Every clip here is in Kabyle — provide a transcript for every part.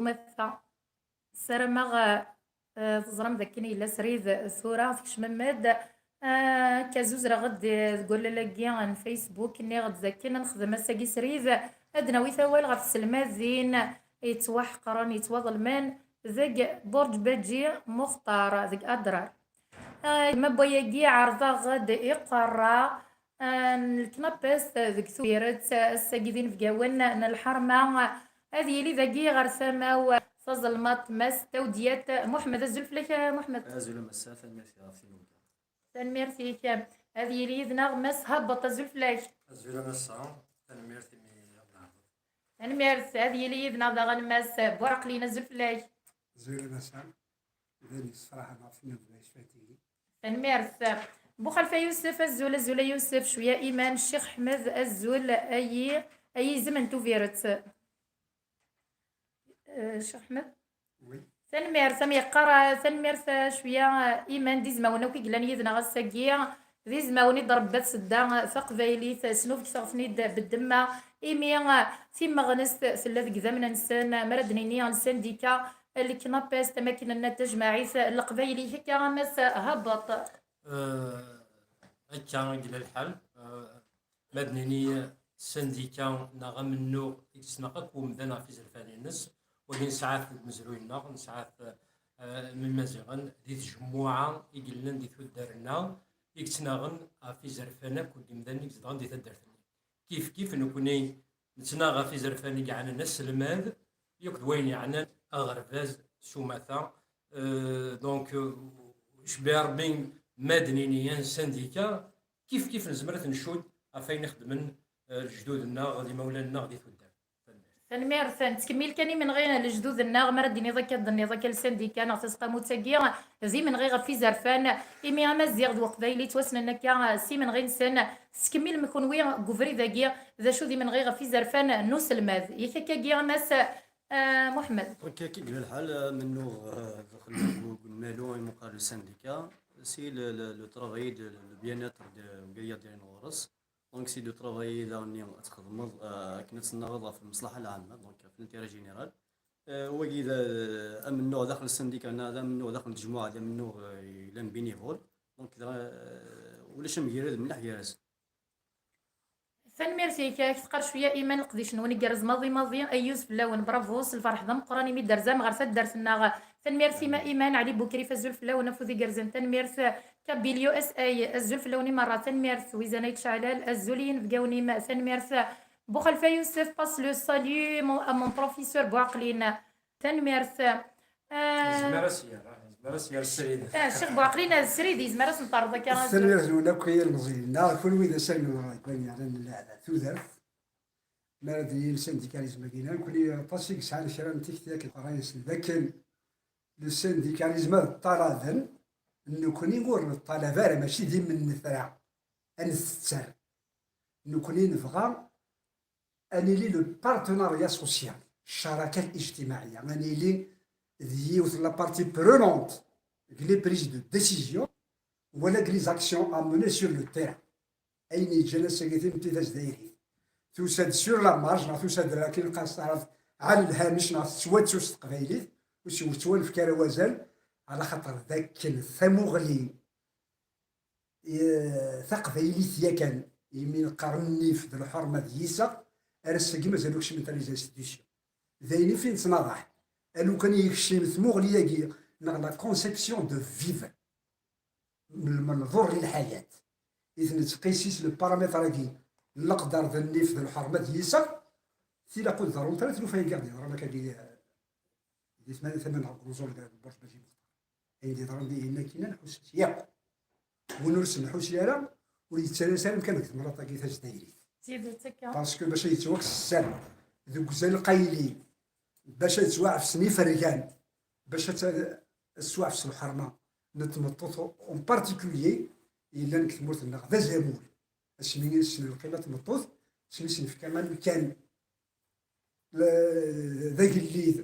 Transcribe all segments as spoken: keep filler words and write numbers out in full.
umata. Ssarameɣ, eh, teẓram dakken yella srid tura tkecmem-d. Eh, akka zuzreɣ-d deg wallal-agi n Facebook, nniɣ-d dakken ad nexdem ass-agi srid, ad d-nawi awal ɣef tselmadin yettwaḥeqren, yettwaḍelmen deg Burǧ Baǧi Muxtar, deg Adrar. Eh, ma n wayagi ɛerḍeɣ-d iqerra, eh, n leknapest deg Tubiret, ass-agi d inebgawen n lḥerma. Ad yili dagi ɣer tama-w tazelmaḍt Mass Tawdyat Muḥemmed. Azul fell-ak a Muḥemmed. Azul a Massa, tanemmirt ɣef tinubga. Tanemmirt-ik. Ad yili yid-neɣ Mass Habeṭ. Azul fell-ak. Azul a Massa, tanemmirt imi i ɣ-d-tɛerḍeḍ. Tanemmirt. Ad yili yid-neɣ daɣen Mass Buɛqlin. Azul fell-ak. Azul a Massa, d ayen yessefraḥen ɣef tinubga yecfan tigi. Tanemmirt. Buxalfa Yusef, azul, azul a Yusef, cwiya iman. Ccix Ḥmed, azul, ayi, ayi izem n Tubiret. Eh, Ccix Ḥmed? Oui. Tanemmirt, am yeqqar, tanemmirt, eh, cwiya, eh, iman d izmawen akk i yellan yid-neɣ ass-agi, d izmawen i d-rebbat sedda, eh, taqbaylit, eh, snufget-aɣ-ten-id beddemma, imi, eh, timeɣnest tella deg idammen-nsen, eh, mi ara d-nini lsandika, eh, leknapest, am akken nna tajmaɛit, eh, n leqbayel-ik, akka a Mass Habeṭ. Eh, akka i yella lḥal. Eh, ma d-nini sandika neɣ amennuɣ i yettnaɣ akk umdan ɣef izerfan-ines, wagi nesɛa-t deg umezruy-nneɣ, nesɛa-t, eh, m Imaziɣen, di tjemmuɛa i yellan di tuddar-nneɣ, i yettnaɣen ɣef izerfan akk n yimdanen i izedɣen di taddart-nni. Kif kif nekni nettnaɣ ɣef izerfan i yeɛnan aselmad, yakk d wayen yeɛnan aɣerbaz s umata. Euh, donc, euh, cbi Rebbi ma d-nini un syndicat, kif kif nezmer ad t-ncudd ɣef wayen i xeddmen, euh, lejdud-nneɣ d imawlan-nneɣ di tuddar. Tanemmirt. Tanemmirt. Nettkemmil kan imenɣi lejdud-nneɣ, mi ara d-tiniḍ akka, d-tenniḍ akka, lsandika neɣ tasqamut-agi d imenɣi ɣef izerfan, imi amaziɣ d weqbayli ttwassnen akka s imenɣi-nsen. Tettkemmilem kenwi deg ubrid-agi, d acu d imenɣi ɣef izerfan n uselmad? Yak akkagi a Mass, eh, Muḥemmed. Donc, akka i yella lḥal, eh, mennuɣ, eh, daxel n unalu imuqar le syndicat, c'est le, le, le travail de le bien-être de Gayaḍ-irin ɣur-s. Donc, c'est de travailler daɣen ad txedmeḍ, eh, akken ad tennaɣeḍ ɣef lmeṣlaḥa lɛamma, donc ɣef l'intérêt général. Eh, wagi d, eh, amennuɣ daxel n syndicat, neɣ d amennuɣ daxel n tejmuɛa, d amennuɣ, eh, yellan bénévole. Donc, da, eh, ulac amgired mliḥ gar-asen. Tanemmirt-ik, ak teqqar cwiya iman leqdic-nwen igerrez maḍi maḍi, ayyuz fell-awen, bravo, s lferḥ d ameqqran imi d-terzam ɣer taddart-nneɣ. Tanemmirt-im a Iman, Ɛli Bukrif, azul fell-awen, afud igerrzen, tanemmirt. Kabil U S A, azul fell-awen i merra, tanemmirt. Wizan Ayt Ceɛlal, azul i yinebgawen-im, tanemmirt. Buxalfa Yusef, passe le salut mon, à mon professeur Buɛqlin. Tanemmirt. Ah, yezmer ad s-yerr, ah, yezmer ad s-yerr srid. Ah, Ccix Buɛqlin, ah, d srid, yezmer ad s-neṭṭerḍ akka. Tanemmirt-nwen akk ay ilmeẓyen-nneɣ, kunwi d asawen n Ṛebbi, yeɛnan leɛla tudert. Mi ara d-yini le syndicalisme-agi, nekkni aṭas i yesɛan kra n tikti akken qqaren-asen d akken le syndicalisme ad ṭṭalaben, nekkni ur neṭṭalab ara, mačči d imennefra ad ntetter. Nekkni nebɣa ad nili le partenariat social, ccaraka lijtimaɛiya, ad nili d yiwet n la partie prenante deg les prises de décision wala deg les actions à mener sur le terrain. Ayen yeǧǧan ass-agi timetti tazdayrit tusa-d sur la marge, neɣ tusa-d akken qqas taɛrabt ɛala lhamic, neɣ tettwattu s teqbaylit, ur s-yettwanefk ara wazal, ɛla xaṭer d akken tamuɣli, eh, taqbaylit yakan, imi neqqar nnif d lḥerma d yiseɣ, ar ass-agi mazal ur kecment ara les institutions. D ayen i fi nettnaḍaḥ. A lukan yekcem tmuɣli-agi, neɣ la conception de vivre, n lmenḍur i lḥayat, i t-nettqisi s le paramètre-agi n leqder d nnif d lḥerma d yiseɣ, tilaq ur d-ḍerrunt ara tlufa-agi i ɣ-d-yeḍran akkagi, eh, di tmana tama neɣ deg unẓul deg Burǧ Baǧi Muxtar. Ayen d-yeḍran dihin akkin, nḥuss-as yakk. Win ur s-nḥusi ara, ur yettalas ara amkan deg temnaḍt-agi tazdayrit. Tidet akka. Parce que bac ad yettwakkes ssem deg uzal qayli, bac ad yettwaɛfsen ifergan, bac ad t-, ad tettwaɛfes lḥerma n tmeṭṭut en particulier yellan deg tmurt-nneɣ, d azamul. Asmi i nessen lqima n tmeṭṭut, asmi i s-nefka amkan, d agellid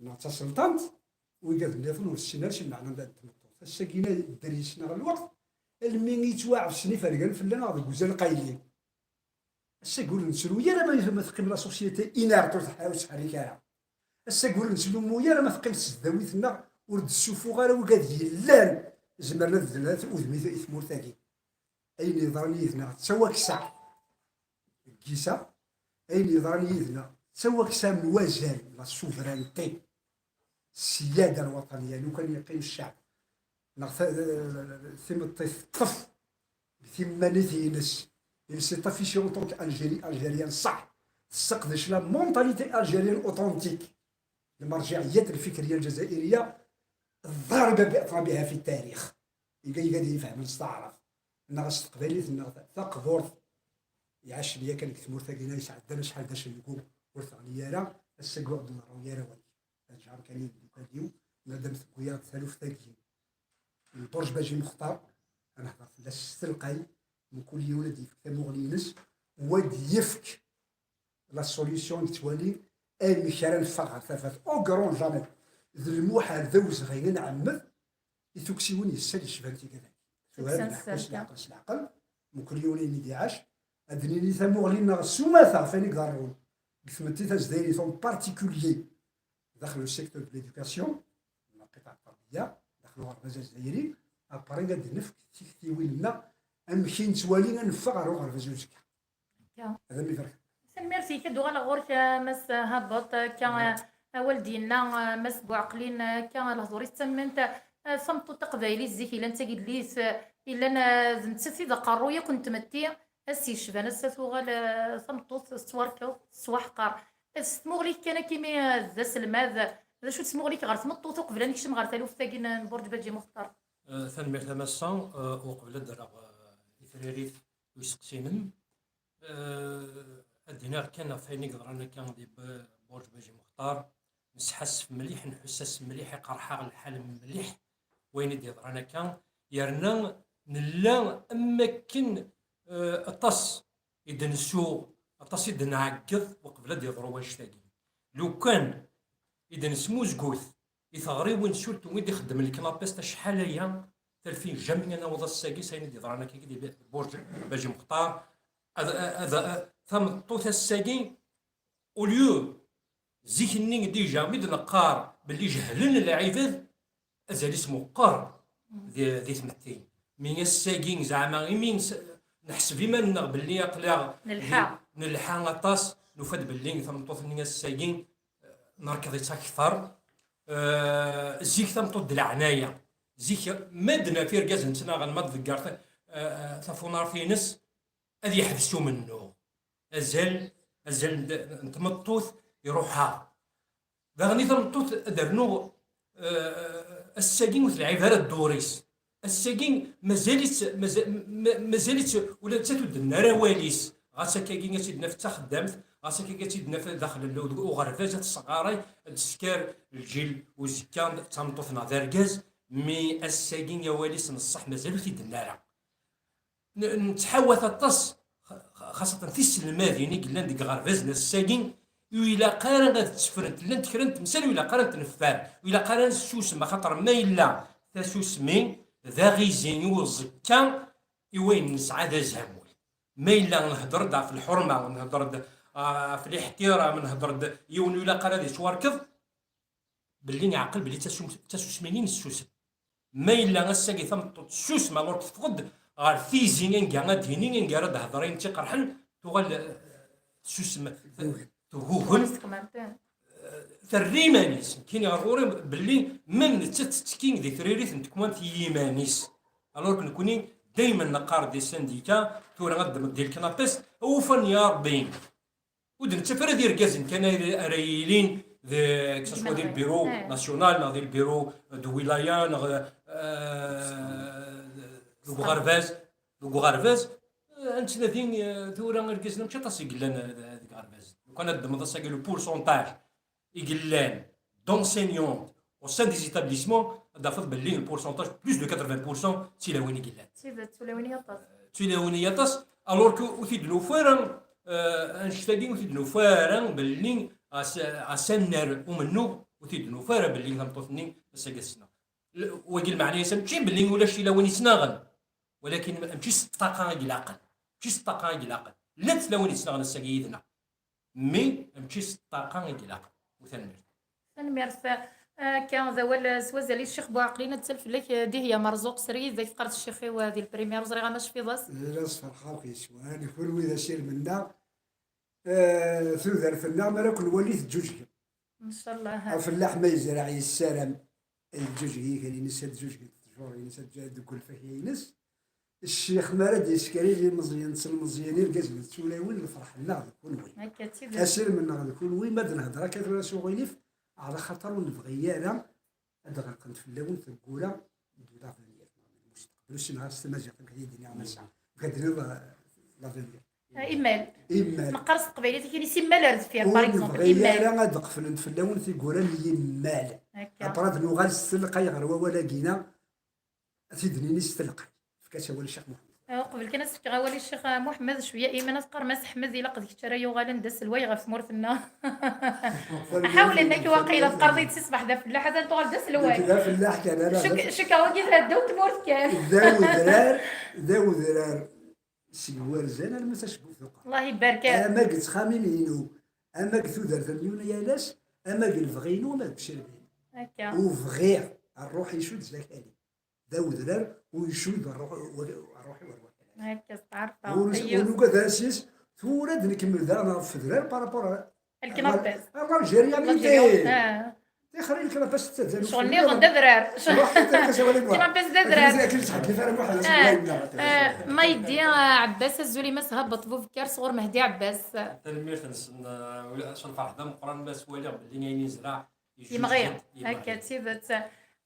neɣ d taselṭant, wigad nniḍen ur ssinen ara si lmeɛna n tmeṭṭut. Ass-agi, dder yes-neɣ lweqt, almi i yettwaɛefsen ifergan fell-aneɣ deg uzal qayli. Ass-agi ur nettru ara ma, ma teqqim la société inerte, ur tḥ-, ur tettḥerrik ara. Ass-agi ur nettlummu ara ma teqqim tesdawit-nneɣ, ur d-tessufuɣ ara wigad yellan zemren ad dlen udem i tmurt-agi. Ayen yeḍran yid-neɣ d tawaksa deg yiseɣ, ayen yeḍran yid-neɣ d tawaksa n wazal, la souveraineté, ssiyada lwaṭaniya, lukan yeqqim ccɛeb neɣ timeṭṭi teṭṭef deg timmanit-ines, il s'est affiché en tant qu'Algérie, Algérienne ṣṣeḥ, tesseqdec la mentalité algérienne authentique, المرجعيات الفكرية الجزائرية الضاربة بأطنابها في التاريخ. Iga iga d yifehmen s taɛrabt neɣ s teqbaylit neɣ taqburt. Iɛac yakan deg tmurt-agi-nni yesɛeddan acḥal d acengu ur teɣli ara, ass-agi ur d-neṛwi ara wagi. Aǧar kan i yimdukal-iw, madam tewwi-yaɣ-d taluft-agi n Burj Baji Muxtar, ad nehder fell-as s telqay, mkul yiwen ad d-yefk tamuɣli-ines, u ad d-yefk la solution i yettwali amek ara neffeɣ ɣer tafat. Au grand jamais, d lmuḥal, d awezɣi ad nɛemmed i tuksiwin yessan yecban tigad-agi. Tura ad neḥku s leɛqel, s leɛqel, mkul yiwen ayen i d-iɛac, ad d-nini tamuɣli-nneɣ s umata ɣef wayen i iḍerrun deg tmetti tazdayrit, en particulier daxel le secteur de l'éducation, lqiṭaɛ tterbiya, daxel uɣerbaz azzayri, après ad d-nefk tiktiwin-nneɣ amek i nettwali ad neffeɣ ɣer uɣerbaz uzekka. Ad am-ibarek. Tanemmirt-ik, ad uɣaleɣ ɣur-k, a Mass Habuṭ, akka, awal d-yenna, a, Mass Buɛeqlin, akka, lehdur-is d tammant, a, tameṭṭut taqbaylit zik yellan d tagedlit, a, yellan, a, d nettat i d aqerruy akk n tmetti, ass yecban ass-a tuɣal, a, tameṭṭut tettwarkeḍ, tettwaḥqer. S tmuɣli-k kan akka imi, a, d aselmad, d acu d tmuɣli-k ɣer tmeṭṭut uqbel ad nekcem ɣer taluft-agi n, n Burǧ Baǧi Muxtar? Eh, tanemmirt a Massa, eh, uqbel ad d-rreɣ, eh, i tririt u iseqsinen. Eh, ad d-iniɣ kan ɣef wayen i yeḍran akka di B-, Burǧ Baji Muxtar, nesḥassef mliḥ, nḥuss-as mliḥ, iqerḥ-aɣ lḥal mliḥ wayen i d-yeḍran akka, yerna nella am wakken, eh, aṭas i d-nsuɣ, aṭas i d-nɛeggeḍ uqbel ad d-yeḍru wannect-agi. Lukan i d-nesmuzgut i teɣriwin surtout i d-ixeddmen lknapest acḥal aya, talfin jamais ad naweḍ ass-agi s ayen i d-yeḍran akka di Burǧ Baji Muxtar. Ad, ad, ad, tameṭṭut ass-agi, au lieu zik-nni déjà mi d-neqqar belli jehlen lɛibad, azal-is meqqer di, di tmetti. Mi ass-agi zeɛma imi nes-, neḥseb iman-nneɣ belli aql-aɣ nelḥa. Di, nelḥa aṭas, nufa-d belli tameṭṭut-nni ass-agi, eh, nerkeḍ-itt akteṛ. Eh, zik tameṭṭut d leɛnaya. Zik ma d-naf irgazen ttnaɣen, ma d-tḍegger ta-, eh, eh, tafunart-ines, ad yeḥbes umennuɣ. Azal, azal n, n tmeṭṭut iruḥ-aɣ. Daɣen i tameṭṭut ad rnuɣ, eh, ass-agi ur telɛib ara dduṛ-is. Ass-agi mazal-itt, maza-, ma-, mazal-itt ula nettat ur d-tenni ara awal-is. Ɣas akkagi ad tt-id-naf d taxeddamt, ɣas akkagi ad tt-id-naf daxel n, deg uɣerbaz, ad tesɣaray, ad d-tesker lǧil uzekka d tameṭṭut neɣ d argaz, mi ass-agi awal-is n ṣṣeḥ mazal ur t-id-tenni ara. N-, nettḥawat aṭas, xa-, xaṣṣatan tiselmadin i yellan deg iɣerbazen ass-agi, ur ilaq ara ad tteffrent. Llant kra n temsal ur ilaq ara ad tent-neffer, ur ilaq ara ad nessusem, axaṭer ma yella tasusmi d aɣizi i uẓekka i wayen nesɛa d azamul. Ma yella nhedder-d ɣef lḥurma, nhedder-d, ah, ɣef liḥtiram, nhedder-d yiwen ur ilaq ara ad yettwarkeḍ, belli iɛqel belli d tasum-, d tasusmi-nni nessusem. Ma yella ass-agi tameṭṭut tessusem, alors teffeɣ-d ɣer tizi, anga ad d-yini, anga ara d-hedren tiqerḥen, tuɣal, eh, tessusem, teggugen. Ur iseqmam, eh, terra iman-is. Nekkini ɣer ɣur-i belli même nettat tettekki di tririt n tekmamt i yiman-is. Alors que nekkni daymen neqqar des syndicats, tura ad d-, di lknapest, awufan ya Rebbi. Ur d-nettaf ara d irgazen kan ara, ara yilin de, que ce soit di lbiru national, neɣ di lbiru de wilaya, neɣ, eh, deg uɣerbaz, deg uɣerbaz, eh, ad nettnadi, eh, tura irgazen mačči aṭas i yellan, eh, deg uɣerbaz. Lukan ad d-ddmeḍ ass-agi le pourcentage i yellan d'enseignants au sein des établissements, ad tafeḍ belli le pourcentage, plus de quatre-vingts pour cent, d tilawin i yellan. D tidet, d tilawin i aṭas. D tilawin i aṭas, alors que ur t-id-nufi ara, eh, annect-agi ur t-id-nufi ara belli as-, asannar umennuɣ, ur t-id-nufi ara belli tameṭṭut-nni ass-agi ad tesneɣ. L-, wagi lmeɛna-is mačči belli ulac tilawin yettnaɣen, walakin mačči s ṭṭaqa i ilaqen, mačči s ṭṭaqa i ilaqen. Llant tlawin yettnaɣen ass-agi yid-neɣ. Mais mačči s ṭṭaqa i ilaq. U tanemmirt. Tanemmirt. Akka d awal s wazal i Ccix Buɛeqlin, ad tsal fell-ak, eh, Dihya Merzuq, srid, ak teqqar-d ccix-iw, eh, di lprimir, ur ẓriɣ ama tecfiḍ-as. La sferḥeɣ akk yes-wen, kunwi d asirem-nneɣ. Eh, tudert-nneɣ, mi ara ken-nwali teǧǧuǧgem. Ncallah. Afellaḥ ma yezreɛ yessaram ad yeǧǧuǧeg iger-ines, ad ǧǧuǧgent ttjur-ines, ad ǧǧuǧgent lfakya-ines. Ccix mi ara d-yesker ilmeẓyen d telmeẓyin, irgazen d tulawin, lferḥ-nneɣ d kunwi. Akka d tidet. Asirem-nneɣ d kunwi, ma d-nehder akka tura s uɣilif, ɛla xaṭer ur nebɣi ara ad d-ɣelqent fell-awen teggura d l'avenir. Ur ssineɣ s tamaziɣt amek ad yi-d-iniɣ massa. Amek ad d-tiniḍ, eh, l'avenir? Eh, imal. Imal. Neqqar s teqbaylit akken simmal ar deffir, par exemple. Ur nebɣi ara ad d-qeflent fell-awen tiggura n yimal. Akka. Après ad nuɣal s telqay ɣer wawal-agi-na, ad t-id-nini s telqay. Efk-as awal i Ccix Muḥemmed. Eh, uqbel kan ad s-fkeɣ awal i Ccix, eh, Muḥemmed, cwiya Iman, ad teqqar Mass Ḥmed, ilaq d kečč ara yuɣalen d aselway ɣef tmurt-nneɣ. Ḥawlen akka waqila, teqqareḍ-iyi-d si ṣṣbeḥ d afellaḥ, atan tuɣal d aselway. D afellaḥ kan, ala. Cuk-, cukkeɣ wagi d ddaw n tmurt kan. D awedrar, d awedrar. Seg warzan arma tacbubt uqerru. Allah ibarek. Ama deg txamin-inu, ama deg tudert n Yuna yal ass, ama deg lebɣi-inu, ama deg ucirbi-inu. Akka. U bɣiɣ, rruḥ icudd zakali. D awedrar, u icudd rruḥ, rruḥ-iw ar wakal. Akka, steɛrfeɣ. Ur, ur nugad ara s-yes, tura ad nkemmel daɣen ɣef udrar par rapport à Lknapas. Ar l'Algérie, l'Algérie. Ah. Tixri lknapas d tazanut. Ccɣel nniḍen d adrar. Lknapas d adrar. Ah, ah, Maydi, ah, Ɛebbas, azul i Mass Habeṭ Bubekkar sɣur Mehdi Ɛebbas. Tanemmirt-nsen, ah, ula-, s lferḥ d ameqqran ma s-waliɣ belli ayen yezreɛ yemɣi. Yemɣi. Akka, d tidet.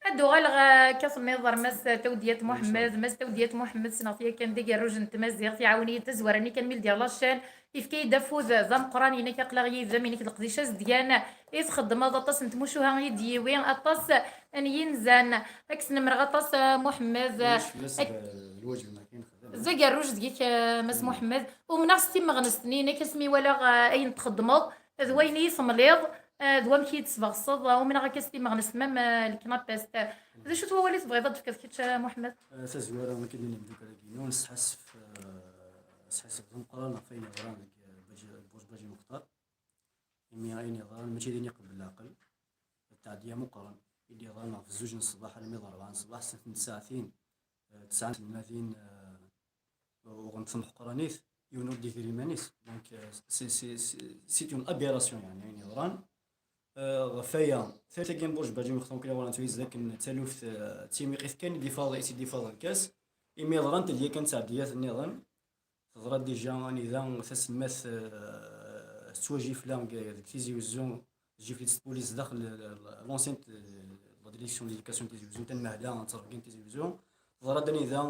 Ad d-uɣaleɣ, ah, akka tenniḍ ɣer Mass Tawdiyat Muḥemmed. Mass Tawdiyat Muḥemmed, ssneɣ-t yakan d agerruj n tmaziɣt, iɛawen-iyi-d tazwara-nni kan mi ldiɣ la chaîne. Yefka-yi-d afud d ameqqran, inek aql-aɣ yid-m, inek d leqdic azedgan i txeddmeḍ, aṭas n tmucuha i d-yiwi, aṭas n yinzan. Ad k-snemreɣ aṭas, a Muḥemmed. Ulac fell-as, ak-, d lwajeb-nneɣ kan nexdem. D agerruj deg-k, a Mass Muḥemmed. Umneɣ s timeɣnest-nni-inek asmi walaɣ, a, ayen txeddmeḍ, d wayen i yi-temliḍ, a, d wamek i yi-d-tesbeɣseḍ, a, umneɣ akka s timeɣnest, mam, a, leknapast. D acu-t wawal i tebɣiḍ ad d-tefkeḍ kečč, a Muḥemmed? A, tazwara, akken i d-nini deg agi-inu, nesḥassef, a, nesḥassef d ameqqran ɣef wayen yeḍran deg, a, Baji-, Burj Baji Muxtar. Imi ayen yeḍran mačči d ayen iqebbel leɛqel. D ttɛeddiya meqqren i d-yeḍran ɣef zuǧ n ṣṣbeḥ armi d ṛebɛa n ṣṣbeḥ, snat n tsaɛtin, eh, tesɛa n tselmadin, eh, uɣent temḥeqranit, yiwen ur d-igri iman-is. Donc, eh, c'est, c'est, c'est, c'est une aberration, yeɛni, ayen yeḍran. Eh, ɣef waya, taluft-agi n Burj Baji Muxtar, akken i ɣur-neɣ twizza akken d taluft, eh, d timiqit kan i d-ifaḍ-, i tt-id-ifaḍ lkas, imi ḍrant-d yakan ttɛeddiyat nniḍen. Teḍra déjà anida taselmadt, eh, tettwajifla deg, deg Tizi Wezzu, tjiflet s tpulis daxel, eh, l'enceinte, eh, la direction de l'éducation n Tizi Wezzu, tanmehla n ttrebga n Tizi Wezzu. Teḍra-d anida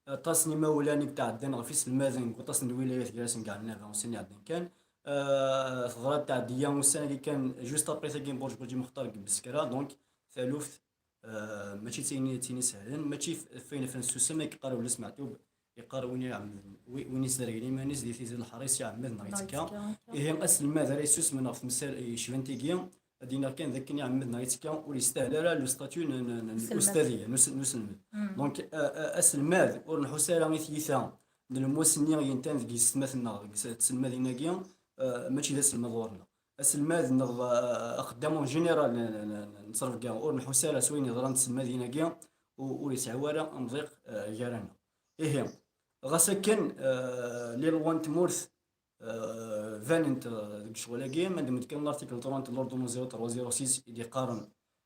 aṭas n imawlan i yetɛeddan ɣef iselmaden deg waṭas n lwilayat, gar-asen deg Ɛennaba, ussan iɛeddan kan. Eh, teḍra-d tɛeddiya ussan-agi kan, juste après tagi n Burj Baji Muxtar deg Beskra, donc taluft, eh, mačči d tin, d tin isehlen, mačči f-, f wayen ɣef nessusem, akken yeqqar Ullis Meɛtub, yeqqar win iɛemmden, wi-, win yesdergen iman-is di tizi n leḥris iɛemmed neɣ yettekka. Neɣ yettekka, akka. Ihi aselmad ara yessusmen ɣef temsal yecban tigi, ad d-iniɣ kan d akken iɛemmed neɣ yettekka, ur yestahel ara le statut n, n, n, n Uselmad. Ustadiya, n us-, n uselmed. Mm. Donc, a, a, aselmad ur nḥus ara i tyita n lmus-nni yentan deg yessetmaten-nneɣ, deg s-, tselmadin-agi, eh, mačči d aselmad ɣur-neɣ. Aselmad neɣ, eh, axeddam en général n, n, n, n ttrebga ur nḥus ara s wayen yeḍran d tselmadin-agi, u-, ur yesɛi ara amḍiq, eh, gar-aneɣ. Ihi, ɣas akken, eh, les lois n tmurt, eh, banent, eh, deg ccɣel-agi, ma d-, kan l'article trente n l'ordonnance zéro trois zéro six i d-yeqqaren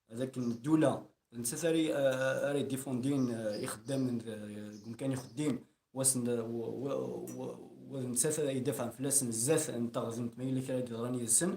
d akken ddula d nettat ara, ara yedifundin, eh, ixeddamen d, deg umkan ixeddim, wa sen-, wa, wa, wa, wa d nettat ara yedafɛen fell-asen zdat n teɣdemt ma yella kra i d-yeḍran yid-sen.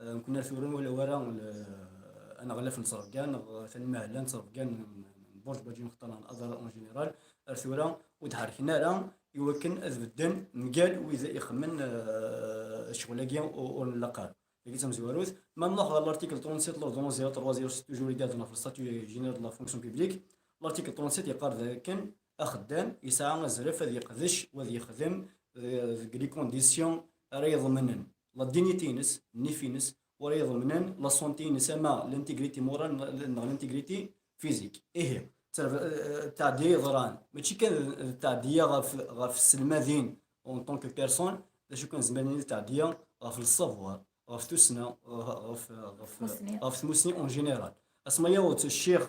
Eh, nekkni ar tura ur nwalu ara l-, aneɣlaf n ttrebga neɣ tanmehla n ttrebga n, n Burj Baji Muxtar neɣ n Adrar en général. Ar tura ur d-ḥerrken ara i wakken ad bedden mgal wid ixemmen, eh, ccɣel-agi u-, ur nlaq ara. Dagi d tamezwarut. Ma nruḥ ɣer l'article trente-sept, l'ordonnance zéro trois zéro sept, toujours i d-iheddren ɣef le statut général de la fonction publique. L'article trente-sept yeqqar dakken axeddam yesɛa azref ad yeqdec u ad yexdem, eh, deg les conditions ara yeḍemnen la dignité-ines, nnif-ines, u ara yeḍemnen la santé-ines, ama l'intégrité morale neɣ l'intégrité physique. Ihi, ttɛeddiya yeḍran, mačči kan d ttɛeddiya ɣef, ɣef tselmadin en tant que personne, d acu kan zemren ad d ttɛeddiya ɣef le savoir, ɣef tussna, ɣef, ɣef, ɣef tmussni en général. Asma yaweḍ ccix,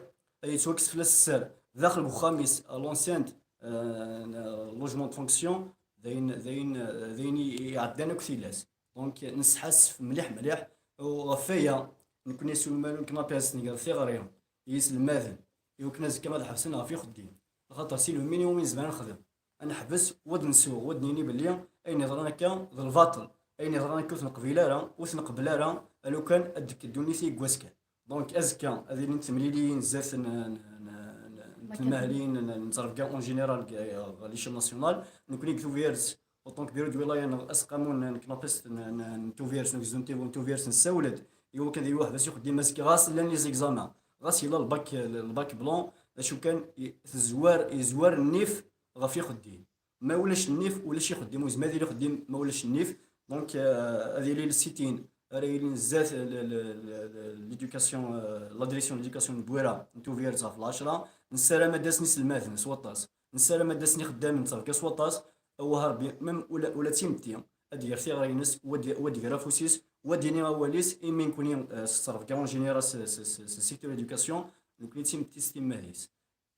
ad yettwakkes fell-as sser daxel n uxxam-is, à l'enceinte, euh, logement de fonction, d ayen, d ayen, d ayen i- iɛeddan akk tilas. Donc, nesḥassef mliḥ, mliḥ, u ɣef waya, nekkni s ulman n Knapes nger tiɣri i yiselmaden, i wakken azekka ad ḥebsen ɣef ixeddim. Axaṭer si le minimum i nezmer ad nexdem, ad neḥbes, u ad nsew, u ad nini belli ayen yeḍran akka d lbaṭel, ayen yeḍran akka ur t-neqbil ara, ur t-neqbel ara, a lukan ad d-tekk ddunit i yeggwaskan. Donc, azekka, ad ilint temliliyin zdat n, n, n, n, n tmahlin, n, n ttrebga en général, deg, deg l'échelle nationale. Nekkni deg Tubiret, en tant que bureau de wilaya, neɣ aseqqamu n, n Knapes, n, n, n Tubiret, n ugezdu n Tubiret, nessawel-d i wakken ad yili uḥbas uxeddim azekka, ɣas llan les examens, ɣas yella lbak, lbak blanc, d acu kan, i- tezwar, yezwar nnif ɣef ixeddim. Ma ulac nnif, ulac ixeddim, ur yezmir ad yili ixeddim ma ulac nnif. Donc, euh, ad yili le sit-in ara yilin zdat l- l- l- l- l'éducation, euh, la direction de l'éducation n Bwira n Tubiret ɣef lɛecra. Nessaram ad d-asen iselmaden s waṭas, nessaram ad d-asen ixeddamen n ttrebga s waṭas. Awah a Rebbi, même ula, ula d timetti, ad d-ger tiɣri-ines, u ad d-, u ad d-ger afus-is, u ad d-yini awal-is, imi nekkni, euh, s ttrebga en général, s, s, s, s secteur éducation, nekkni d timetti s timmad-is.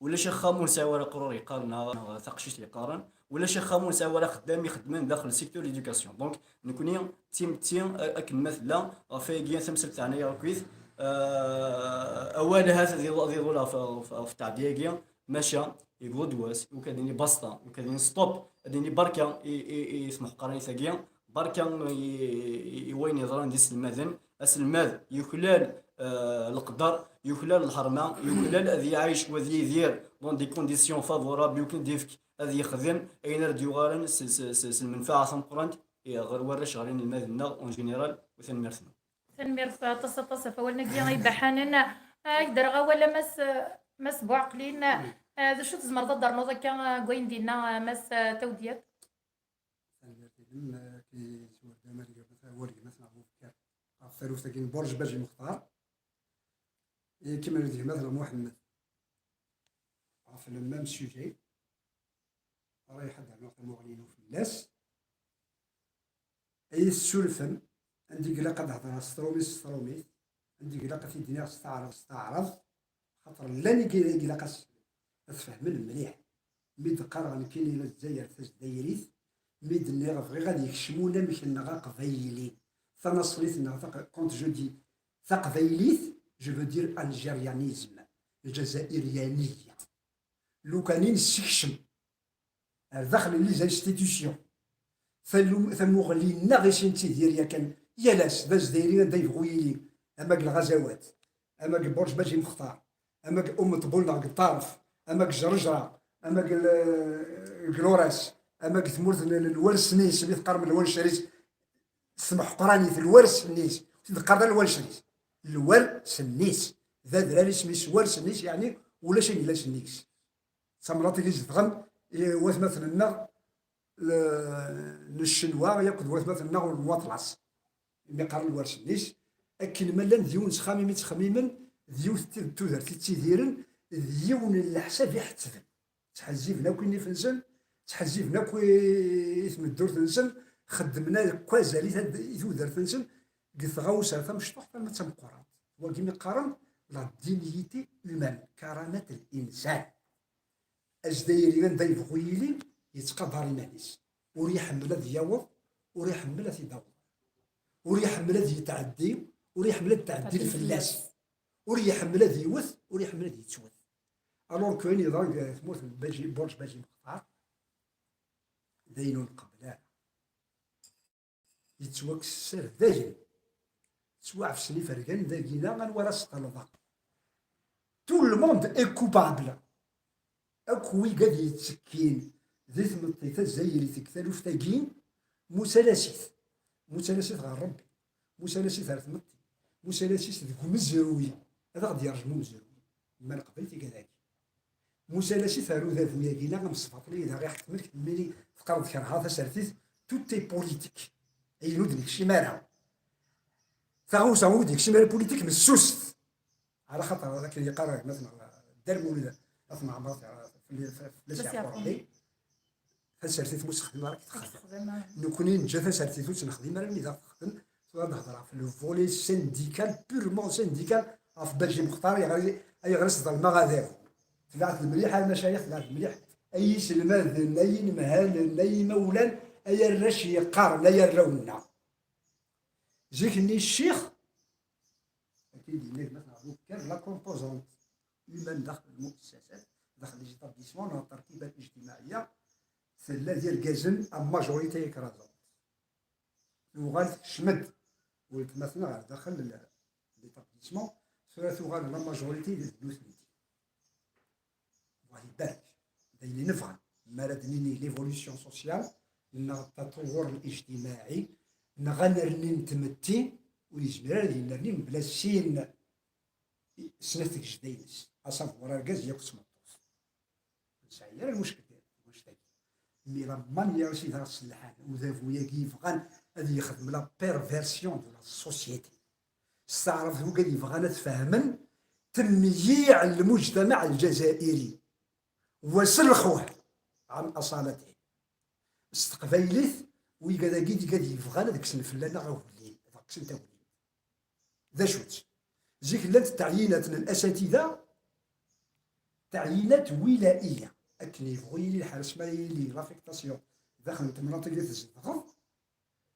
Ulac axxam ur nesɛi wara aqrur yeqqaren, neɣ, neɣ taqcict yeqqaren. Ulac axxam ur nesɛi wara axeddam ixeddmen daxel secteur l'éducation. Donc, nekkni d timetti, a- akken ma tella, ɣef wayagi tamsalt teɛna-yaɣ akkit. Euh, awal ahat ad iḍ-, ad iḍul ɣef, ɣef, ɣef ttɛeddi-agi, maca, yewweḍ-d wass, u kad ini basta, u kad ini stop, ad ini barka i, i, i tmeḥqranit-agi, barka i, i, i wayen yeḍran d iselmaden. Aselmad yuklal, euh, leqder, yuklal lḥerma, yuklal ad iɛic u ad yidir dans des conditions favorables, yuklal ad yefk, ad yexdem ayen ara d-yuɣalen s, s, s, s lmenfaɛa tameqqrant, i, ɣer warrac, ɣer inelmaden-nneɣ en général. U tanemmirt-nwen. Tanemmirt aṭas, aṭas ɣef wawalen-agi ibaḥanen. Ad ak-d-rreɣ awal a Mass, Mass Buɛeqlin. Ah, d acu tzemreḍ ad d-ternuḍ akka, ah, deg wayen d-yenna, ah, Mass, ah, Tawdyat? Tanemmirt-inem, ah, ki s-, war-d amal gma-, war gma-tneɣ Bubekar ɣef taluft-agi n Burǧ Baji Mextar. I kemmel d gma-tneɣ Muḥemmed ɣef le même sujet. Ara iḥadder neɣ tamuɣli-inu fell-as. Ay tessurfem, anda i ilaq ad hedreɣ s trumit s trumit, anda i ilaq ad t-id-iniɣ s taɛrabt s taɛrabt, xaṭer llan i ilaq ad s-, ad t-fehmen mliḥ. Mi d-qqareɣ nekkini d Lezzayer tazdayrit, mi d-nniɣ bɣiɣ ad yekcem unamek-nneɣ aqbayli, tanaṣlit-nneɣ taq-, quand je dis taqbaylit, je veux dire algérianisme, ljazairiyaniya. Lukan i nessekcem ar daxel n les institutions, talu-, tamuɣli-nneɣ i s-nettidir yakan yal ass, d azdayri anda yebɣu yili, ama deg Lɣazawat, ama deg Burǧ Baji Mextar, ama deg Umeṭbul neɣ deg Ṭaref, ama deg Jrejra, ama deg L-, deg Luras, ama deg tmurt n, n Lwar Snis, mi teqqarem Lwar Cris, s tmeḥqranit, Lwar Snis, ur t-id-qqar ara Lwar Cris, Lwar Snis, d adrar isem-is Lwar Snis, yeɛni ulac ayen yellan s nnig-s. D tamnaḍt i d-izedɣen i watmaten-nneɣ, l-, n Ccenwa yakk d watmaten-nneɣ n Waṭlas. Imi qqaren Lwar Snis, akken ma llan d yiwen s axxam imi ttxemmimen, d yiwet n tid-, tudert i ttidiren, d yiwen n leḥsab i ḥettben. Ttḥezziben akk nnif-nsen, ttḥezziben akk i, i tmeddurt-nsen, xeddmen akk azal i tad-, i tudert-nsen, deg tɣawsa tamecṭuḥt arma d tameqqrant. Wagi mi qqaren la dignité humaine, karamat l-insan. Azdayri anda yebɣu yili, yettqadar iman-is. Ur iḥemmel ad yaweḍ, ur iḥemmel ad t-id-aweḍ. Ur iḥemmel ad yetɛeddi, ur iḥemmel ad tɛeddi fell-as. Ur iḥemmel ad iwet, ur iḥemmel ad yettwet. Alors que ayen yeḍran deg tmurt n Baji, Burǧ Baji Mextar, d ayen ur nqebbel ara. Yettwakkes sser dayen. Ttwaɛefsen ifergan dagina, anwa ara s-ṭelbeɣ? Tout le monde est coupable. Akk wigad yettekkin di tmetti tazzayrit deg taluft-agi, mutalasit. Mutalasit ɣer Rebbi. Mutalasit ɣer tmetti. Mutalasit deg umezruy. Ad aɣ-d-yerjem umezruy. Ma neqbel tigad-agi. Mutalasit ɣer udabu-agi, neɣ amesbaṭli, i d aɣ-iḥekmen, kemmini teqqareḍ kerheɣ tasertit, tout est politique. Ayen ur d-nekcim ara. Taɣawsa ur d-yekcim ara politique, messuset. Ala xaṭer akken yeqqar gma-tneɣ Dda Lmulud At Mɛemmer, fell-, fell-as yeɛfu Rebbi. Tasertit ur tt-texdim ara, ur tt-texdim ara. Nekkni neǧǧa tasertit ur tt-nexdim ara, mi d aɣ-texdem, Ad hedreɣ ɣef le volet syndical, purement syndical, ɣef Badji Mextar, ayɣer, ayɣer i s-ḍelmeɣ adabu. Tebɛet mliḥ a lmacayix, tebɛet mliḥ ay iselmaden, ay inemhalen, ay imawlan, ay arrac yeqqaren, ay arraw-nneɣ. Zik-nni ccix, akken d-yenna gma-tneɣ Bubkar, la composante humaine daxel lmuessasat, daxel les établissements, neɣ terkibat ijtimaɛiyya, tella d irgazen, la majorité écrasante. Tuɣal tekcem-d weltma-tneɣ ɣer daxel l-, l'établissement, tura tuɣal la majorité d nutenti. Allah ibarek, d ayen i nebɣa. Mi ara d-nini l'évolution sociale, neɣ ttaṭuwur lijtimaɛi, neɣ anerni n tmetti, ur yezmir ara ad yennerni mebla sin, snat tgejda-ines, à savoir argaz yakk d tmeṭṭut. Ur nesɛi ara lmuckel deg wannect-agi. Mais la manière i s-d-sellḥen, udabu-agi yebɣan ad yexdem la perversion de la société. S taɛrabt, wigad yebɣan ad t-fehmen, temyiɛ lmujtamaɛ lǧazairi. Wa s lexwa, ɛan aṣalati. S teqbaylit, wigad-agi d igad yebɣan ad kksen fell-aneɣ agellid, ad kksen tagellid. D acu-tt? Zik llant teɛyinat n lasatida, teɛyinat wilaiya, akken yebɣu yili lḥal, asma yili l'affectation daxel n temnaḍt i tzedɣeḍ,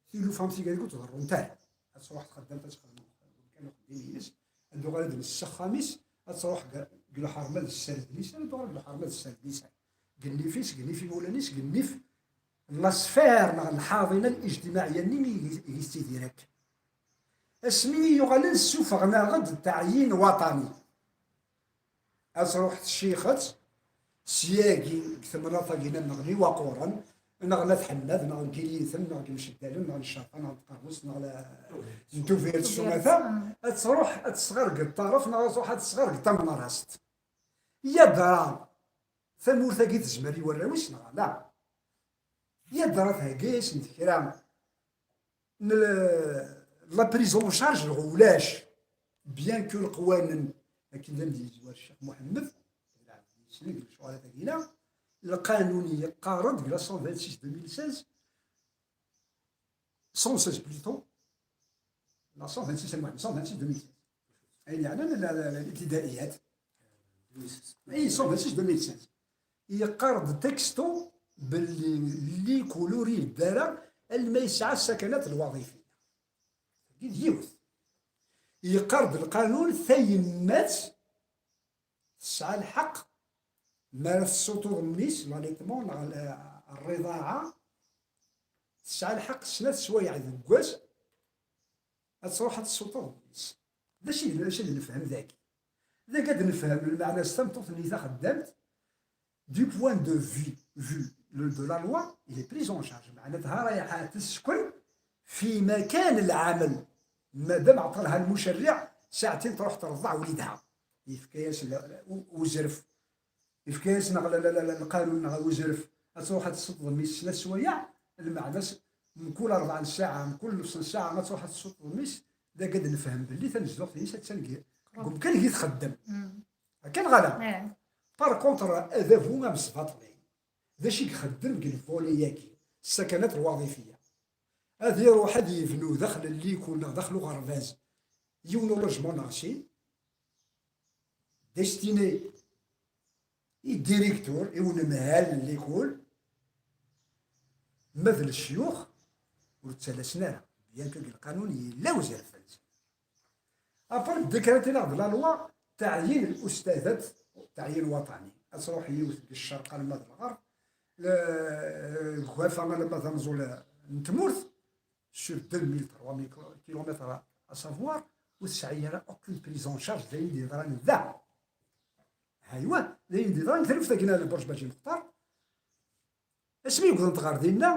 tilufa am tigad ur ḍerrunt ara. Ad truḥ txeddamt, ad txedem kan uxeddim-ines, ad tuɣal ad d-tens s axxam-is, ad truḥ deg, deg lḥerma d sser d lisan, ad tuɣal deg lḥerma d sser d lisan. Deg nnif-is, deg nnif imawlan-is, deg nnif lasfir neɣ lḥaḍina lijtimaɛiyya-nni i, i yettidir akka. Asmi i yuɣalen ssufɣen-aɣ-d teɛyin waṭani. Ad truḥ tcixet syagi deg temnaḍt-agi-nneɣ n Iwaquren, neɣ n At Ḥemmad, neɣ n Giliten, neɣ n Imceddalen, neɣ n Ccerfa, neɣ n Tqerrust, neɣ la-, n Tubiret s umata, ad truḥ ad tesɣer deg ṭṭaref, neɣ ad truḥ ad tesɣer deg tamnarast. Yadra tamurt-agi tezmer i warraw-is neɣ ala? Yadra thegga-yasen-d kra n le-, la prise en charge neɣ ulac, bien que leqwanen, akken d am-d-yezwar Ccix Muḥemmed, yeslen deg lecɣal-agi-ina, lqanun yeqqar-d deg la cent vingt-six deux mille seize, cent seize plutôt, la cent vingt-six, cent vingt-six deux mille seize. Ayen yeɛnan la, la, la, l'ibtidaiyat. Ay, cent vingt-six deux mille seize. Yeqqar-d texto belli likul ur ibedd ara alma yesɛa ssakanat lwaḍifiya. Tagi d yiwet. Yeqqar-d lqanun tayemmat tesɛa lḥeqq mi ara tessuṭuḍ mmi-s, l'allaitement, neɣ l-, rriḍaɛa, tesɛa lḥeqq snat swayeɛ deg wass ad truḥ ad tessuṭuḍ mmi-s. D acu i d, d acu i d nefhem dagi? Dagi ad nefhem lmeɛna-s tameṭṭut-nni taxeddamt, du point de vue, vue le, de la loi, il est pris en charge. Meɛna-tha رايحة تسكن في مكان العمل. Madam ɛṭalha lmucerriɛ, saɛtin truḥ terḍeɛ wlidha. Yefka-yas l-, u-, uzref. Yefka-yas neɣ la, la, la, la, lqanun neɣ uzref. Ad truḥ ad tessuṭṭeḍ mmi-s snat swayeɛ, lmeɛna-s mkul rebɛa n ssaɛa, mkul nefs n ssaɛa, ad truḥ ad tessuṭṭeḍ mmi-s, dagi ad nefhem belli tanezduɣt-ines attan deg, deg umkan i txeddem. Akka neɣ ala? Par contre, adabu amesbaṭli, d acu i ixeddem deg lvolet-agi, ssakanat lwaḍifiya? Ad iruḥ ad yebnu daxel n likul neɣ daxel uɣerbaz yiwen ulojman neɣ sin, destiné i directeur, i unemhal n likul, ma d lecyux ur ttalasen ara, bien que deg lqanun yella uzref-nsen. Après, ddekret-ina d la loi, teɛyin lustadat, teɛyin waṭani. Ad truḥ yiwet deg ccerq alamma d lɣerb, le-, deg ugafa alamma d amẓul n tmurt, sur deux mille, trois mille kilomètres à savoir, ur tesɛi ara aucune prise en charge d ayen d-yeḍran da. Haywa, d ayen d-yeḍran deg taluft-agi n Lbuṛj Baǧi Muxtar. Asmi i wwḍent ɣer dinna,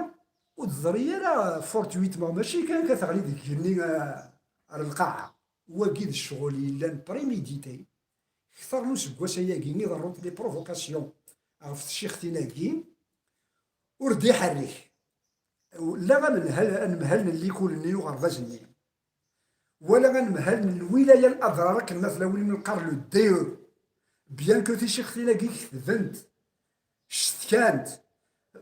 ur d-teḍri ara fortuitement, mačči kan akka teɣli deg igenni, ah, ar lqaɛa. Wagi d ccɣel yellan prémédité. Kter n useggas ayagi i ḍerrunt les provocations ɣef tcixtin-agi, ur d-iḥerrek. La anemhal, anemhal n likul-nni, uɣerbaz-nni, wala anemhal n lwilaya n Adrar, akken ma tella win i neqqar le D E, bien que ticixtin-agi ketbent, cetkan-t,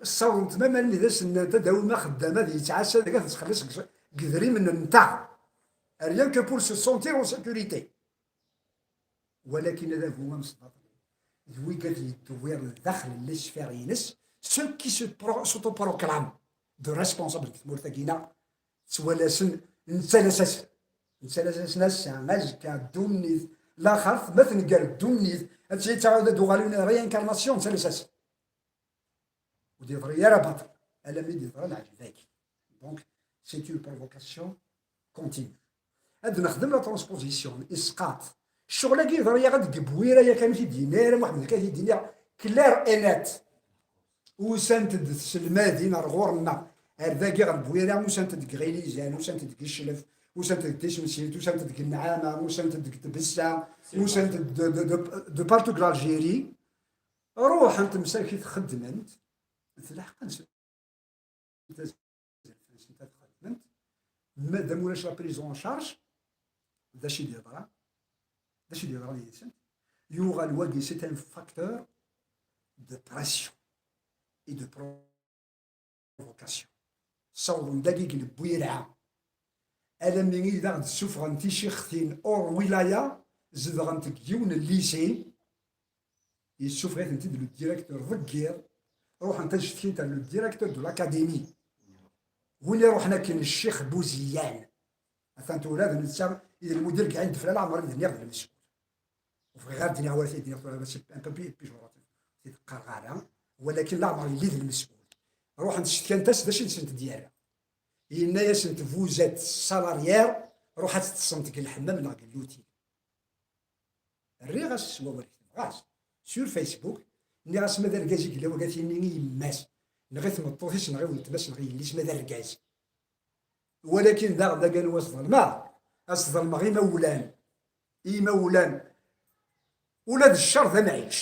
ssawḍent mamalen i d as-nnant ad d-awim axeddam ad yettɛassa deg ad nettxelliṣ deg, deg idrimen-nteɣ. Rien que pour se sentir en sécurité. Walakin adabu amesbaṭli d wigad yeddewwiren daxel n les sphères-ines, ceux qui se pro- s'autoproclament de responsables deg tmurt-agi-ina, ttwalasen, nettalas-asen. Nettalas-asen ass-a, azekka, ddunit, laxert, ma tenger ddunit, ad tt-yettaɣ ad d-uɣalen réincarnation, nettalas-asen. Ur d-yeḍri ara baṭel, alammi d-yeḍra lɛejb-agi. Donc, c'est une provocation continue. Ad nexdem la transposition, isqaṭ. Ccɣel-agi yeḍra-yaɣ-d deg Bwira, yakan ur t-id-yenni ara Muḥemmed, kan t-id-yenniɣ clair et net. Usant-d tselmadin ar ɣur-nneɣ, ar dagi ɣer Bwira, usant-d deg Ɣilizan, usant-d deg Cclef, usant-d deg Tisemsilt, usant-d deg Nneɛma, usant-d deg Tbessa, usant-d de, de, de, de partout deg l'Algérie. Ruḥent msakit xeddment, tleḥqent s tazref-nsent ad xedment, madam ulac la prise en charge, d acu i d-yeḍran? D acu i d-yeḍran yid-sent? Yuɣal wagi, c'est un facteur de pression et de provocation. Ssawḍen dagi deg Bwira, alammi i d aɣ-d-ssufɣen ticixtin hors wilaya, zedɣent deg yiwen n lycée, yessufeɣ-itent-id le directeur deg yiḍ, ruḥent ad cetkint ar le directeur de l'académie. Win iruḥen akken, Ccix Buziyan. Atan tura d netta i d lmudir deg Ɛin Defla, leɛmer i d-nniɣ d lmesul. Ur bɣiɣ ara d-nniɣ awal, t-id-nniɣ tura, c'est un peu plus péjoratif. Ur t-id-qqareɣ ara, walakin leɛmer yelli d lmesul. Ruḥent cetkant-as d acu i sent-d-yerra. Yenna-yasent: vous êtes salarié, ruḥ ad teṭṭsemt deg lḥemmam neɣ deg l'hôtel. Rriɣ-as s wawal-ik, tebɣa-s. Sur Facebook, nniɣ-as ma d argaz i yella wagi, ad t-yini i yemma-s, neɣ i tmeṭṭut-is, neɣ i weltma-s, neɣ i yelli-s, ma d argaz. Walakin daɣen, d agan wa sḍelmeɣ, ad sḍelmeɣ imawlan. Imawlan, ula d ccer d amɛic.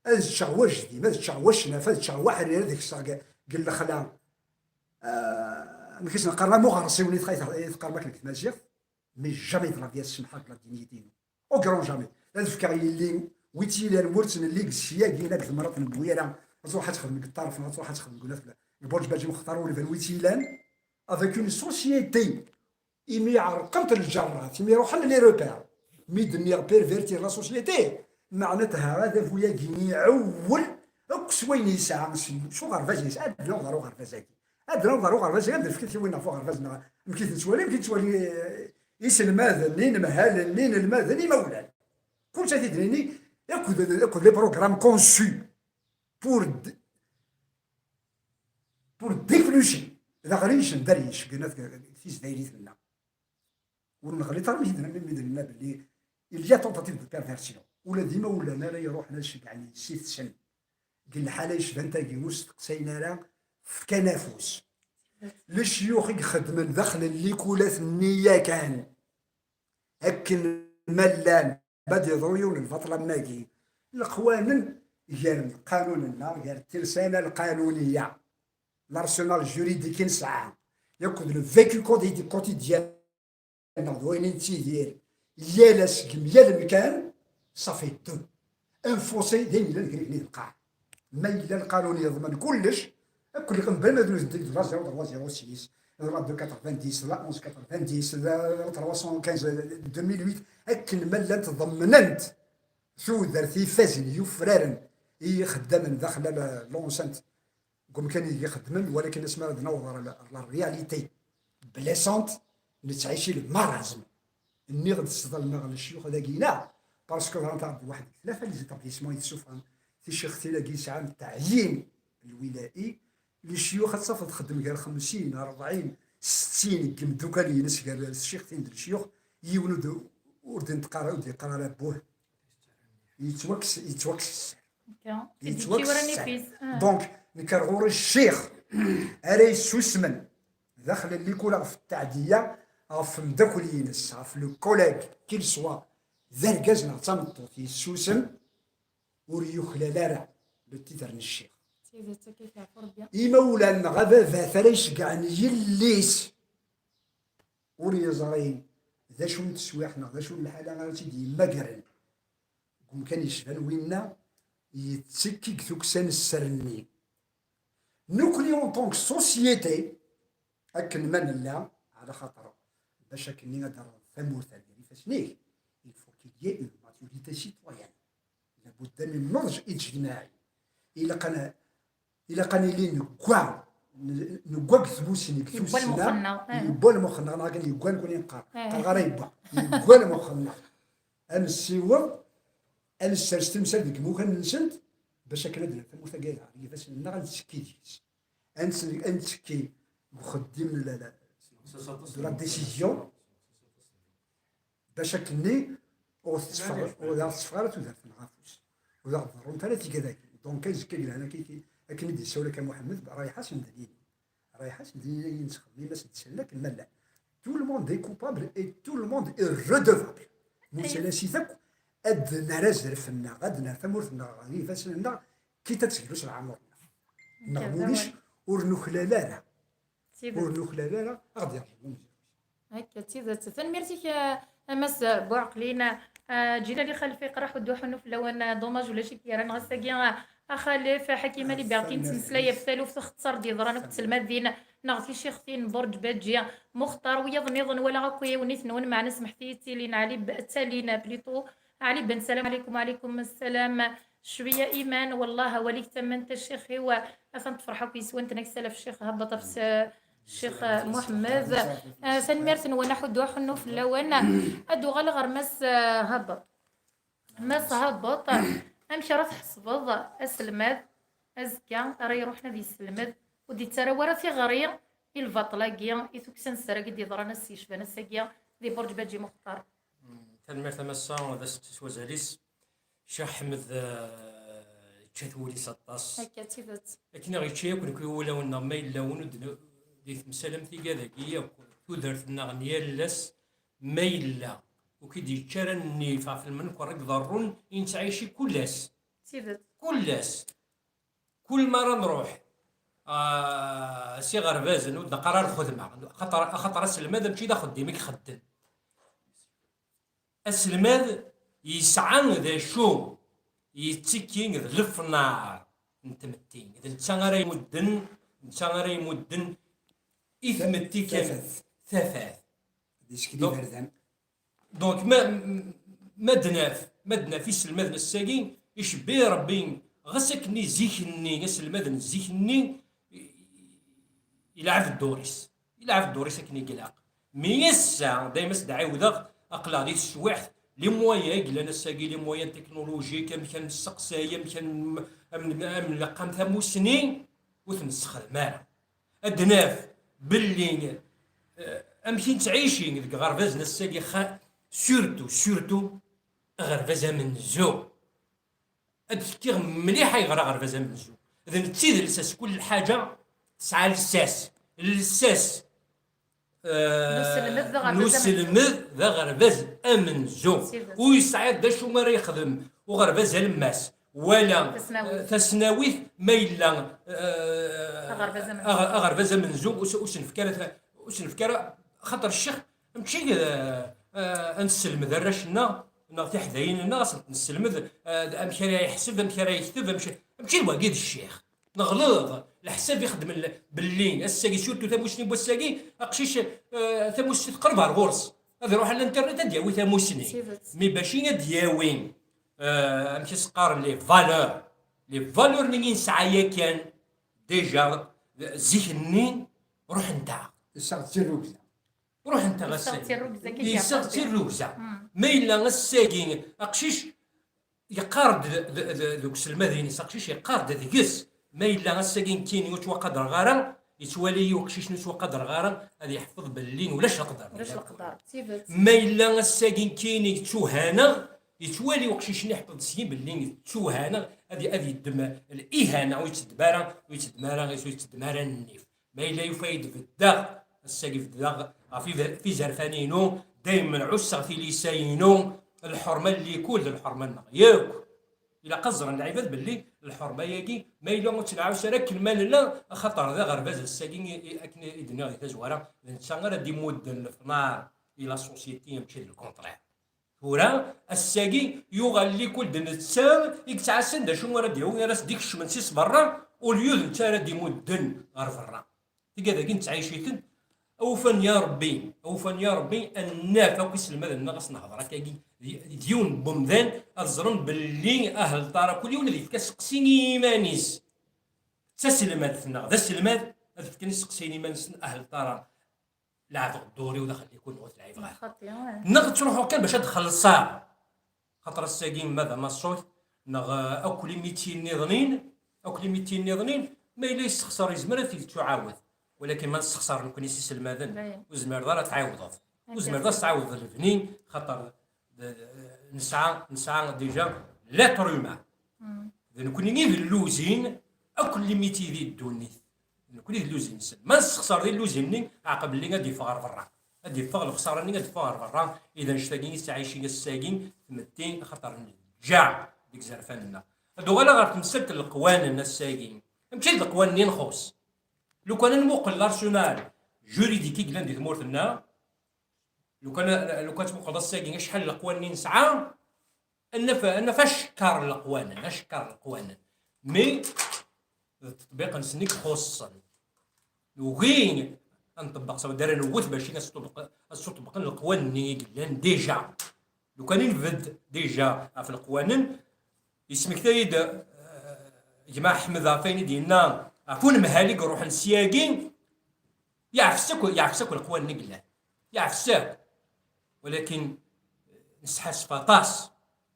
Ad ččeɣ wajdim, ad ččeɣ wacnaf, ad ččeɣ waḥrir, ad kseɣ deg, deg lexla. Ah, amek i s-neqqar, am uɣersiwen i tqa-, i tqarem akken deg tmaziɣt, mais jamais de la vie ad semḥeɣ deg la dignité-inu. Au grand jamais. Ad fkeɣ yelli, wi tt-ilan, wurtt n liggs yagi, nak d temrat n Bwira, ad truḥ ad texdem deg ṭṭaref, neɣ ad truḥ ad texdem deg unafel, deg Burǧ Baǧi Mextar, ur iban wi tt-ilan, avec une société, imi ɛerqent lǧerrat, imi ruḥen les repères. Mi d-nniɣ pervertir la société, meɛnatha adabu-yagi iɛewwel akk s wayen yesɛa, s, s uɣerbaz yesɛa, ad d-naweḍ ɣer uɣerbaz-agi. Ad d-naweḍ ɣer uɣerbaz-agi, ad d-nefk tiwin ɣef uɣerbaz-nneɣ. Amek i ten-ttwalin, amek i ttwalin, eh, iselmaden, inelmaden, inelmaden, imawlan. Kullec ad t-id-nini, akked, akked les programmes conçus pour d-, pour déplucher. D aɣric n derric, deg, deg tizdayrit-nneɣ. Ur neɣliṭ ara mi d-, mi d-nenna belli il y a tentative de perversion. Ula d imawlan ara iruḥen ad ceggɛen yessi-tsen deg lḥala yecban tagi, ur steqsayen ara, fkan afus. Lecyux i ixeddmen daxel n likulat-nni yakan, akken ma llan, ma d-iḍru yiwen n lbaṭel am wagi, leqwanen gar lqanun-nneɣ, gar tirsana lqanuniya, l'arsenal juridique i nesɛa, yakk d le vécu quotidien neɣ d wayen i nettidir yal ass deg yal amkan, ça fait deux. Un fossé d ayen yellan deg rrif-nni d lqaɛ. Ma yella lqanun yeḍmen kullec, akk lqanun, bla ma d nutenti, d la zéro trois zéro six, d la deux quatre-vingt-dix, d la onze quatre-vingt-dix, d la trois cent quinze, deux mille huit, akken ma llant ḍemnent tudert ifazen yufraren i yixeddamen daxel la, l'enceinte deg umkan ideg i xeddmen, walakin asmi ara d-naweḍ ɣer la, la réalité blessante, nettɛici le marasme. Nniɣ-d sḍelmeɣ lecyux dagi-ina, parce que ḍrant-aɣ-d waḥed deg tlata les établissements i d-ssufɣen ticixtin-agi yesɛan teɛyin lwilai, lecyux ad tafeḍ txeddem gar xemsin, rebɛin, settin n yimdukal-ines, gar tcixtin d lecyux, yiwen ur d-, ur d-neṭq ara, ur d-yeqqar ara buh. Yettwakkes, yettwakkes. Akka. Yettwakkes. Yettwakkes. Ah. Donc, nekk ar ɣur-i ccix ara yessusmen daxel n likul ɣef ttaɛdiya ɣef umeddakel-ines, ɣef le collègue, qu'il soit d argaz neɣ d tameṭṭut, yessusem, ur yuklal ara le titre n ccix. Tidet, akka i teɛfu Rebbi. Imawlan neɣ ababat ara iceggɛen yelli-s ur yeẓri d acu n teswiɛt neɣ d acu n lḥala ara tt-id-yemmagren deg umkan yecban winna, yettekki deg tukksa n sser-nni. Nekkni, en tant que société, akken ma nella, ɛla xaṭer Bac akken ad d-terreḍ tamurt ar gar ifassen-ik, il faut qu'il y ait une maturité citoyenne. لابد من نضج اجتماعي. Ilaq ad ilaq ad nili negga, negga deg tmusni, deg tussna, yewwa lmux-nneɣ, yewwa lmux-nneɣ, neɣ akken yewwa nekkni neqqar, qqareɣ ara yewwa, yewwa lmux-nneɣ. Ad nessiweḍ, ad nessers timsal deg imukan-nsent, bac akken ad d-nerr tamurt-agi ɣer yifassen-nneɣ, ad nettekki deg-s. Ad nsen-, ad nettekki deg uxeddim n la, la, de la décision, bac akkenni ur tetteffeɣ, ur aɣ-tetteffeɣ ara tudert-nneɣ afus. Ur aɣ-d-ḍerrunt ara tigad-agi. Donc, azekka deg lehna, akken, akken i d-yessawel akka Muḥemmed, rayeḥ-as n dlili. Rayeḥ-as n dlili, ayen nettxemmim, ass n tcella akken ma llan. Tout le monde est coupable et tout le monde est redevable. Musalas-it akk, ad nerr azref-nneɣ, ad nerr tamurt-nneɣ ɣer yifassen-nneɣ, quitte ad teglu s leɛmer-nneɣ. Neɣ ulac, ur nuklal ara. Ur nuklal ara, ad ɣ-d-yerẓ umezruy. Akka, d tidet. Tanemmirt-ik, a, a Mass Buɛeqlin. A, Ǧilali Xalef iqraḥ udduḥ unu fell-awen, a, dommage ulac-ik gar-aneɣ ass-agi, a, a Xalef, a Ḥakima Libertin tettmeslay ɣef taluft textar d-yeḍran akked tselmadin neɣ ticixtin Burǧ Baǧi, Muxtar, wiyaḍ nniḍen walaɣ akk iɛiwen-iten-wen, meɛna semḥet-iyi, ttilin Ɛli B-, ttalin, plutôt, Ɛli Ben Salam. Ɛlikum, ɛlikum ssalam. Cwiya iman, wallah, awal-ik tamment a ccix-iw, atan tefreḥ akk yis-wen, tenna-k sala f ccix Habbat ɣef s-, ccix Muḥemmed. Ah, tanemmirt-nwen, aḥuddu aḥunnu fell-awen. Ad uɣaleɣ ɣer Mass, ah, Habbat. Mass Habbat, amek ara tḥesbeḍ aselmad azekka ara iruḥen ad yesselmed, ur d-ittarra wara tiɣri i lbaṭel-agi, i tukksa n sser-agi d-yeḍran ass yecban ass-agi di Burǧ Baǧi Muxtar? Tanemmirt a Massa, d ass s wazal-is. Ccix Ḥmed, eh, yečča-t wul-is aṭas. Akka, d tidet. Akken i ɣ-yečča yakk nekk i wulawen-nneɣ, ma yella win ur d-, di temsal am tigad-agi yakk, tudert-nneɣ n yal ass, ma yella ur k-id-yečči ara nnif ɣef lmenkeṛ i iḍerrun i nettɛici kul ass. D tidet. Kul ass. Kul mi ara nruḥ, ah, s iɣerbazen, ur d-neqqar ara lxedma, axaṭer, axaṭer aselmad mačči d axeddim i ixeddem. Aselmad yesɛa d acu yettekki d lefnar n tmetti. D netta ara imudden, netta ara imudden i tmetti kan tafat. Tafat. Donc, donc, ma, ma d-naf, ma d-naf iselmaden ass-agi, icebbi Rebbi, ɣas akken i zik-nni, aselmaden zik-nni, ilɛeb ddur-is. Ilɛeb ddur-is akken i ilaq. Mi ass-a, dayma s-d-ɛiwdeɣ, aql-aɣ di teswiɛt, les moyens i yellan ass-agi, les moyens technologiques, amek ad nesteqsay, amek ad n-, ad n-, ad nleqqam tamusni, ur t-nessexdem ara. Ad d-naf belli, eh, amek i nettɛici deg iɣerbazen ass-agi, xa-, surtout, surtout, aɣerbaz amenzu. Ad d-fkiɣ mliḥ ayɣer aɣerbaz amenzu. D netta i d lsas, kul lḥaǧa tesɛa lsas. Lsas, eh, n uselmed d aɣerbaz amenzu. N uselmed d aɣerbaz amenzu. Ur yesɛi d acu ara yexdem uɣerbaz alemmas wala, tasnawit, eh, tasnawit, ma yella, eh, aɣerbaz amenzu. Aɣ-, aɣerbaz amenzu, ur s-, ur s-nefk ara ta-, ur s-nefk ara, xaṭer ccix, mačči, eh, eh, ad nesselmed arrac-nneɣ neɣ tiḥdayin-nneɣ, ad sent-nesselmed, eh, amek ara yeḥseb, amek ara yekteb, amek, mačči d wagi d ccix. Neɣleḍ, leḥsab ixeddmen l-, belli ass-agi, surtout tamusni n wass-agi, aqcic, eh, tamusni teqreb ar ɣur-s. Ad iruḥ ar l'internet, ad d-yawi tamusni. Tidet. Mi bac i ad d-yawi, eh, amek i s-qqaren, les valeurs. Les valeurs-nni i nesɛa yakan, déjà, zik-nni, ruḥent-aɣ. Yessaɣ-d tirrugza. Ruḥent-aɣ ass-agi. Yessaɣ-d tirrugza. Mm. Ma yella ass-agi, aqcic, yeqqar-d d, d, d, deg uselmad-ines, aqcic yeqqar-d deg-s, ma yella ass-agi nekkini ur ttwaqadreɣ ara, yettwali-yi uqcic-nni ur ttwaqadreɣ ara, ad yeḥfeḍ belli ulac leqder. Ulac leqder, d tidet. Ma yella ass-agi nekkini ttuhaneɣ, yettwali uqcic-nni yeḥfeḍ seg-i belli ttuhaneɣ, ad, ad yeddem lihana, ur yetteddem ara, ur yetteddem ara, ur yetteddem ara nnif. Ma yella yufa-yi-d beddeɣ, ass-agi beddeɣ ɣef iber-, ɣef izerfan-inu, daymen ɛusseɣ tilisa-inu, lḥerma n likul d lḥerma-nneɣ yakk. Ilaq ad ẓren lɛibad belli lḥerma-agi, ma yella ur tt-nɛuss ara akken ma nella, axaṭer d aɣerbaz ass-agi i, i, akken i d-nniɣ di tazwara, d netta ara d-imudden lefnar i la société, mačči d le contraire. Tura, ass-agi, yuɣal likul d netta i yettɛassan d acu ara d-yawi, ara s-d-ikecmen si sberra, au lieu d netta ara d-imudden ɣer berra. Tigad-agi nettɛic-iten, Awufan ya Ṛebbi, awufan ya Ṛebbi, ad naf akk iselmaden-nneɣ, ad s-nehḍer akkagi d, d yiwen n wemdan, ad ẓren belli ahel Ṭara kul yiwen ad yefk aseqsi i yiman-is. D taselmadt neɣ d aselmad, ad fken iseqsiyen i yiman-nsen ahel Ṭara. Leɛbeɣ dduri-w daxel ikun ɣur-t lɛib ɣer. Xaṭi, ouais. Neɣ ttruḥuɣ kan bac ad xellṣeɣ. Xaṭer ass-agi ma d amaṣut, neɣ, eh, akk limiti nniḍnin, akk limiti nniḍnin, ma yella yessexṣer, yezmer ad t-id-tuɛawed. Walakin ma nessexṣer nekkni s iselmaden, ur zmireḍ ara ad tɛiwdeḍ. Ur zmireḍ ad tɛiwdeḍ lebni, xaṭer d, d, nesɛa, nesɛa déjà l'être humain. D nekkni i d lluzin, akk limiti di ddunit. D nekkni i d lluzin-nsen. Ma nessexṣer di lluzin-nni, aɛqeb-nni ad d-yeffeɣ ɣer berra. Ad d-yeffeɣ lexṣara-nni, ad d-yeffeɣ ɣer berra. I d annect-agi i tettɛici ass-agi tmetti, axaṭer nǧeɛ deg izerfan-nneɣ. Ad uɣaleɣ ɣer temsalt n leqwanen ass-agi. Amek i d leqwanen i nxuṣ? Lukan ad nmuqel l'arsenal juridique i yellan di tmurt-nneɣ, lukan, lukan tmuqleḍ ass-agi acḥal n leqwanen i nesɛa, ad naf, ad naf acekkeṛ n leqwanen, acekkeṛ n leqwanen. Mais d teṭbiq-nsen i ixuṣṣen. Nugi ad nṭebbeq s wanda ara newwet bac ad sṭubeq-, ad sṭuṭbeqen leqwanen-nni i yellan déjà. Lukan i nbedd déjà ɣef leqwanen, yesmektay-d, eh, gma Ḥmed ɣef wayen i d-yenna ɣef unemhal i iruḥen syagi, yeɛfes akk, yeɛfes akk leqwanen i yellan. Yeɛfes akk. Walakin nesḥassef aṭas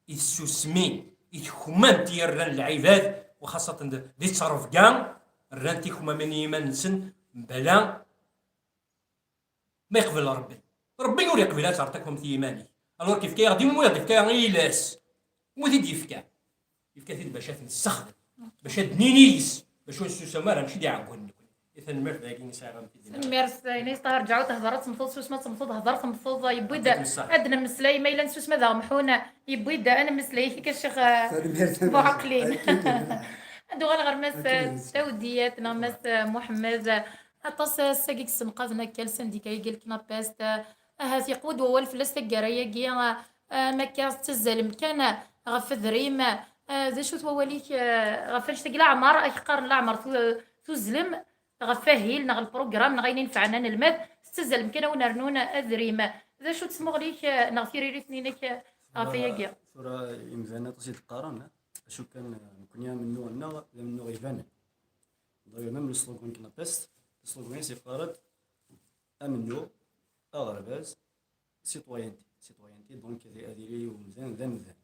i tsusmi, i tekmamt i rran lɛibad, waxaṣaten d, di ttrebga, rran tikmamin i yiman-nsen, mbala ma yeqbel Rebbi. Rebbi ur yeqbil ad terr takmamt i yiman-ik. Alors yefka-yaɣ-d imu, yeɛḍ yefka i yiles. Mu t-id-yefka. Yefka-t-id bac ad t-nessexdem. Bac ad d-nini yes. Bac ur nessusam ara, mačči d iɛeggunen nekkni. I tanemmirt dagi i sɛiɣ am tidin. Tanemmirt, Inna-yas Ṭaher, ǧeɛɛu tehder ad temmteḍ, susma ad temmteḍ, hder temmteḍ, yewwi-d ad nemmeslay, ma yella nessusem ad aɣ-mḥun, yewwi-d ad nemmeslay, kika Ccix, eh, Buɛaqlin. Ad uɣaleɣ ɣer Mass, eh, Tawdiyat, neɣ Mass, eh, Muḥemmed, eh, aṭas, eh, ass-agi i yessenqaden akka, le syndicat-agi, le CNAPEST, eh, ahat yeqwa-d wawal fell-as taggara-agi, eh, am akka tettazzalem kan ɣef adrim, eh, d acu-t wawal-ik, eh, ɣef annect-agi leɛmer, ak-qqaren leɛmer tu-, tuzzlem ɣef wahil neɣ lprugram neɣ ayen inefɛen anelmad, tettazzalem kan a wen-rnun adrim. D acu-tt tmuɣli-k, eh, neɣ tiririt-nni-inek, eh, ɣef wayagi? Tura imdanen aṭas i d-qqaren, acu kan, eh, nekkni amennuɣ-nneɣ d amennuɣ ibanen. D'ailleurs, même le slogan n CNAPEST, le slogan-is yeqqar-d amennuɣ, aɣerbaz, citoyenneté. Citoyenneté, donc, ad, ad yili umdan d amdan deg,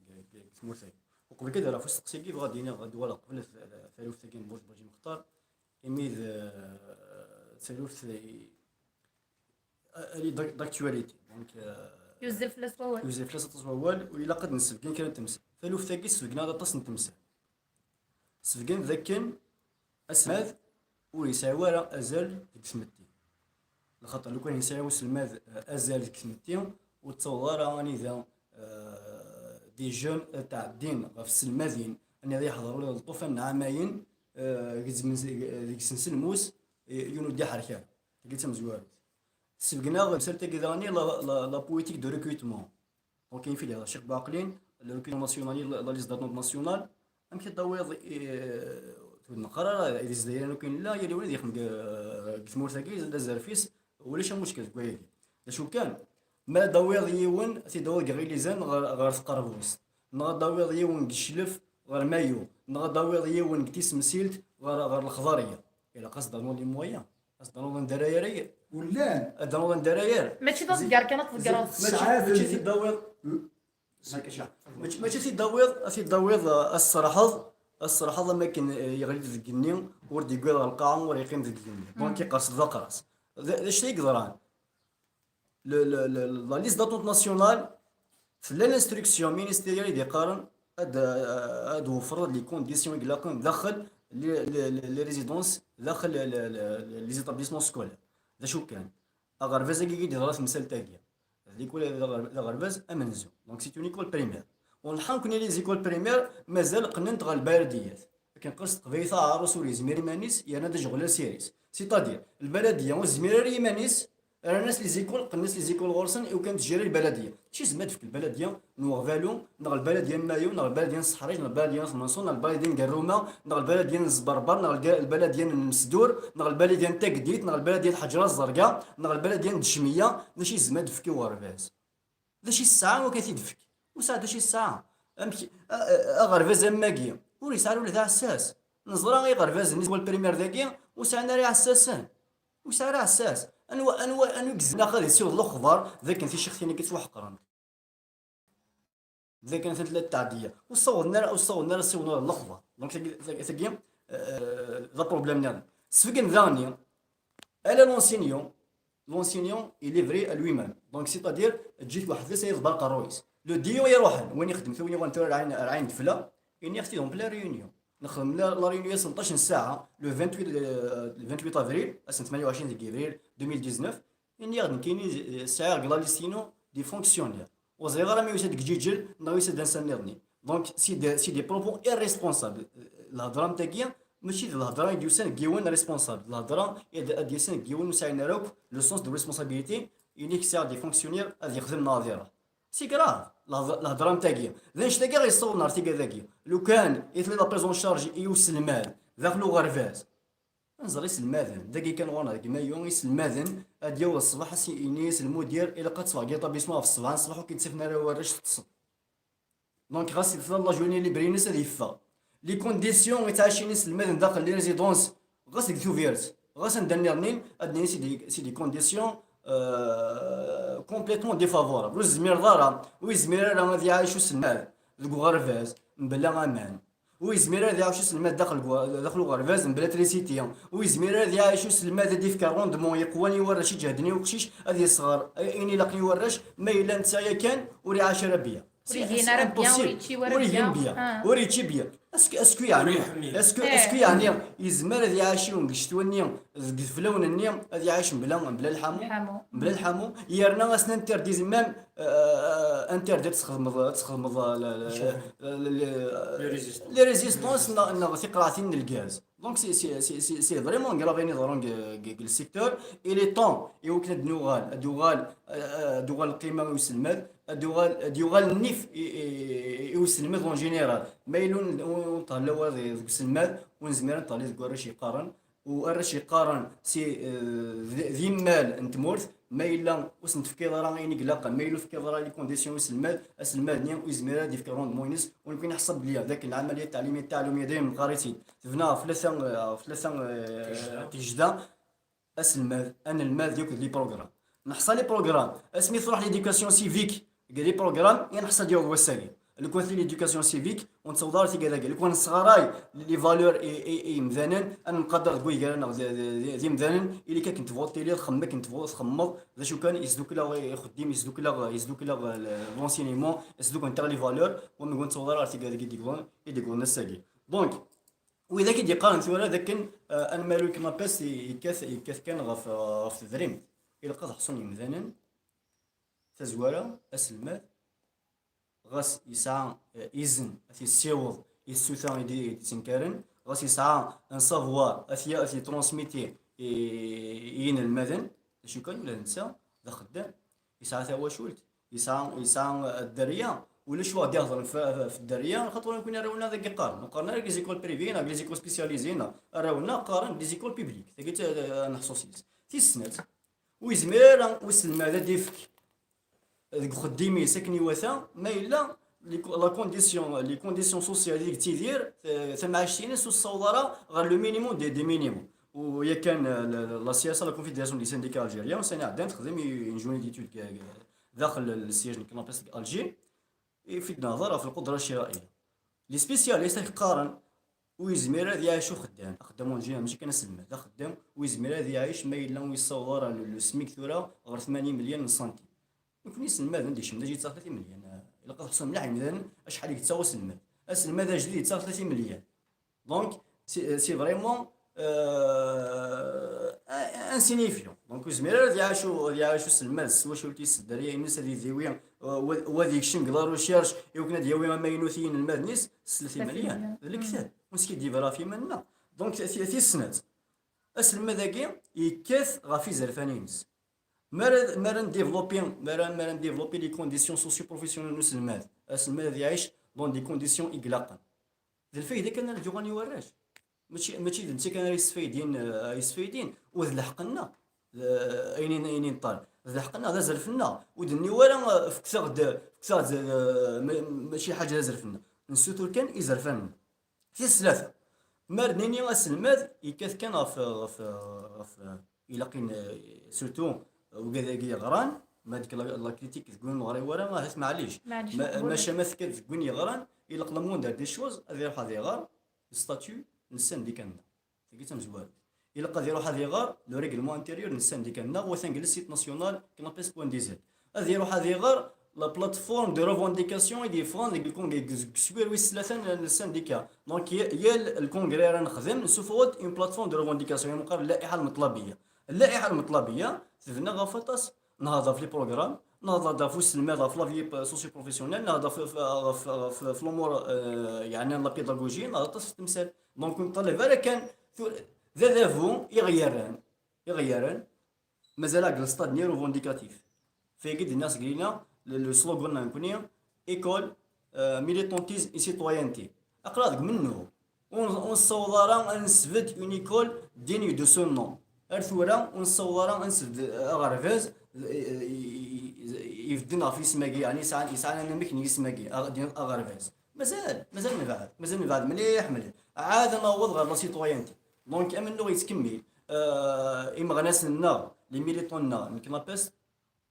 deg, deg tmurt-agi. Uqbel kan ad d-rreɣ ɣef usteqsi-agi, bɣiɣ ad d-iniɣ, ad d-uɣaleɣ qbel t-, taluft-agi n Bush Bajim Xtar, imi d, eh, taluft i, eh, d-, d'actualité. Donc, eh, yuzzel fell-as wawal. Yuzzel fell-as aṭas wawal, u ilaq ad d-nessebgen kra n temsal. Taluft-agi tessebgen-aɣ-d aṭas n temsal. Sbeggen d akken aselmad ur yesɛi ara azal deg tmetti. Lxaṭer, lukan yesɛi uselmad, eh, azal deg tmetti, ur tettaweḍ ara anida, eh, des jeunes ad tɛeddin ɣef tselmadin, anida yeḥḍer ula d lṭufan n ɛamayen, eh, gezzmen s-, deg-sen s lmus, eh, yiwen ur d-iḥerrek ara. Tagi d tamezwarut. Sbeggen-aɣ temsalt-agi daɣen la, la, la politique de recrutement. Donc, il y a Cheikh Bouaklin, le recrutement national, la, la liste d'attente nationale. Amek i d-tawiḍ, eh, ur neqqar ara d Izzayriyen akk i nella, yal yiwen ad yexdem deg, deg tmurt-agi, d azerf-is, ulac amuckel deg wayagi. D acu kan, ma d-tawiḍ yiwen, ad t-id-tawiḍ deg Iɣilizan ɣer, ɣer Tqerbust, neɣ ad d-tawiḍ yiwen deg Cclef ɣer Mayu, neɣ ad d-tawiḍ yiwen deg Tisemsilt ɣer, ɣer Lexḍerya. Ilaq ad s-d-rnuḍ les moyens. Ad s-d-rnuḍ anda ara yerr. Ullan. Ad d-rnuḍ anda ara yerr. Mačči d aẓeggar kan ad tḍeggreḍ. Mačči, mačči t-id-tawiḍ. Mačči, mačči t-id-tawiḍ, ad t-id-tawiḍ, eh, ad s-tserḥeḍ, ad s-tserḥeḍ am akken, eh, yeɣli-d deg igenni, ur d-yewwiḍ ɣer lqaɛa, ur yeqqim deg igenni. Donc, iqers-d d aqras. D, d acu i yeḍran? Le, le, le, la liste d'attente nationale, tella l'instruction ministérielle i d-yeqqaren ad, ad wefren les conditions i ilaqen daxel les, les, les, les résidences, daxel les, les, les, les établissements scolaires. D acu kan, aɣerbaz-agi i d-yeḍra temsalt-agi, d l'école, d aɣer-, d aɣerbaz amenzu. Donc, c'est une école primaire. U nḥa nekkni les écoles primaires mazal qqnent ɣer lbaladiyat. Akken qqaren s teqbaylit, aɛarus ur yezmir iman-is, yerna d ajeɣlal s iri-s. C'est-à-dire, lbaladiya ur tezmir ara iman-is, Rran-as les écoles, qqnen-as les écoles ɣur-sen, i ukan tjiri lbaladya. Mačči zma ad tefk lbaladya n Uɣbalu, neɣ lbaladya n Mayu, neɣ lbaladya n Seḥriǧ, neɣ lbaladya n Tmenṣur, neɣ lbaladya n Gerruma, neɣ lbaladya n Zberber, neɣ lga- lbaladya n Mesdur, neɣ lbaladya n Tageddit, neɣ lbaladya n Ḥeǧra Ẓerga, neɣ lbaladya n Dcmiya. D acu i zma ad tefk i uɣerbaz? D acu i tesɛa wakken ad t-id-tefk? Ur tesɛa d acu i tesɛa. Amek, a- a- aɣerbaz am wagi ur yesɛi ara ula d aɛessas. Neẓra iɣerbazen n lprimaire dagi ur sɛin ara iɛessasen. Ur yesɛi ara aɛessas. Anwa, anwa, anwa i yezmer ad yessiweḍ lexbar d akken ticixtin-agi ttwaḥeqrent? D akken atan tella ttɛeddiya. Ur ssawḍen ara, ur ssawḍen ara ssiwḍen ɣer lexbar. Donc, tagi, tagi, tagi, euh, d aproblème niḍen. Sbeggen daɣen, ala l'enseignant, l'enseignant, il est vrai à lui-même. Donc, c'est-à-dire, ǧǧet weḥd-s ad yeḍber aqerruy-is. Le déo iruḥen, win ixeddem tawin yuɣalen tura ar ɛin, ar ɛin dfla, ini-aɣ-t-id en pleine réunion. Nexdem la, la réunion-a seṭṭac n ssaɛa, le vingt-huit, euh, le vingt-huit avril, ass n tmanya u ɛecrin deg yebrir deux mille dix-neuf, ini-aɣ-d nekkini, euh, sɛiɣ deg la liste-inu des fonctionnaires. Ur ẓriɣ ara ma yusa-d deg Ǧiǧel neɣ yusa-d ansa nniḍen. Donc, c'est des, c'est des propos irresponsables. Lhedra am tagi, mačči d lhedra i d-yusan deg yiwen responsable. Lhedra i d-, ad d-yasen deg yiwen ur sɛin ara akk le sens de responsabilité, ini-k sɛiɣ des fonctionnaires ad yexdem neɣ ad iruḥ. C'est grave, lhedra, lhedra am tagi. D annect-agi i ɣ-yessawḍen ɣer tigad-agi. Lukan i tella la prise en charge i uselmad daxel uɣerbaz, ad nẓer iselmaden. Dagi kan ɣur-neɣ deg Mayu, iselmaden ad d-yaweḍ ṣṣbeḥ, ad s-yini s lmudir, ilaq ad teffeɣ deg l'établissement ɣef ṣṣbeḥ n ṣṣbeḥ, ur k-id-ttafen ara warrac teṭṭseḍ. Donc, ɣas tella la journée libre-ines ad yeffeɣ. Les conditions i ttɛicin iselmaden daxel les résidences, ɣas deg Tubiret, ɣas anda nniḍen, ad d-nini c'est des, c'est des conditions, euh, complètement défavorables. Ur yezmir ara, ur yezmir ara ad iɛic uselmad deg uɣerbaz mebla aman. Ur yezmir ara ad iɛic uselmad daxel, daxel uɣerbaz mebla trisiti. Ur yezmir ara ad iɛic uselmad ad d-ifk rendement yeqwan i warrac iǧehden i uqcic ad yesɣer ayen ilaqen i warrac, ma yella netta yakan ur iɛac ara bien. Ur igin ara bien, ur yečči ara bien. Ur yegin bien. Ah. Ur yečči bien. Est-ce que, est-ce que yeɛni, est-ce que, est-ce que yeɛni yezmer ad iɛac yiwen deg ccetwa-nni, deg teflawen-nni, ad iɛac mebla, mebla lḥamu? Lḥamu. Mebla lḥamu. Yerna ad s-ninterdise même, euh, interdit ad txedmeḍ, ad txedmeḍ, euh, la, la, la, la, la, les résistances. Les résistances neɣ, neɣ tiqraɛtin n lgaz. Donc, c'est, c'est, c'est, c'est, c'est vraiment grave ayen iḍerrun deg, deg, deg le secteur. Il est temps, i wakken ad d-nuɣal, ad d-uɣal, euh, ad d-uɣal lqima i uselmad, ad d-uɣal, ad d-yuɣal nnif i, i, i, i uselmad en général. Ma yella ur, ur, ur nṭehla ara deg, deg uselmad, ur nezmir ad nṭehli deg warrac yeqqaren. U arrac yeqqaren si, euh, d, d immal n tmurt, ma yella ur sen-tefkiḍ ara ayen i ilaqen, ma yella ur tefkiḍ ara les conditions i uselmad, aselmad-nni ur yezmir ara ad d-yefk rendement-ines. U nekkni neḥṣa belli d akken lɛamaliya ttaɛlimiyya, ttaɛlumiyya dayem meqqar-itt-id, tebna ɣef tlata, euh, ɣef tlata, euh, tijda. Tijda. Aselmad, anelmad, akked les programmes. Neḥṣa les programmes. Asmi truḥ l'éducation civique deg les programmes, i neḥṣa ad yaweḍ wass-agi. Lukan tili l'éducation civique, ur nettaweḍ ara tigad-agi. Lukan nesɣaray les valeurs i, i, i yimdanen, ad nemqader deg way gar-aneɣ d, d, d, d imdanen, ili-k akken tebɣuḍ tiliḍ, xemmem akken tebɣuḍ txemmeḍ, d acu kan, yesdukkel-aɣ ixeddim, yesdukkel-aɣ, yesdukkel-aɣ, euh, l'enseignement, yesdukkel-aɣ les valeurs, wamag ur nettaweḍ ara ɣer tigad-agi i d-yewwḍen, i d-yewwḍen ass-agi. Donc, widak i d-yeqqaren tura d akken, euh, anmaru n Knapes yekkat, yekkat kan ɣef, ɣef tedrimt. Ilaq ad ḥṣun yimdanen, tazwara, aselmad, ɣas yesɛa, euh, izen ad t-yessiweḍ i tsuta i d-, i d-ittenkaren, ɣas yesɛa un savoir ad t-, ad t-yetransmiti i, i yinelmaden, d acu kan, ula d netta d axeddam, yesɛa tawacult, yesɛa, yesɛa, euh, dderya, ulac wa ɣ-d-ihedren f, f, f dderya, xaṭer ur nekkni arraw-nneɣ dagi qqaren, ur qqaren ara deg les écoles privées neɣ deg les écoles spécialisées neɣ arraw-nneɣ qqaren deg les écoles publiques, tagi d, euh, neḥṣu s-, tis snat. Ur yezmir ara uselmad ad d-ifk deg uxeddim-is akken iwata, ma yella les co-, la condition, les conditions sociales i yettidir, eh, tamɛict-ines ur tessaweḍ ara ɣer le minimum des, des minimums. U yakan, eh, la, la, la C S A, la Confédération des syndicats algériens, ussan iɛeddan texdem i, une journée d'études deg, deg, daxel le siège n Knapes deg Alger. Ifi-d nehḍer ɣef lqudra cciraiya. Les spécialistes ak qqaren ur yezmir ad iɛic uxeddam. Axeddam en général, mačči kan aselmad. Axeddam ur yezmir ad iɛic ma yella ur yessaweḍ ara le, le SMIC tura ɣer tmanya imelyan n santim. Nekkni iselmaden d icemdaǧ yettaɣ tlata imelyan. Ah, ilaq ad ḥṣun mliḥ yimdanen acḥal i yettaɣ uselmad. Aselmad ajdid yettaɣ tlata imelyan. Donc, c'est, c'est vraiment, euh, un, un insignifiant. Donc, ur yezmir ara ad iɛac u-, ad iɛac uselmad s twacult-is, s dderya-ines, ad idiwi, euh, wa, wa ad yekcem deg la recherche, i wakken ad yawi amaynut i yinelmaden-is, s tlata imelyan. Tlata imelyan. D lekdeb. Ur neskiddib ara ɣef yiman-nneɣ. Donc, ti-, tis snat, aselmad-agi yekkat ɣef izerfan-ines. Mi ara mi ara ndéveloppi mi ara mi ara ndéveloppi les conditions socio-professionnelles n uselmad, aselmad ad iɛic dans des conditions iglaqen. D lfayda kan ara d-yuɣalen i warrac. Mačči mačči d netta kan ara yesfaydin, eh, yesfaydin, u d lḥeqq-nneɣ. Eh, ayen i ayen i neṭṭal d lḥeqq-nneɣ, d azref-nneɣ. Ur d-nniɣ ara, eh, fket-aɣ-d fket-aɣ-d, eh, ma- mačči lḥaǧa d azref-nneɣ. Nessutur kan izerfan-nneɣ. Tis tlata, mi ara d-nini aselmad yekkat kan ɣef ɣef ɣef ilaq in surtout ugad-agi yeɣran, ma deg la la critique deg win ur neɣri wara ahat maɛlic. Maɛlic, ma- ur maca ma tekkat deg win yeɣran, ilaq la moindre des choses ad iruḥ ad iɣer statut n syndicat-nneɣ. Tagi d tamezwarut. Ilaq ad iruḥ ad iɣer le règlement intérieur n syndicat-nneɣ, u atan deg le site national knapes point d z. Ad iruḥ ad iɣer la plateforme de revendication i d-yeffɣen deg lkong- deg uswir wis tlata n syndicat. Donc, y- yal lkongri ara nexdem, nessufeɣ-d une plateforme de revendication, i meqqar llaiḥa lmeṭlabiya. Llaiḥa lmeṭlabiya tebna ɣef waṭas, nehḍer ɣef les programmes, nehḍer ɣef uselmad, ɣef la vie socio-professionnelle, nehḍer ɣef, ɣef, ɣef, ɣef l'umur, euh, yeɛnan la pédagogie, nehḍer aṭas ɣef temsal. Donc, ur neṭṭalab ara kan tura d adabu i ɣ-yerran, i ɣ-yerran, mazal-aɣ deg le stade-nni revendicatif. Fayagi d-nniɣ seg lina, le, le slogan-nneɣ nekkni, école, euh, militantisme et citoyenneté. Aql-aɣ deg mennuɣ. Ur, ur nessaweḍ ara ad nesbedd une école digne de ce nom. Ar tura, ur nessaweḍ ara ad nesbedd aɣerbaz, eh, eh, ibedden ɣef yisem-agi, yeɛni yesɛan, yesɛan anamek n yisem-agi, aɣ-, aɣerbaz. Mazal, mazal nebɛed, mazal nebɛed mliḥ, mliḥ. Ɛad ad naweḍ ɣer la citoyenneté. Donc, amennuɣ yettkemmil. Euh, imeɣnasen-nneɣ, les militants-nneɣ n knapes,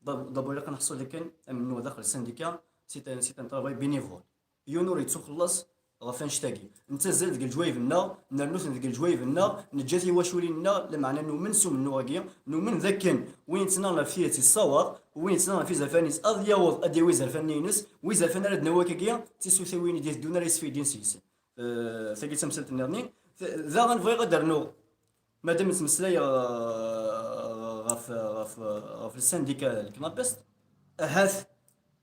d'ab- d'abord ilaq ad neḥṣu dakken amennuɣ daxel syndicat, c'est un, c'est un travail bénévole. Yiwen ur yettuxelleṣ ɣef annect-agi. Nettazzal deg leǧwayeb-nneɣ, nernu-ten deg leǧwayeb-nneɣ, neǧǧa tiwaculin-nneɣ, lameɛna numen s umennuɣ-agi, numen dakken win yettnaɣen ɣef tidet yessawaḍ, win yettnaɣen ɣef izerfan-is ad yaweḍ ad d-yawi izerfan-nni-ines, wi izerfan ara d-nawi akkagi, d tisutawin i d-iteddun ara yesfaydin seg-sen. Eh, tagi d tamsalt nniḍen. T- Daɣen bɣiɣ ad d-rnuɣ, madam nettmeslay, eh, ɣef, ɣef, ɣef le syndicat n knapes, ahat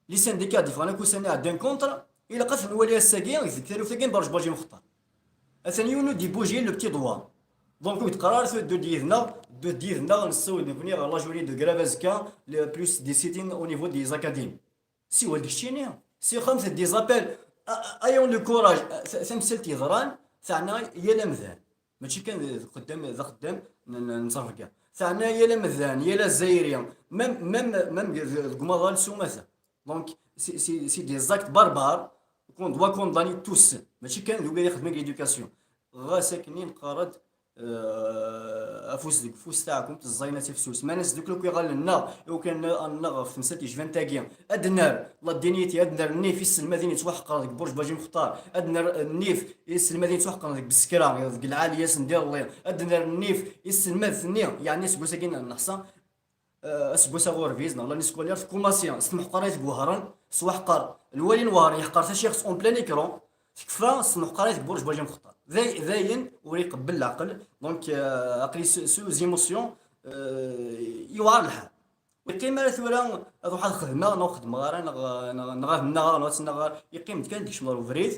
les syndicats d-yeffɣen akk ussan iɛeddan contre, ilaq ad t-nwali ass-agi deg taluft-agi n Barj Baji Mextar. Atan yiwen ur d-ibuji, le petit doigt. Donc ur d-qqar ara tura ddu-d yid-neɣ, ddu-d yid-neɣ, nessaweḍ nekkni ɣer la journée de grève azekka, le plus des sit-ins au niveau des académies. Siwel-d keččini, sixemt-d des appels, a- a- ayant le courage, a- ta- tamsalt yeḍran, teɛna yal amdan. Mačči kan d xeddam, d axeddam n, n, n ttrebga. Teɛna yal amdan, yal azzayri, même, même, même deg, deg umaḍal s umata. Donc, c'est, c'est, c'est des actes barbares qu'on doit condamner tous. Mačči kan d wigad ixeddmen deg l'éducation. Ɣas akken i neqqar-d, euh, afus deg ufus taɛkumt, ẓẓayen ad tifsus. Ma nesdukkel akk iɣallen-nneɣ, i wakken ad naɣ ɣef temsalt yecban tagi, ad d-nerr la dignité, ad d-nerr nnif i tselmadin yettwaḥeqren deg Burj Baji Mextar, ad d-nerr nnif i tselmadin yettwaḥeqren deg Bsekra, deg lɛali ass n diḍelli, ad d-nerr nnif i tselmadt-nni, yeɛni seg wass-agi n-, neḥṣa, eh, aseggas aɣurbiz, neɣ l'année scolaire, tkumaṣi s temḥeqranit deg Wehran, s waḥqer, lwali n Wehran yeḥqer taciɣt en plein écran, tekfa s temḥeqranit deg Burj Baji Mextar. Day-, dayen ur iqebbel leɛqel, donc, eh, aql-i sous, sous émotion, eh, yewɛer lḥal. Yeqqim ara tura ad ruḥeɣ ad xedmeɣ, neɣ ur xedmeɣ ara, neɣ, neɣ, neɣ ad nnaɣeɣ, neɣ ad tt-nnaɣeɣ, yeqqim-d kan deg kecmeḍ ubrid,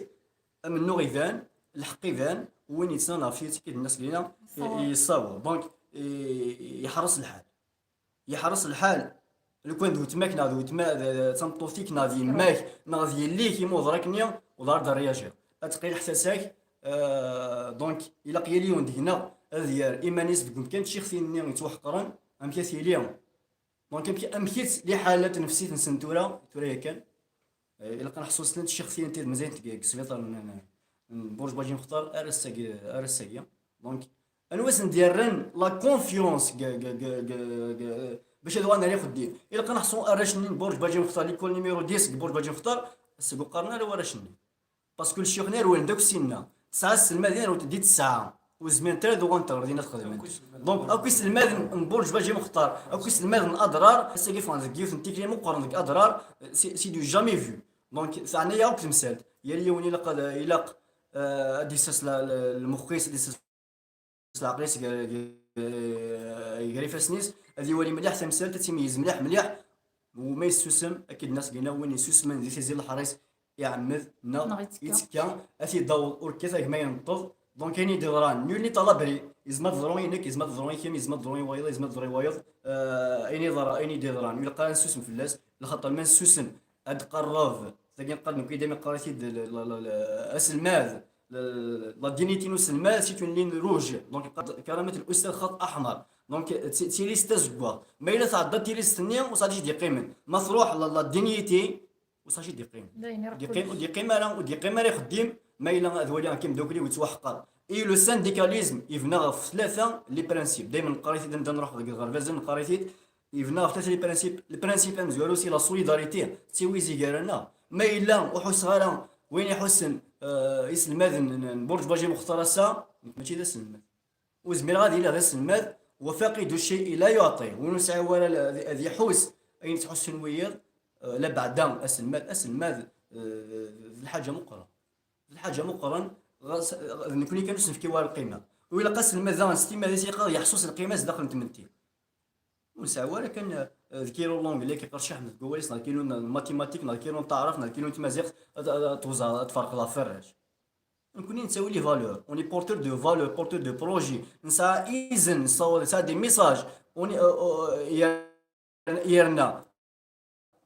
amennuɣ iban, lḥeqq iban, win yettnan ɣef tidet i d-nnas lina, yessaweḍ. Donc, i- yeḥreṣ lḥal. Yeḥreṣ lḥal. Lukan d wetma-k neɣ d wetma, d, d tameṭṭut-ik neɣ d yemma-k neɣ d yelli-k, imi uḍrak-nni uḍar d réagir. Ad teqqil ḥtasa-k, euh, donc, ilaq yal yiwen deg-neɣ ad yerr iman-is deg umkan n tcixtin-nni yettwaḥeqren, amek ad tili. Donc, amek, amek-itt liḥala tnefsit-nsen tura, tura yakan? Eh, ilaq ad neḥṣu snat tcixtin tid mazal deg, deg sbiṭar n, n, n Burj Baji Mextar ar ass-agi, ar ass-agi. Donc, anwa i sen-d-yerran la confiance g, g, g, g, g, bac ad uɣalen ar ixeddim? Ilaq ad neḥṣu arrac-nni n Burj Baji Mextar, l'école numéro dix deg Burj Baji Mextar, ass-agi ur qqaren ara warrac-nni. Parce que lecyux-nni rewlen-d akk sinna. Tesɛa tselmadin rewlent-d i tesɛa. Ur zmirent ara ad uɣalent ɣer din ad xedment. Donc, akk iselmaden n Burj Baji Mextar, akk iselmaden n Adrar, ass-agi ffɣen deg yiwet n tikli meqqren deg Adrar, c'est, c'est du jamais vu. Donc, teɛna-yaɣ akk temsalt. Yal yiwen ilaq ad, ilaq, euh, ad d-yessers la, la, lmux-is, ad d-yessers leɛqel-is gar, gar, gar ifassen-is, ad iwali mliḥ tamsalt, ad tt-imeyyez mliḥ, mliḥ. U ma yessusem, akken d-nnas gina, win yessusmen di tizi n leḥris, iɛemmed neɣ yettekka, ad t-id-aweḍ urkit a gma yenṭeḍ, Donc ayen i d-yeḍran, nul n'est à l'abri. Yezmer ad teḍru i nekk, yezmer ad teḍru i kemm, yezmer ad teḍru i wayeḍ, yezmer ad teḍru i wayeḍ. Euh, ayen i yeḍra, ayen i d-yeḍran, ur ilaq ara ad nsusem fell-as, lxaṭer ma nsusem, ad d-qerreb. Tagi neqqar, nekk idem iqqar-it-id l-, l-, l-, l-, aselmad, l-, la dignité n uselmad, c'est une ligne rouge. Donc yeqqar-d karamat l-ustad xaṭ aḥmar. Donc d ti-, d tilist tazeggaɣt. Ma yella tɛedda tilist-nni, ur sɛiɣ d-yeqqimen. Ma truḥ la, la dignité, ur sɛiɣ d-yeqqimen. D ayen iruḥ d-yeqqim, kullec. Ur d-yeqqim ara, ur d-yeqqim ara ixeddim, ma yella ad waliɣ akka imdukli-w yettwaḥqer. Et le syndicalisme yebna ɣef tlata les principes. Daymen neqqar-it-id anda nruḥ deg lɣerbaz, neqqar-it-id, yebna ɣef tlata les principes. Le principe amezwaru c'est la solidarité, d tiwizi gar-aneɣ. Ma yella ur ḥusseɣ ara win iḥussen, euh, iselmaden n, n Burǧ Baji Muxtar ass-a, nekk mačči d aselmad. Ur zmireɣ ad iliɣ d aselmad, وفاقد الشيء لا يعطيه. Win ur nesɛi wara ad, ad iḥuss ayen ttḥussen wiyiḍ, euh, la beɛda aselmad, aselmad, euh, d lḥaǧa meqqren. D lḥaǧa meqqren, ɣas, euh, d nekni kan ur s-nefki wara lqima. U ilaq aselmad daɣen s timmad-is yeqqar yeḥṣu s lqima-s daxel n tmetti. Ur nesɛi wara kan, euh, d kilo n l'anglais ki qqar Ccix Ḥmed deg wawal-is, neɣ d kilo n mathématiques, neɣ d kilo n taɛrabt, neɣ d kilo n tmaziɣt, ad, ad, ad tewzeɛ, ad tferqeḍ ɣef warrac. Nekkni nettawi les valeurs, on est porteur de valeurs, porteur de projets, nesɛa izen, nessaweḍ, nesɛa des messages, on est, euh, euh, yerna, yerna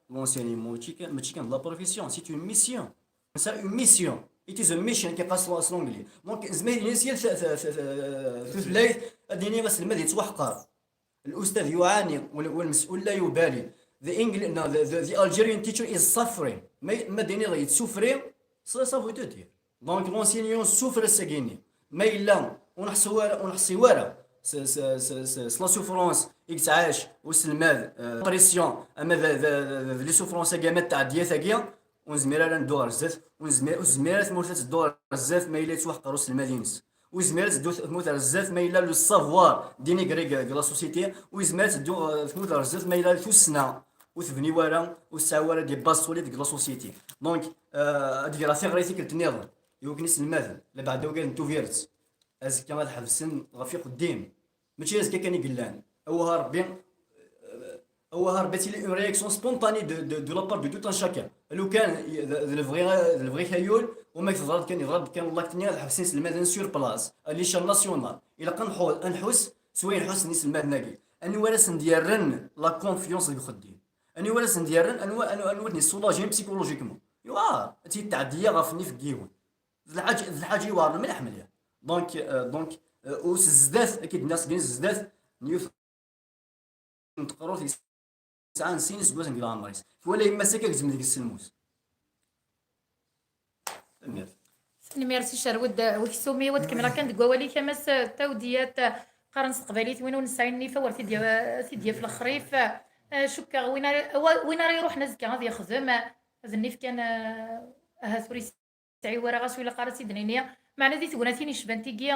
l'enseignement mačči kan, mačči kan de la profession, c'est une mission. Nesɛa une mission. It is a mission, ki qqar s, s l'anglais. Donc nezmer ad nini s yal ta-, ta-, ta-, ta-, tutlayt, ad nini aselmad yettwaḥqer. الأستاذ يعاني وال-، والمسؤول لا يبالي. The English, no, the, the, the Algerian teacher is suffering. Ma, ma d-iniḍ yettsufri, ça, ça veut tout dire. Donc l'enseignant souffre ass-agi-nni. Ma yella ur neḥṣi wara, ur neḥṣi wara s, s, s, s, s la souffrance i yettɛac uselmad, euh, pression, ama d, d, d, d les souffrances-agi, ama d tɛeddiyat-agi, ur nezmir ara ad neddu ɣer zdat, ur nezmir, ur tezmir ara tmurt ad teddu ɣer zdat ma yella yettwaḥqer uselmad-ines. Ur yezmir ad teddu tmurt ɣer zdat ma yella le savoir dénigré deg, deg la société. Ur yezmir ad teddu, euh, tmurt ɣer zdat ma yella tussna ur tebni wara, ur tesɛi wara des bases solides deg la société. Donc, euh, ad d-greɣ tiɣri tikkelt nniḍen i wakken iselmaden, labeɛda ugad n Tubiret, azekka ad ḥebsen ɣef ixeddim. Mačči azekka kan i yellan. Awah a Rebbi, euh, Awah a Rebbi, ad tili une réaction spontanée de, de, de la part de tout un chacun. Lukan d, d lebɣi, d lebɣi-k a yul, u ma teḍra-d kan, yeḍra-d kan l'acte-nni, ad ḥebsen iselmaden sur place, à l'échelle nationale. Ilaq ad nḥu-, ad nḥuss s wayen ḥussen iselmaden-agi. Anwa ara sen-d-yerren la confiance deg uxeddim? Anwa ara sen-d-yerren, anwa, anwa, anwa ad ten-yessoulagen psychologiquement? Yewɛer, ad tili tɛeddi ɣef nnif n yiwen. D lḥaǧa, d lḥaǧa yewɛren mliḥ, mliḥ. Donc, euh, donc, euh, u s zdat, akka d-nniɣ seg zdat, n yiwet n teqrurt yesɛan sin iseggasen deg leɛmer-is. Twala yemma-s akka gezmen deg-s lmus. Tanemmirt. Tanemmirt i Cerwed Weksumi, wa tkemmel kan deg wawal-ik, a Mass Tawdiyat, qqaren s teqbaylit, win ur nesɛi nnif, awer t-id-ya-, t-id-yaf lexrif. Eh, cukkeɣ win ara, wa-, win ara iruḥen azekka ad yexdem, ad nnif kan, eh, ahat ur yesɛi wara, ɣas ur ilaq ara ad tt-id-nini. Meɛna di tegnatin yecban tigi,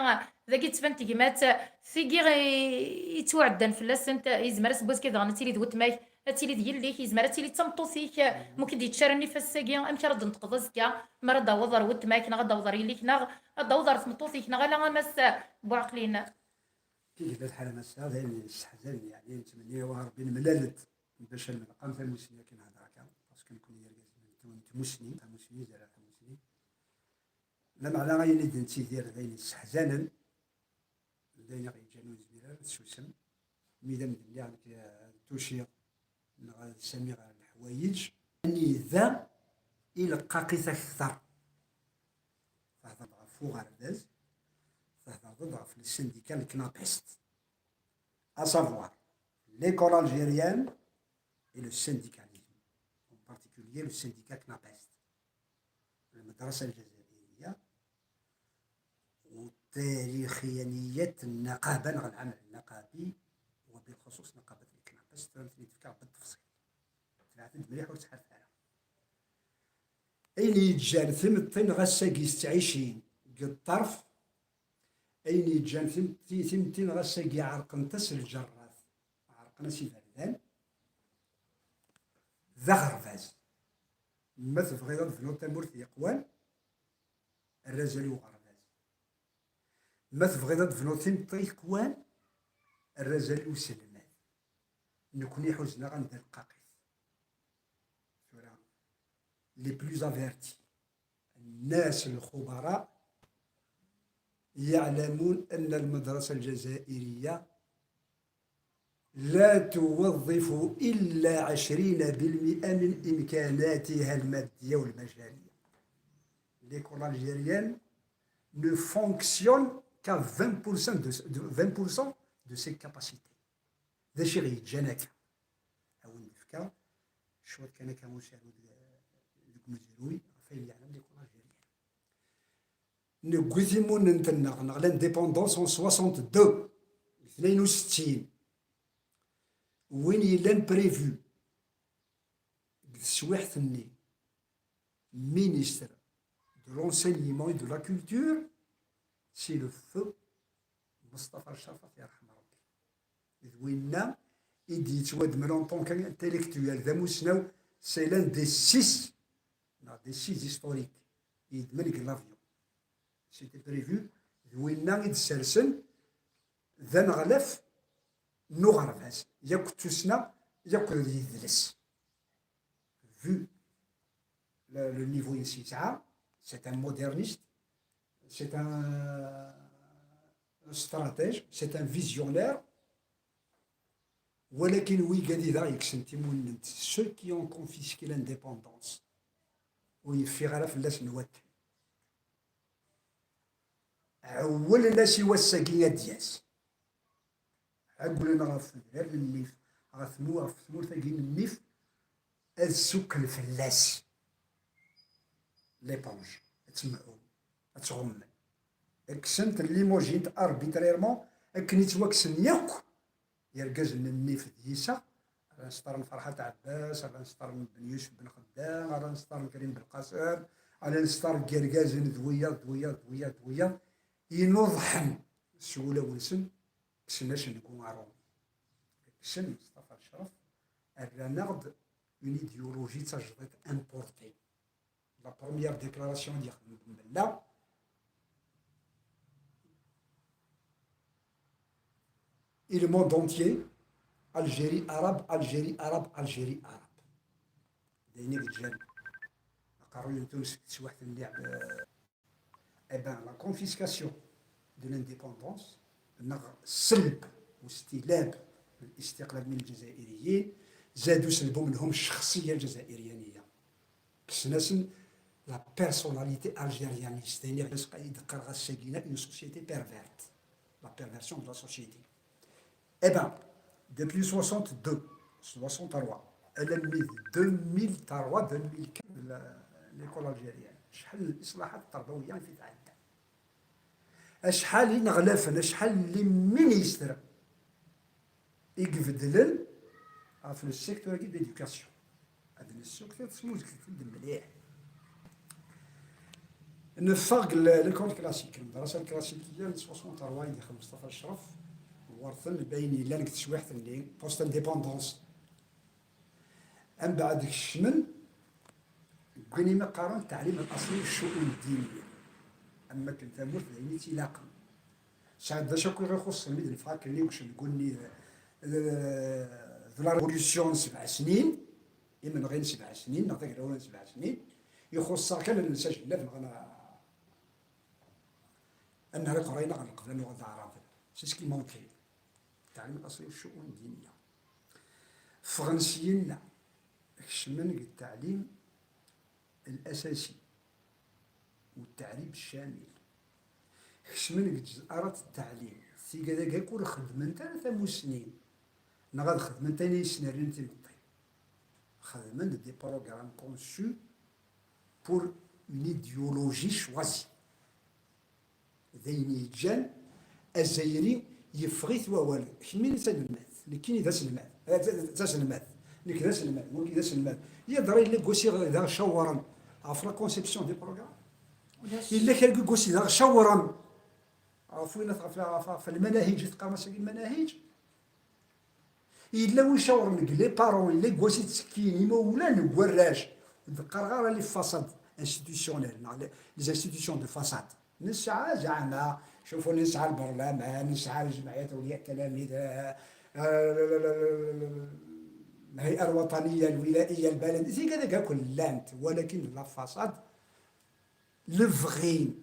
dagi d-tban tegmat, tigi i, i ttwaɛeddan fell-asent, yezmer aseggas kan daɣen ad tili d weltma-k, ad tili d yelli-k, yezmer ad tili d tameṭṭut-ik, ma ur k-id-yečči ara nnif ass-agi, amek ara d-tenṭqeḍ azekka, mi ara d-taweḍ ɣer weltma-k, neɣ ad d-taweḍ ɣer yelli-k, neɣ ad d-taweḍ ɣer tmeṭṭut-ik, neɣ ala a Mass Buɛeqlin? Kif tella lḥala ass-a, d ayen yesseḥzanen, yeɛni, nettmenni, awah a Rebbi nemlal-d bac ad nleqqam tamussni akken hedreɣ akka, parce que nekkni d irgazen n tmussni, tamussni, zerreɛ tamussni. Lameɛna ayen i d-nettidir d ayen yesseḥzanen, d ayen i ɣ-yeǧǧan ur nezmir ara ad nsusem. Mi d am-d-nniɣ nekk, eh, ad tuciɣ neɣ ad samiɣ ɣer leḥwayeǧ, anida i leqqaqit akteṛ. Tehdeṛ-d ɣef uɣerbaz, tehdeṛ-d ɣef le syndicat n le CNAPEST, à savoir l'école algérienne et le syndicalisme, en particulier le syndicat CNAPEST, المدرسة الجزائرية وتاريخيا النقابة نغ العمل النقابي، وبالخصوص نقابة الكنابس، تفكر بالتفصيل. تبعث مليح وتحرف على. Ayen yeǧǧan timetti n ɣass-agi s tɛicin deg ṭṭerf, ayen yeǧǧan timetti, timetti n ɣass-agi ɛerqent-as lǧerrat, ɛerqen-as iberdan, d aɣerbaz. Ma tebɣiḍ ad tebnuḍ tamurt yeqwan, err azal i uɣerbaz. Ma tebɣiḍ ad tebnuḍ timetti yeqwan, err azal i uselmad. Nekkni ḥuzen-aɣ anda lqaqit. Tura, les plus avertis, nnas lxubara, يعلمون أن المدرسة الجزائرية لا توظف إلا عشرين بالمئة من إمكاناتها المادية والبشرية. L'école algérienne ne fonctionne qu'à vingt pour cent de, de vingt pour cent de ses capacités. D acu i ɣ-yeǧǧan akka? Ad wen-d-fkeɣ cwiṭ kan akka usaru deg umezruy ɣef ayen yeɛnan l'école algérienne. Newwi timunent-nneɣ neɣ l'indépendance en soixante-deux, deg tnayen u settin, win yellan prévu deg teswiḥt-nni, ministre de l'enseignement et de la culture, c'est le feu Mustafa Lecraf, ad t-yerḥem Rebbi. D winna i d-yettwadmen en tant qu'intellectuel, d amussnaw, c'est l'un des six, neɣ des six historiques, i yeddmen deg l'avion. C'était prévu, d winna i d-ssersen d aneɣlaf n uɣerbaz, yakk d tussna, yakk d yidles. Vu le, le niveau i yesɛa, c'est un moderniste, c'est un stratège, c'est un visionnaire. Walakin wigad i d aɣ-yekksen timunent, ceux qui ont confisqué l'indépendance, ur yeffiɣ ara fell-asen wakken. Ɛewwlen-as i wass-agi ad d-yas. Ɛewwlen ɣef udrar n nnif, ɣef tmu-, ɣef tmurt-agi n nnif, ad sukkel fell-as l'éponge, ad temɛum, ad tɣummen. Kksen-t, llimujin-t arbitrairement, akken i ttwakksen yakk yergazen n nnif d yiseɣ, rran sṭer n Ferḥat Ɛebbas, rran sṭer n Ben Yusef Ben Xeddam, rran sṭer n Karim Belqasem, rran sṭer n yergazen d wiyaḍ, d wiyaḍ, d wiyaḍ, d wiyaḍ, inuḍḥen s wulawen-nsen, kksen acengu aṛumi. Kksen Mustafa Lecref, rran-aɣ-d une idéologie d tajdiṭ importée. La première déclaration i d-yexdem Bella, et le monde entier, Algérie arabe, Algérie arabe, Algérie arabe. D ayen i yeǧǧan aqerruy n Tunes deg teswiḥt-nni, eh ben, la confiscation de l'indépendance, neɣ sselb, ustilab, الاستقلال من الجزائريين, زادوا سلبوا منهم الشخصية الجزائريانية. Kksen-asen la personnalité algérianiste, ayen i d-qqareɣ ass-agi, une société perverte, la perversion de la société. Eh ben, depuis soixante-deux, soixante-trois, alammi d deux mille trois, deux mille quatre, la, l'école algérienne, شحال الإصلاحات التربوية في تعدى. Acḥal ineɣlafen, acḥal n les ministres i ibeddlen ɣef le secteur de l'éducation. Ad nessukter tasmuzget-nni mliḥ. Neffeɣ deg l-, l'école classique, المدرسة الكلاسيكية n soixante-trois i d-ixdem Mustafa Lecref, werten d ayen yellan deg teswiḥt-nni, post-indépendance. Mbeɛd kecmen deg wayen imi qqaren التعليم الأصلي والشؤون الدينية. Am wakken tamurt d ayen i tt-ilaqen. Sɛad d acu akk i ɣ-ixuṣṣen mi d-neffeɣ akken i ucengu-nni d, d, d la révolution n sebɛ snin, imenɣi n sebɛ snin, neɣ tagrawla n sebɛ snin, ixuṣṣ-aɣ kan ad nels ajellab neɣ ad n-, ad nerr iqerray-nneɣ ɣer lqebla nuɣal d aɛraben. C'est ce qui manquait. التعليم الأصلي والشؤون الدينية. Ffɣen syenna, kecmen deg التعليم الأساسي والتعليم الشامل. Kecmen deg جزء أرات التعليم. Tigad-agi akk ur xeddment ara tamussni, neɣ ad xedment ayen ay sen-rrin timetti. Xedmen-d des programmes conçus pour une idéologie choisie. D ayen yeǧǧan Azzayri yeffeɣ-it wawal. Kemmini d tanelmadt, nekkini d aselmad, eh, d, d, d taselmadt, nekk d aselmad, wagi d aselmad. Yeḍra yella deg wass i d aɣ-cawren ɣef la conception des programmes. Yella kra deg wass i d aɣ-cawren ɣef winat, ɣef, ɣef, ɣef lmanahiǧ i teqqarem ass-agi, lmanahiǧ. Yella win cawren deg les parents, yella deg wass i ttekkin imawlan deg warrac. Ur d-qqareɣ ara les façades institutionnelles, neɣ les, les institutions de façade. Nesɛa zeɛma, شوفوا, nesɛa lbarlaman, nesɛa lejmaɛiyat awliya tlamid, eh, eh, الهيئة الوطنية الولائية البلد, tigad-agi akk llant, walakin la façade, lebɣi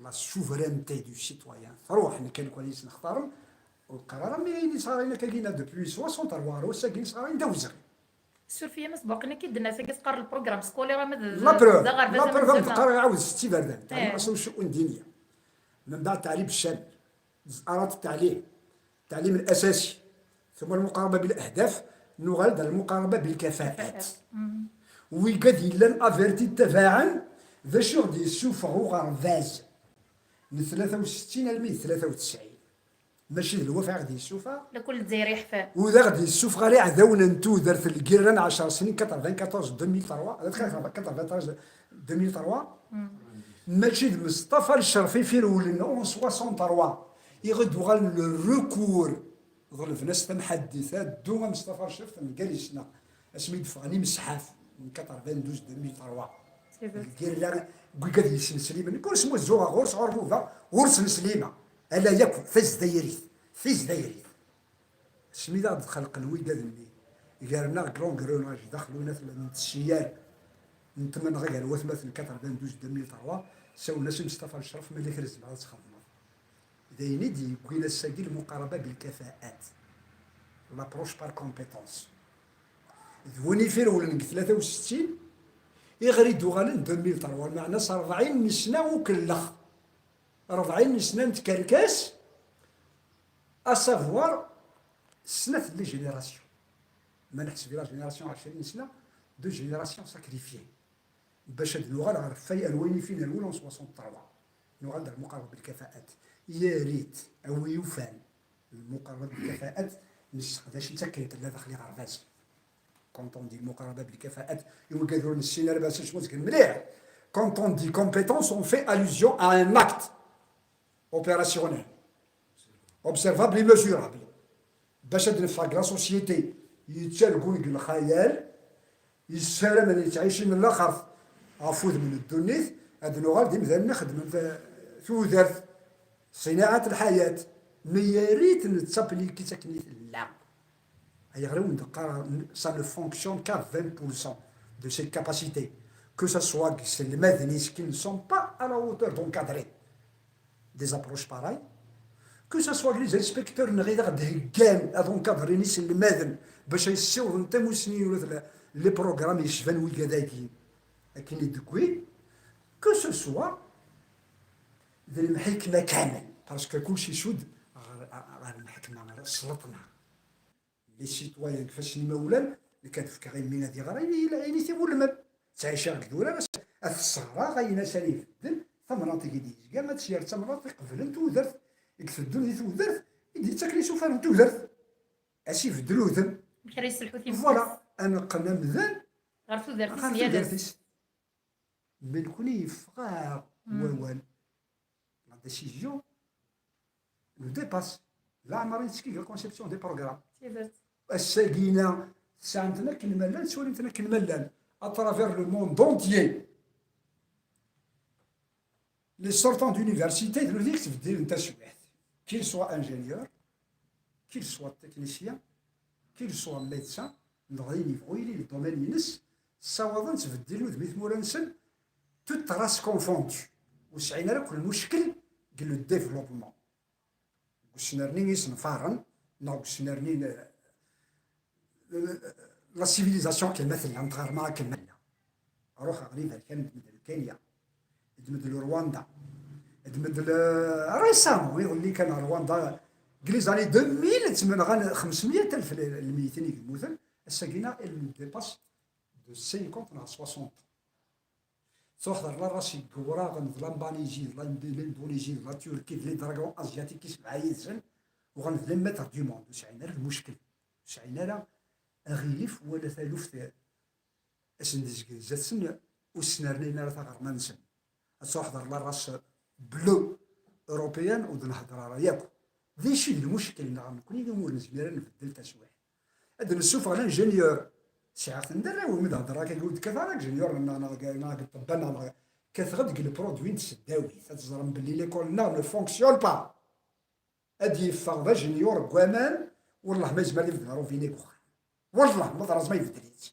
La souveraineté du citoyen. Truḥ, nekk lukan i s-nextaren, ur qqar ara mi ayen yesɣarayen akka gina depuis soixante ar war wass-agi yesɣarayen d awezɣi. Suref-iyi, ma sbuqin akka i d-tenna tagi teqqar le programme scolaire ama d La preuve, d aɣerbaz la ama d preuve, am tama. Teqqar iɛawed setti iberdan, تعليم Eh. أصل الشؤون الدينية. من بعد تعليم الشامل، أراد التعليم، التعليم الأساسي، ثم المقاربة بالأهداف، نغال المقاربة بالكفاءات. Wigad yellan averti ttabaɛen d acu i ɣ-d-yessufeɣ uɣerbaz n tlata u settin almi d tlata u tesɛin. Mačči d lwafa i ɣ-d-yessufeɣ. Lakul Lezzayer yeḥfan. Ur d aɣ-d-yessufeɣ ara iɛdawen n tudert n lgirra n ɛecr snin, quatre-vingt-quatorze deux mille trois, quatre-vingt-treize deux mille trois. Mačči d Meṣṭafa Lecref i firewlen en soixante-trois i ɣ-d-uɣalen le recours. Ḍelben-as tamḥaddit, a ddu a Meṣṭafa Lecref, temgal yis-neɣ. Asmi d-ffɣen imesḥaf n quatre-vingt-douze deux mille trois. C'est vrai. Lgirra n wigad yesneslimen. Nekk ur smuzzuɣeɣ, ur sɛurbubeɣ, ur sneslimeɣ. Ala yakk tazdayrit, tizdayrit. Asmi d aɣ-d-xelqen wigad-nni, gar-neɣ deg l'engrenage, daxel win n tessiyar n tmenɣa gar watmaten quatre-vingt-douze deux mille trois, sawlen-as i Meṣṭafa Lecref, ma yella kra tzemreḍ ad txedmeḍ. D ayen i d-yewwin ass-agi lmuqaraba bilkafaat, l'approche par compétence. D win i firewlen deg tlata u settin, i ɣer i d-uɣalen deux mille trois, lmeɛna s rebɛin n ssna ukellex. Rebɛin n ssna n tkerkas, à savoir, snat n les générations. Ma neḥseb la génération ɛecrin sna, deux générations sacrifiées. Bac ad nuɣal ɣer fay ar wayen i fin rwel en soixante-trois. Nuɣal d lmuqaraba bilkafaat. Ya rit, a wi yufan, lmuqaraba bilkafaat, nesseqdac-itt akken tella daxel iɣerbaz. Quand on dit lmuqaraba bilkafaat, i wigad ur nessin ara bac ad smuzgen mliḥ. Quand on dit compétence, on fait allusion à un acte opérationnel, observable et mesurable. Bac ad neffeɣ deg la société yettargun deg lxayal, yessaramen yettɛicin n laxert ɣef wudem n ddunit, ad nuɣal d imdanen ixeddmen ta-, tudert, ṣinaɛat lḥayat, mi ya rit nettaplikit akken i tella. Ayɣer i wen-d-qqareɣ, ça ne fonctionne qu'à vingt pour cent de ses capacités, que ce soit deg iselmaden-is qui ne sont pas à la hauteur d'encadrer des approches pareilles, que ce soit les inspecteurs neɣ i d aɣ-d-heggan ad encadren iselmaden bac ad ssiwḍen tamussni ula d la-, les programmes yecban wigad-agi akken i d-wwin, que ce soit d lemḥikma kamel, parce que kulci icud ɣer, ɣer lemḥekma, ɣer sselṭna. Les citoyens deg ifassen imawlan, nekk ad fkeɣ i mmi ad iɣer ayen i, ayen i t-iwulmen. Ttɛiceɣ deg durar, ad s-, ad t-sseɣreɣ ayen as ara ibedden, tamnaḍt i d-yezga, ad tt-yerr d tamnaḍt iqeblen tudert, i iteddun di tudert, i d-yettaken isufar n tudert. Ad s-ibeddel udem. Amek ara yesselḥu timetti-s? Voilà, ad neqqen amdan ɣer tudert-is ɣer yal ass. Tudert-is. Mais nekkni yeffeɣ-aɣ wawal. La décision nous dépasse. Leɛmer i nettekki deg la conception des programmes. Tidet. Ass-agi-na, sɛan-ten akken ma llan, ttwalin-ten akken ma llan, à travers le monde entier. Les sortants d'université, d nutni i yettbeddilen taswiɛt. Qu'il soit ingénieur, qu'il soit technicien, qu'il soit médecin, neɣ d ayen yebɣu yili le domaine-ines, ssawaḍen ttbeddilen udem i tmura-nsen, toute race confondue. Ur sɛin ara akk lmuckel deg le développement. Deg usnerni isenfaren, neɣ deg usnerni n, la civilisation akken ma tella, n tɣerma akken ma tella. Ruḥ ɣer iberkan, ddmed Kenya, ddmed Rwanda, ddmed récemment, iḍelli kan Rwanda, deg les années deux mille, ttmenɣan xemsmeyya alef l-, lmeytin i yemmuten, ass-agi-na, elle nous dépasse de cinquante neɣ soixante. Truḥ ɣer la Russie deg iwraɣen d la Malaisie, d la Indi-, l'Indonésie, d la Turquie, d les dragons asiatiques i sebɛa yid-sen, uɣalen d les maîtres du monde, ur sɛin ara lmuckel, ur sɛin ara aɣilif wala taluft asen-d-izgen zdat-sen, ur snernayen ara taɣerma-nsen. Ad truḥeḍ ɣer la race bleue européenne ur d-nhedder ara yakk. D acu i d lmuckel-nneɣ nekkni umi ur nezmir ad nbeddel taswiɛt? Ad d-nessufeɣ l'ingénieur. Sɛiɣ-ten d arraw-iw, mi d-heddreɣ akka ur d-kkateɣ ara deg ingénieur-nneɣ neɣ deg, neɣ deg ṭṭebba-nneɣ, neɣ kkateɣ-d deg le produit n tseddawit. Ad teẓrem belli l'école-nneɣ ne fonctionne pas. Ad yeffeɣ d ajenyur deg waman, wellah ma yezmer ad ibdel arubinet deg uxxam. Wellah, ma d raẓ ma ibeddel-itt.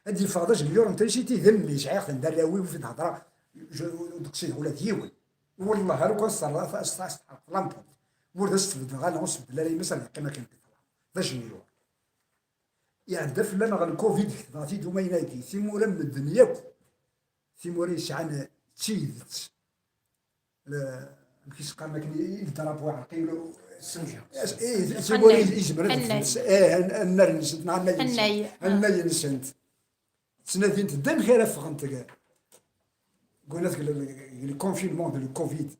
Ad yeffeɣ d ajenyur n trisiti d mmi, sɛiɣ-ten d arraw-iw, ur d-hedreɣ, je-, ur d-qsideɣ ula d yiwen. Wellah, ar ukan s-terra, s-, s-, s-, lampunt. Ur d as-tbeddeɣ, ala ur s-tbeddel ara yemma-s, ad yeqqim akken deg ṭṭlam. D ajenyur. Iɛedda fell-aneɣ lkovid, ketbeɣ-t-id umayna-agi. Timura n medden yakk, timura yesɛan d tidet. Le-, amek i s-qqaren akken i, i drapeau ɛerqi, le-, eh, timura annay. Yezmer ad annay. Eh, an-, annar-nsent, neɣ annay-nsent. Annay. Annay-nsent. Ttnadint-d amek ara ffɣent deg, deg, deg le confinement de le covid.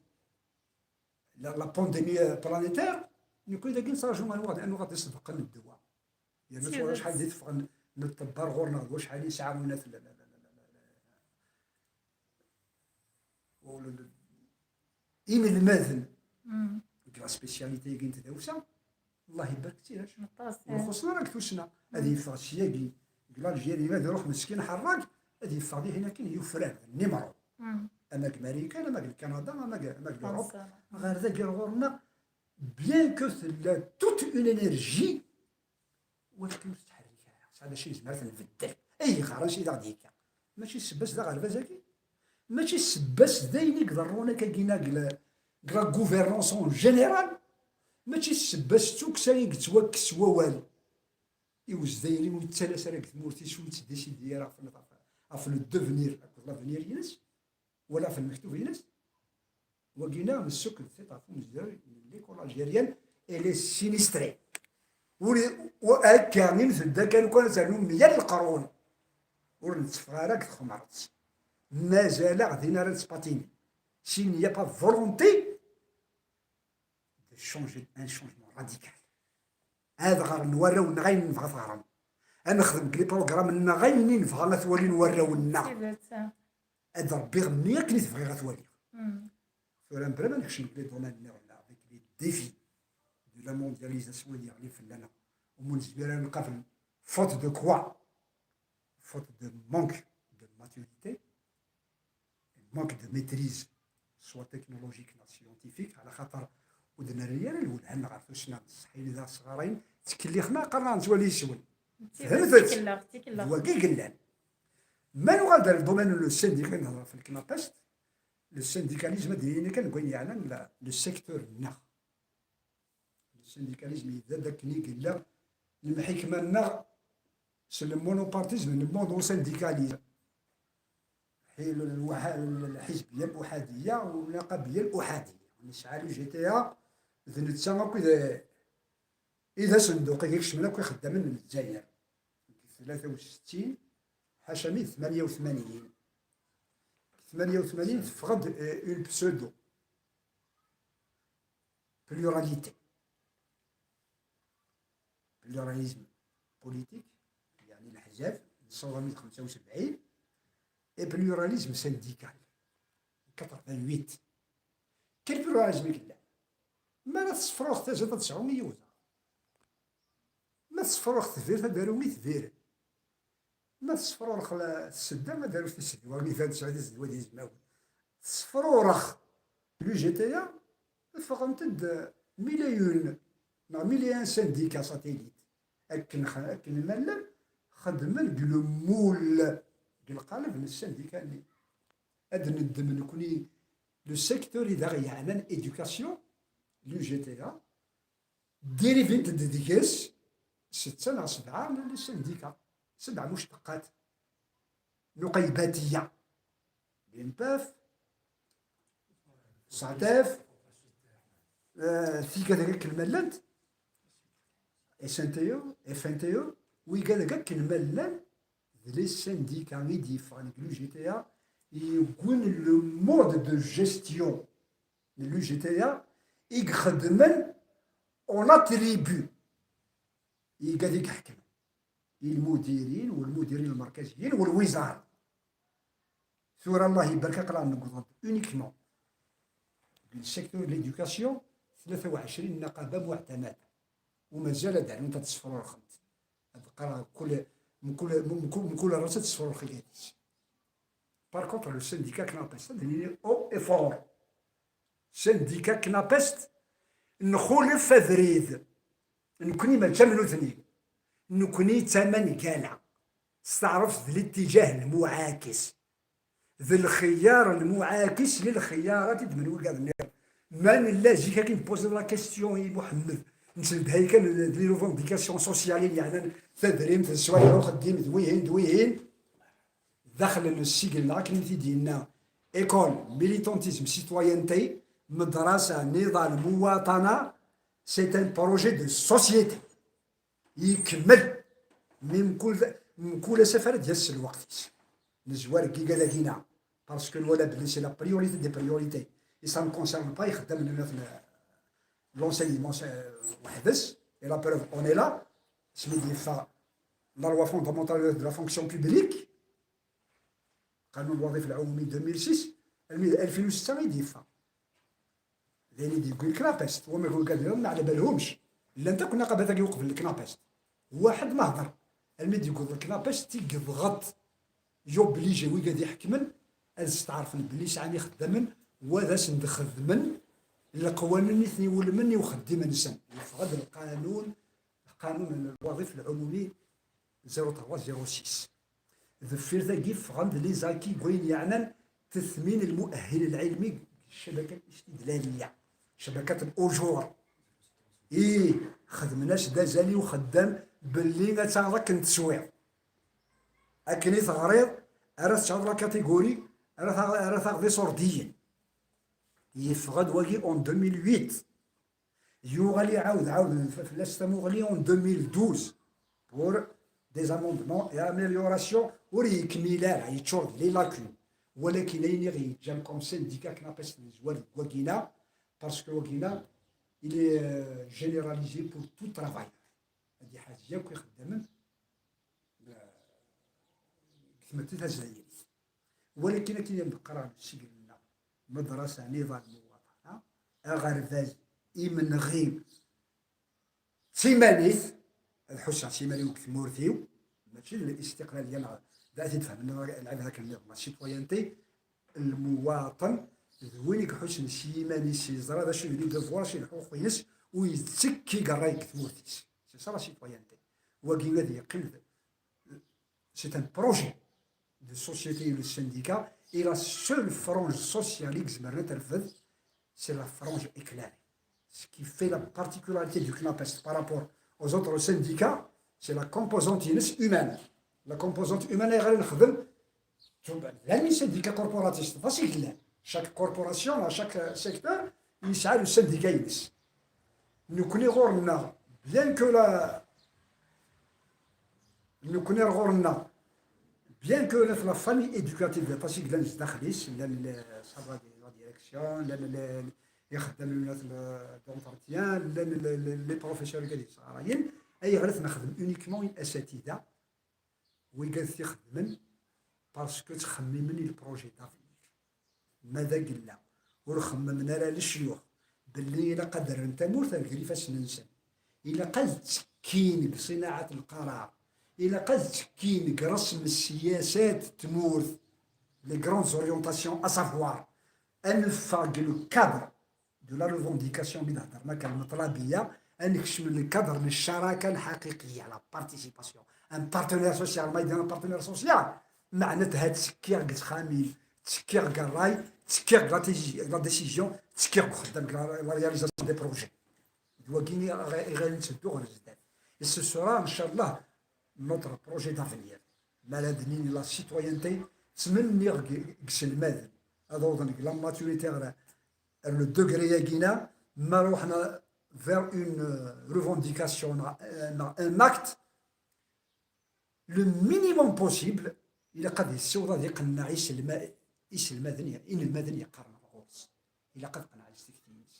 La, la pandémie, euh, planétaire, nekkni dagi nettraǧu anwa, anwa ɣad isebqen ddwa. Yerna tura acḥal di teffɣen n ṭṭebba ar ɣur-neɣ, d wacḥal i nesɛa winat l-, l-, l-, l-, l-, l-, ul-, l-, inelmaden deg la spécialité-agi n tdawsa, Allah ibarek ttirac. Aṭas, ur eh. Xuṣṣen ara deg tussna. Ad yeffeɣ syagi, deg l'Algérie, ad iruḥ meskin ḥerrag, ad yeffeɣ dihin akken yufrar, d nimru. Ama deg Marikan, ama deg Kanada, ama deg, ama deg l'Europe. Ɣer dagi ar ɣur-neɣ, bien que tella toute une énergie, walakin ur tettḥerrik ara. Tesɛa d acu yezmer ad ten-nbeddel. Ayɣer, ansi i d aɣ-d-yekka? Mačči ssebba-s d aɣerbaz-agi? Mačči ssebba-s d ayen i iḍerrun akkagi-nna deg la, deg la gouvernance en général? Mačči ssebba-s d tukksa i yettwakkes wawal i Uzzayri ur yettalas ara deg tmurt-is, ur yettdisidi ara ɣef, ɣef, ɣef le devenir akked l'avenir-ines, wala ɣef lmektub-ines? Wagi-nneɣ nessukk-d tiṭ ɣef umezruy n l'école algérienne, elle est sinistrée. Ur i-, u-, akka i n-tedda kan, ukan ad ternu meyya n leqrun, ur netteffeɣ ara deg txemṛet. Mazal-aɣ din ara nettpatini. S'il n'y a pas volonté de changer, un changement radical. Ad ɣren warraw-nneɣ ayen nebɣa ad t-ɣren. Ad nexdem deg les programmes-nneɣ ayen i nebɣa ad t-walin warraw-nneɣ. Tidet, ah. Ad rebbiɣ mmi akken i t-bɣiɣ ad t-waliɣ. Mm. Tura, mebla ma nekcem deg les domaines-nniḍen, avec les défis de la mondialisation i d-yeɣlin fell-aneɣ, umi nezmir ad nqabel, faute de quoi? Faute de manque de maturité, manque de maîtrise, soit technologique neɣ scientifique, ɛla xaṭer ur d-nerri ara lwelha-nneɣ ɣer tussna, ṣṣeḥ, ayen d asɣar-ayen, ttkellixen-aɣ, qqaren-aɣ nettwali yes-wen. Fehmet-tt? Tkelleɣ, tkelleɣ. D wagi i yellan. Ma nuɣal-d ar le domaine n le syndicat, nehḍer ɣef le CNAPEST, le syndicalisme ad d-yini kan deg wayen yeɛnan la, le secteur-nneɣ. Le syndicalisme yebda-d akken i yella lemḥikma-nneɣ s le monopartisme, le monosyndicalisme. Ḥi-, lwaḥ-, lḥizbiyya luḥadiya u lnaqabiyya luḥadiya. Nesɛa l'U G T A, d netta akk i d, i d asenduq i ikecmen akk ixeddamen n Lezzayer. Deg tlata u settin, ḥaca mi d tmanya u tmanyin. Deg tmanya u tmanyin teffeɣ-d, eh, une pseudo pluralité. Pluralisme politique, yeɛni leḥzab, nessaweḍ armi d xemsa u sebɛin, et pluralisme syndical, quatre-vingt-huit. Quel pluralisme i yellan? Mi ara tessefruɣ taziḍ ad tesɛu yiwet. Ma tessefruɣ tbirt ad aru i tbiren. Ma tessefrurex la tsedda, ad aru tisedwa, mi iban tesɛa tisedwa d izmawen. Tessefrurex l'U G T A, ffɣent-d mille et un neɣ mille et un syndicats satellites. Akken x-, akken ma llan, xedmen deg le moule, deg lqaleb n syndicat-nni. Ad neddem nekni le secteur i d aɣ-yeɛnan éducation, l'U G T A, dirivent-d deg-s setta neɣ sebɛa n les syndicats, sebɛa mucteqqat nuqaybatiya. L'UNPAF, SATEF, eh, tigad akken ma llant, S N T E, F N T E, wigad akken ma llan, d les syndicats i d-yeffɣen deg l'U G T A, yewwin le mode de gestion n l'U G T A i ixeddmen en attribut, igad i iḥekmen, i lmudirin, walmudirin lmerkaziyin, walwizar. Tura, Allah ibarek, aql-aɣ newweḍ-d uniquement deg le secteur de l'éducation, tlata u ɛecrin naqaba muɛtamada. U mazal ad d-rnunt ad ssefrurxent. Ad qqareɣ kul, mkul, mkul, mkul rras ad tessefrurx igad-is. Par contre, le syndicat CNAPEST, ad d-nini haut et fort. Syndicat CNAPEST, nxulef abrid. Nekni mačči am nutni. Nekni d tama n gala. S taɛrabt d l'attiǧah lmuɛakes. d lxiyar lmuɛakis lilxiyarat i d-men wigad-nniḍen. Ma nella zik akin poser la question i Muḥemmed, nselbehay kan d les revendications sociales yeɛnan tadrimt d sswaya uxeddim d wihin d wihin, daxel n ssigel-nneɣ akken i t-id-yenna école, militantisme, citoyenneté, madrasa, niḍal, muwaṭana, c'est un projet de société. Ikemmel. Mi mkul, mkul asafar ad d-yas s lweqt-is. Nezwar deg igad-agi-na. Parce que nwala belli c'est la priorité des priorités. Et ça ne concerne pas ixeddamen n l'enseignement, euh, weḥd-s. Et la preuve, on est là. Asmi d-yeffeɣ la loi fondamentale de la fonction publique, qanun lwaḍif lɛumumi deux mille six, almi d alfin u setta i d-yeffeɣ. D ayen i d-yewwin lknapest, wama wigad-nniḍen ma ɛla balhumc. Llant akk nnaqabat-agi uqbel lknapest. Waḥed ma hder, almi d-yewweḍ lknapest i yedɣeṭ, yoblige wigad iḥekmen ad steɛṛfen belli sɛan ixeddamen, wa d asen-d-xedmen leqwanen i ten-iwulmen i uxeddim-nsen. Yeffeɣ-d lqanun, lqanun n lwaḍif lɛumumi zéro trois zéro six. Deffir tagi ffɣen-d les acquis deg wayen yeɛnan tetmin lmuahil lɛilmi deg ccabakat istidlaliya, ccabakat n ujur. Ih, xedmen-as-d azal i uxeddam belli ad taɣeḍ akken teswiḍ. Akken i teɣriḍ, ara tesɛuḍ la catégorie, ara taɣ-, ara taɣeḍ iṣurdiyen. Yeffeɣ-d wagi en deux mille huit. Yuɣal iɛawed, ɛawden f-, fell-as tamuɣli en deux mille douze pour des amendements et améliorations. Ur yekmil ara, yeččur d les lacunes. Walakin ayen i ɣ-yeǧǧan comme syndicat knapest nezwar deg wagina, parce que wagina, il est, euh, généralisé pour tout travailleur. Ad iḥaz yakk ixeddamen, euh, deg tmetti tazzayrit. Walakin akken i d-neqqar ɣer usigel-nneɣ, madrasa, niḍal, muwaṭana, aɣerbaz, imenɣi, s iman-is, ad ḥusseɣ s iman-iw deg tmurt-iw, mačči d listiqlaliya neɣ d ad t-id-fehmen lɛibad akken nniḍen, la citoyenneté, lmuwaṭen, d win i iḥussen s yiman-is, yeẓra d acu i d les devoirs, s lḥuquq-ines, u yettekki deg ṛṛay deg tmurt-is. C'est ça la citoyenneté. Wagi ad yeqqim d, c'est un projet de société et le syndicat, et la seule frange sociale i izemren ad terfed, c'est la frange éclairée. Ce qui fait la particularité du knapest par rapport aux autres syndicats, c'est la composante humaine. La composante humaine, ayɣer i nexdem? Llan les syndicats corporatistes, d acu i yellan. Chaque corporation, chaque secteur, yesɛa le syndicat-ines. Nekkni ɣur-nneɣ, bien que la, nekkni ɣur-nneɣ, bien que la, la famille éducative, aṭas i yellan zdaxel-is, llan le-, ça va de la direction, llan le-, ixeddamen n le-, d'entretien, llan le-, le-, les professeurs i yesɣarayen, ayɣer i t-nexdem uniquement i asatida, wigad t-ixeddmen, parce que ttxemmimen i le projet d'avenir. Ma d agella, ur xemmemen ara lecyux belli ilaq ad rren tamurt ar ger ifassen-nsen. Ilaq ad ttekkin deg ṣinaɛat lqarar. Ilaq ad ttekkin deg resm ssiyasat n tmurt, les grandes orientations, à savoir, ad neffeɣ deg le cadre de la revendication mi d-heddren akka lmeṭlabiya, ad nekcem le cadre n ccaraka lḥaqiqiya, la participation. Un partenaire social, ma yella un partenaire social, meɛna-t ha ttekkiɣ deg texxamin, ttekkiɣ deg ṛṛay, ttekkiɣ deg la déci-, la décision, ttekkiɣ deg uxeddam, deg la, la réalisation des projets. D wagi i ɣ-, i ɣer netteddu ɣer zdat. Et ce sera, inchallah, notre projet d'avenir. Mi ara d-nini la citoyenneté, ttmenniɣ deg, deg iselmaden ad awḍen deg la maturité ɣer, ɣer le degré-agi-na, ma ruḥen vers une, euh, revendication, neɣ, euh, neɣ un acte, le minimum possible, ilaq ad yessiweḍ ad iqenneɛ iselma-, iselmaden, inelmaden yeqqaren ɣur-s. Ilaq ad qenɛen s tikti-ines.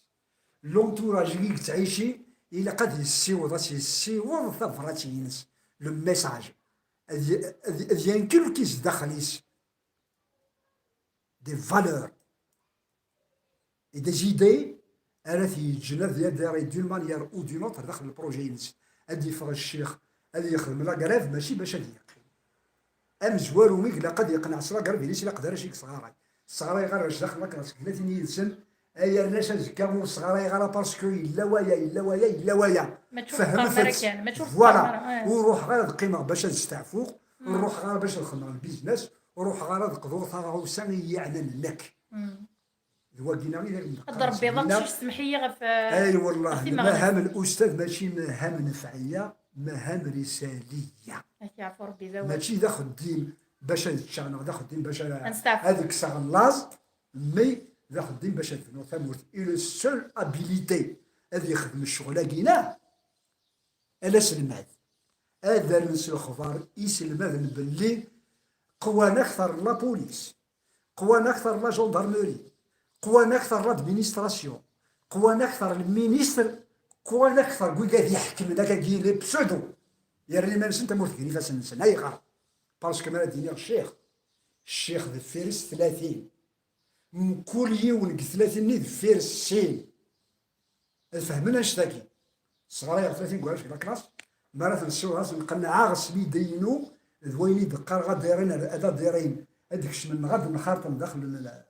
L'entourage i yettɛici, ilaq ad yessiweḍ, ad s-yessiweḍ tabrat-ines, le message. Ad y-, ad, ad inculquer zdaxel-is des valeurs et des idées ara t-yeǧǧen ad adhérer d'une manière ou d'une autre daxel le projet-ines. Ad yeffeɣ ccix, ad yexdem la grève, mačči bac ad yeqqim. Amezwaru i ilaq ad yeqneɛ s la grève-ines, ilaq d arrac i yesɣaray. Sɣarayeɣ arrac daxel la grève, seg tlatin yid-sen, ay arrac azekka ur sɣarayeɣ ara parce que yella waya, yella waya, yella waya. Mačči ur teqqarem ara kan, mačči ur teqqarem ara, eh. Ur ruḥeɣ ara ad qqimeɣ bac ad steɛfuɣ, ur ruḥeɣ ara bac ad xedmeɣ lbiznas, ruḥeɣ ara ad qḍuɣ taɣawsa i yi-yeɛnan nekk. D wagi-nni i d ayen ad d-rebbiḍ aqcic, semmeḥ-iyi ɣef. Ay wallah, maham n ustad mačči maham nefɛiya, maham risaliya. Mačči d axeddim bac ad ččeɣ neɣ d axeddim bac ad kkseɣ laẓ, mais d axeddim bac ad bnuɣ tamurt. Et le seul habilité ad yexdem ccɣel-agi-nni, ala aselmad. Ad rren s lexbar iselmaden belli qwan akter la police, qwan akter la gendarmerie, qwan akter l'administration, qwan akter le ministre, qwan akter n wigad iḥekmen akkagi, les pseudo. Yerra iman-nsen tamurt gar ifassen-nsen. Ayɣer? Parce que mi ara d-iniɣ ccix, ccix deffir-s tlatin. Mkul yiwen deg tlatin-nni deffir-s sin. Ad fehmen annect-agi. Sɣarayeɣ tlatin n warrac deg la classe, mi ara ten-ssiwḍeɣ ad ten-qennɛeɣ s l'idée-inu d wayen i d-qqareɣ ad d-irin, ad d-irin, ad d-kecmen neɣ ad d-nxerṭen daxel n l-,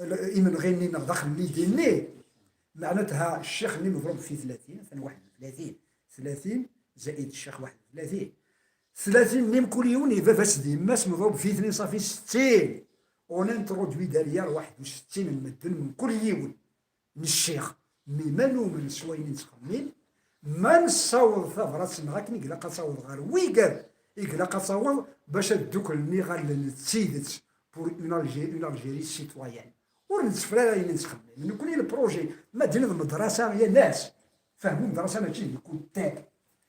l-, imenɣi-nni neɣ daxel n l'idée-nni. Meɛna tha ccix-nni meḍrub fi tlatin, atan waḥed u tlatin, tlatin zaid ccix waḥed u tlatin. Tlatin-nni mkul yiwen i baba-s d yemma-s meḍrub fi tnin, safi settin. On introduit derrière waḥed u settin n medden mkul yiwen n ccix, mi ma numen s wayen i nettxemmim, ma nessaweḍ tabrat-nneɣ akken i ilaq ad taweḍ ɣer wigad i ilaq ad taweḍ bac ad dduklen iɣallen d tidet pour une Algé-, une Algérie citoyenne. Ur netteffer ara ayen i nettxemmim. Nekkni le projet, ma d-tiniḍ medrasa yal ass, fehmu medrasa mačči d lkutab,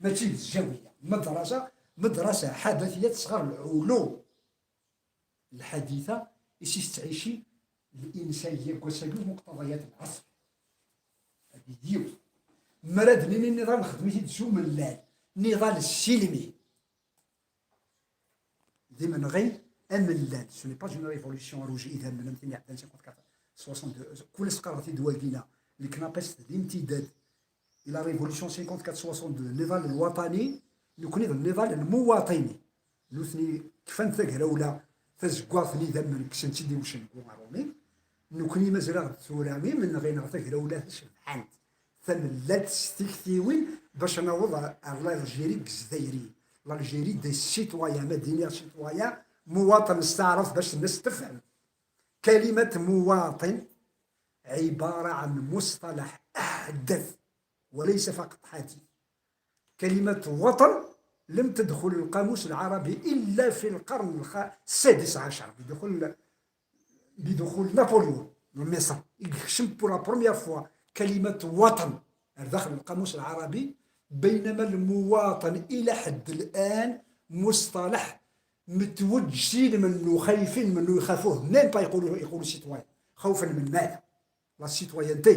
mačči d zzawiya. Medrasa, medrasa ḥadatiyat tesɣer lɛulum. Lḥadita i s-tettɛici linsaniyya deg wass-agi, muqtaḍayat lɛasr. Agi d yiwet. Mi ara d-nini niḍal nexdem-it-id s umellal, niḍal ssilmi. D imenɣi amellal. Ce n'est pas une révolution rouge idammen am tin iɛeddan cinquante-quatre soixante-deux. Kul ass qqareɣ-t-id wagina. Leknapest d imtidad i la révolution cinquante-quatre soixante-deux, nniḍal lwaṭani, nekkni d nniḍal lmuwaṭini. Nutni kfan tagrawla tazeggaɣt n idammen, kksen-tt-id i ucengu aṛumi. Nekkni mazal-aɣ-d tura imenɣi neɣ tagrawla tacebḥant, tamellalt s tiktiwin bac ad naweḍ ar, ar l'Algérie n Yizzayriyen. L'Algérie des citoyens, ma d-iniɣ citoyen, muwaṭen s taɛrabt bac tenna s tefhem. كلمة مواطن عبارة عن مصطلح أحدث وليس فقط حديث. كلمة وطن لم تدخل القاموس العربي إلا في القرن الخ-، السادس عشر، بدخول، بدخول نابليون لمصر. يكشم pour la première fois كلمة وطن داخل القاموس العربي، بينما المواطن إلى حد الآن مصطلح متوجسين منه، خايفين منه، يخافوه، même pas يقولوا، يقولوا citoyen. خوفا من ماذا؟ La citoyenneté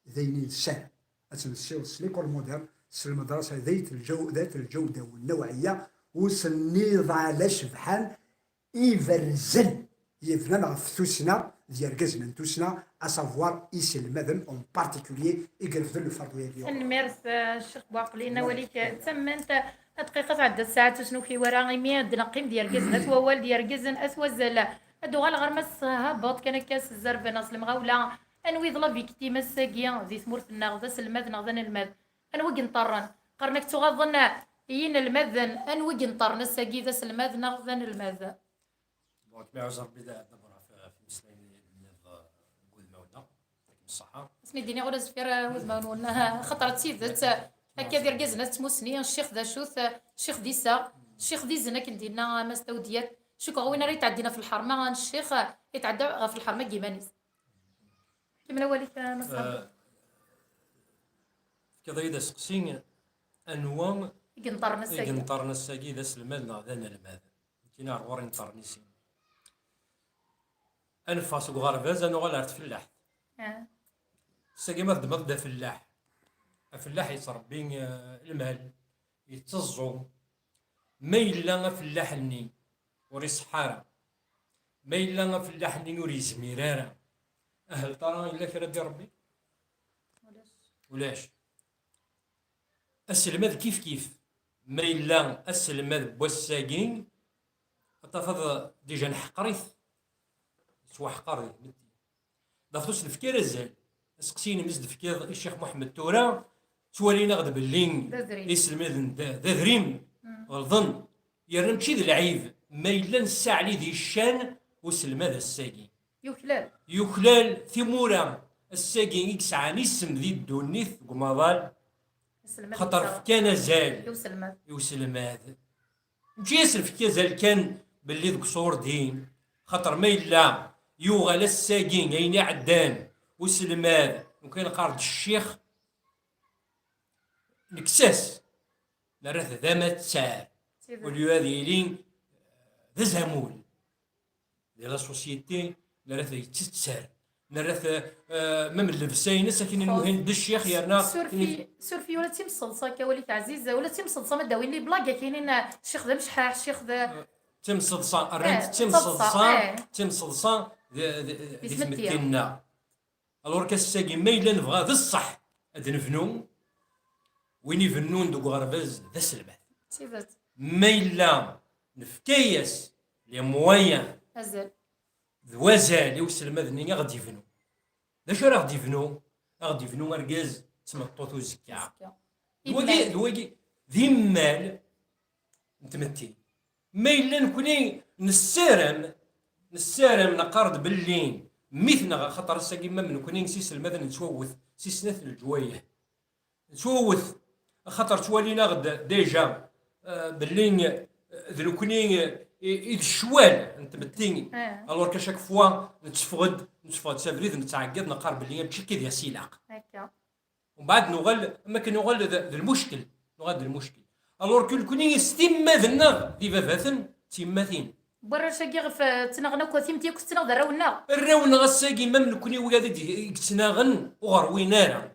d ayen i nessaram ad tt-nessiweḍ s l'école moderne, s lmadrasa, d ayt lǧaw-, d ayt lǧawda والنوعية, u s nniḍal acebḥan iberrzen yebnan ɣef tussna d yergazen n tussna, à savoir iselmaden en particulier i irefden lferḍ-agi. Tanemmirt, eh, Ccix Buɛqli, n wawal-ik d tammant. Dqiqa tɛedda tsaɛet, ur s-nuki wara, imi ad d-neqqim d yergazen at wawal, d yergazen at wazal. Ad d-uɣaleɣ ɣer Mass Habeṭ kan akka s zzerb neɣ s lemɣawla. Anwa i d la victime ass-agi di tmurt-nneɣ, d aselmad neɣ d anelmad? Anwa i yenṭerren? Qqaren-ak ttuɣaḍen yinelmaden. Anwa i yenṭerren ass-agi, d aselmad neɣ d anelmad? Bon, ad kem-iɛuzz Rebbi, d, d abraḥ f-, f imeslayen i d-tenniḍ, eh, deg wudmawen-a. Ad kem ṣṣeḥḥa. Asmi d-iniɣ ula zfir, eh, wudmawen-nwen, eh, xaṭer d tidet, eh, akka d irgazen at tmusni, ccix d acu-t, eh, ccix d iseɣ, ccix d izen akken d-yenna, eh, Mass Dawed Yat. Cukkeɣ win ara yetɛeddin ɣef lḥerma n ccix, eh, yetɛedda ɣef lḥerma n yiman-is. Kemmel awal-ik, eh, Mass Ḥamid. Eh, tefkiḍ-iyi-d aseqsi, anwa i yenṭerren ass-agi? I yenṭerren ass-agi d aselmad neɣ d anelmad? Nekkini ar ɣur-i neṭṭerren i sin. Ad neffeɣ seg uɣerbaz, ad nuɣal ar tfellaḥt. Ah. Ass-agi ma tedmeḍ-d afellaḥ, afellaḥ yettṛebbi, eh, lmal, yetteẓẓu. Ma yella afellaḥ-nni ur iṣeḥḥa ara, ma yella afellaḥ-nni ur yezmir ara, ahel tara yella kra di Ṛebbi? Ulac. Ulac. Aselmad kif kif. Ma yella aselmad n wass-agi, ad tafeḍ déjà neḥqer-it. Yettwaḥqer di tmetti. Ḍaf ur s-nefki ara azal. Aseqsi-inem i s-d-tefkiḍ i Ccix Muḥemmed tura, ttwalin-aɣ-d belli d adrim, iselmaden d, d adrim, mm, ɣelḍen. Yerna mačči d lɛib. Ma yella nessaɛli di ccan uselmad ass-agi. Yuklal. Yuklal timura ass-agi i yesɛan isem di ddunit deg umaḍal. Xaṭer fkan azal i uselmad. Mačči as-nefk azal kan belli deg ṣurdin, xaṭer ma yella yuɣal ass-agi ayen iɛeddan uselmad, nekkni neqqar-d ccix, nekkes-as, nerra-t d amattar, au lieu ad yili d azamul. Di la société, nerra-t yettetter, nerra-t, euh, même llebsa-ines akken muhin d ccix yerna. Surfi ula d timseḍsa akka walik ɛziz, ula d timseḍsa ma d-awin les blagues akinin, ccix d amecḥaḥ, ccix d timseḍsa, rran-t d timseḍsa, timseḍsa di tmetti-nneɣ. Alors qu'ass-agi ma yella nebɣa d ṣṣeḥ ad nebnu, win ibennun deg uɣerbaz d aselmad. Ma yella nefka-yas les moyens d wazal i uselmad-nni a ɣ-d-ibnu. D acu ara ɣ-d-ibnu? A ɣ-d-ibnu argaz d tmeṭṭut uzekka. D wagi d immal n tmetti. Ma yella nekkni nessaram, nessaram neqqar-d belli mmi-tneɣ, axaṭer ass-agi ma nekkni s iselmaden nettwawwet si snat n leǧwayeh. Nettwawwet, axaṭer ttwalin-aɣ-d déjà, euh, belli, euh, d nekkni, euh, i, i d ccwal n tmetti. Alors qu'à chaque fois netteffeɣ-d, netteffeɣ-d s abrid, nettɛeggiḍ, neqqar belli mačči akka i d as-ilaq. Mbeɛd nuɣal, am akken nuɣal d, d lmuckel, nuɣal d lmuckel. Alors que nekkni s timmad-nneɣ d ibabaten d tiyemmatin. Warrac-agi ɣef, eh, ttnaɣen akk, timetti akk tettnaɣ d arraw-nneɣ. Arraw-nneɣ ass-agi, même nekkni wiyaḍ i d-, i yettnaɣen ur ɣer-win ara.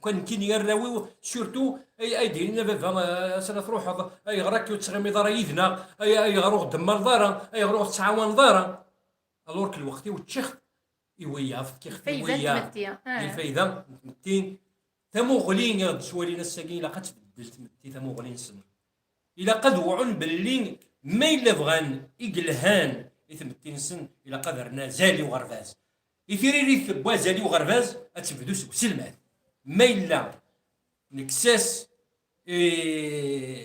Kan nekkini arraw-iw, surtout, ay, ay d-yini a baba, eh, ass-a la truḥeḍ, ayɣer akka ur tettɣimiḍ ara yid-neɣ, ay, ayɣer ur ɣ-d-temmalḍ ara, ayɣer ur ɣ-tettɛawaneḍ ara. Alors que lweqt-iw ččiɣ-t i wiyaḍ, fkiɣ-t i wiyaḍ. Di lfayda n tmetti. Tamuɣli i ɣ-d-ttwalin ass-agi, ilaq ad tbeddel tmetti tamuɣli-nsen. Ilaq ad wɛun belli ma yella bɣan i yelhan i tmetti-nsen, ilaq ad rren azal i uɣerbaz. I tiririt n wazal i uɣerbaz ad tebdu seg uselmad. Ma yella nekkes-as i,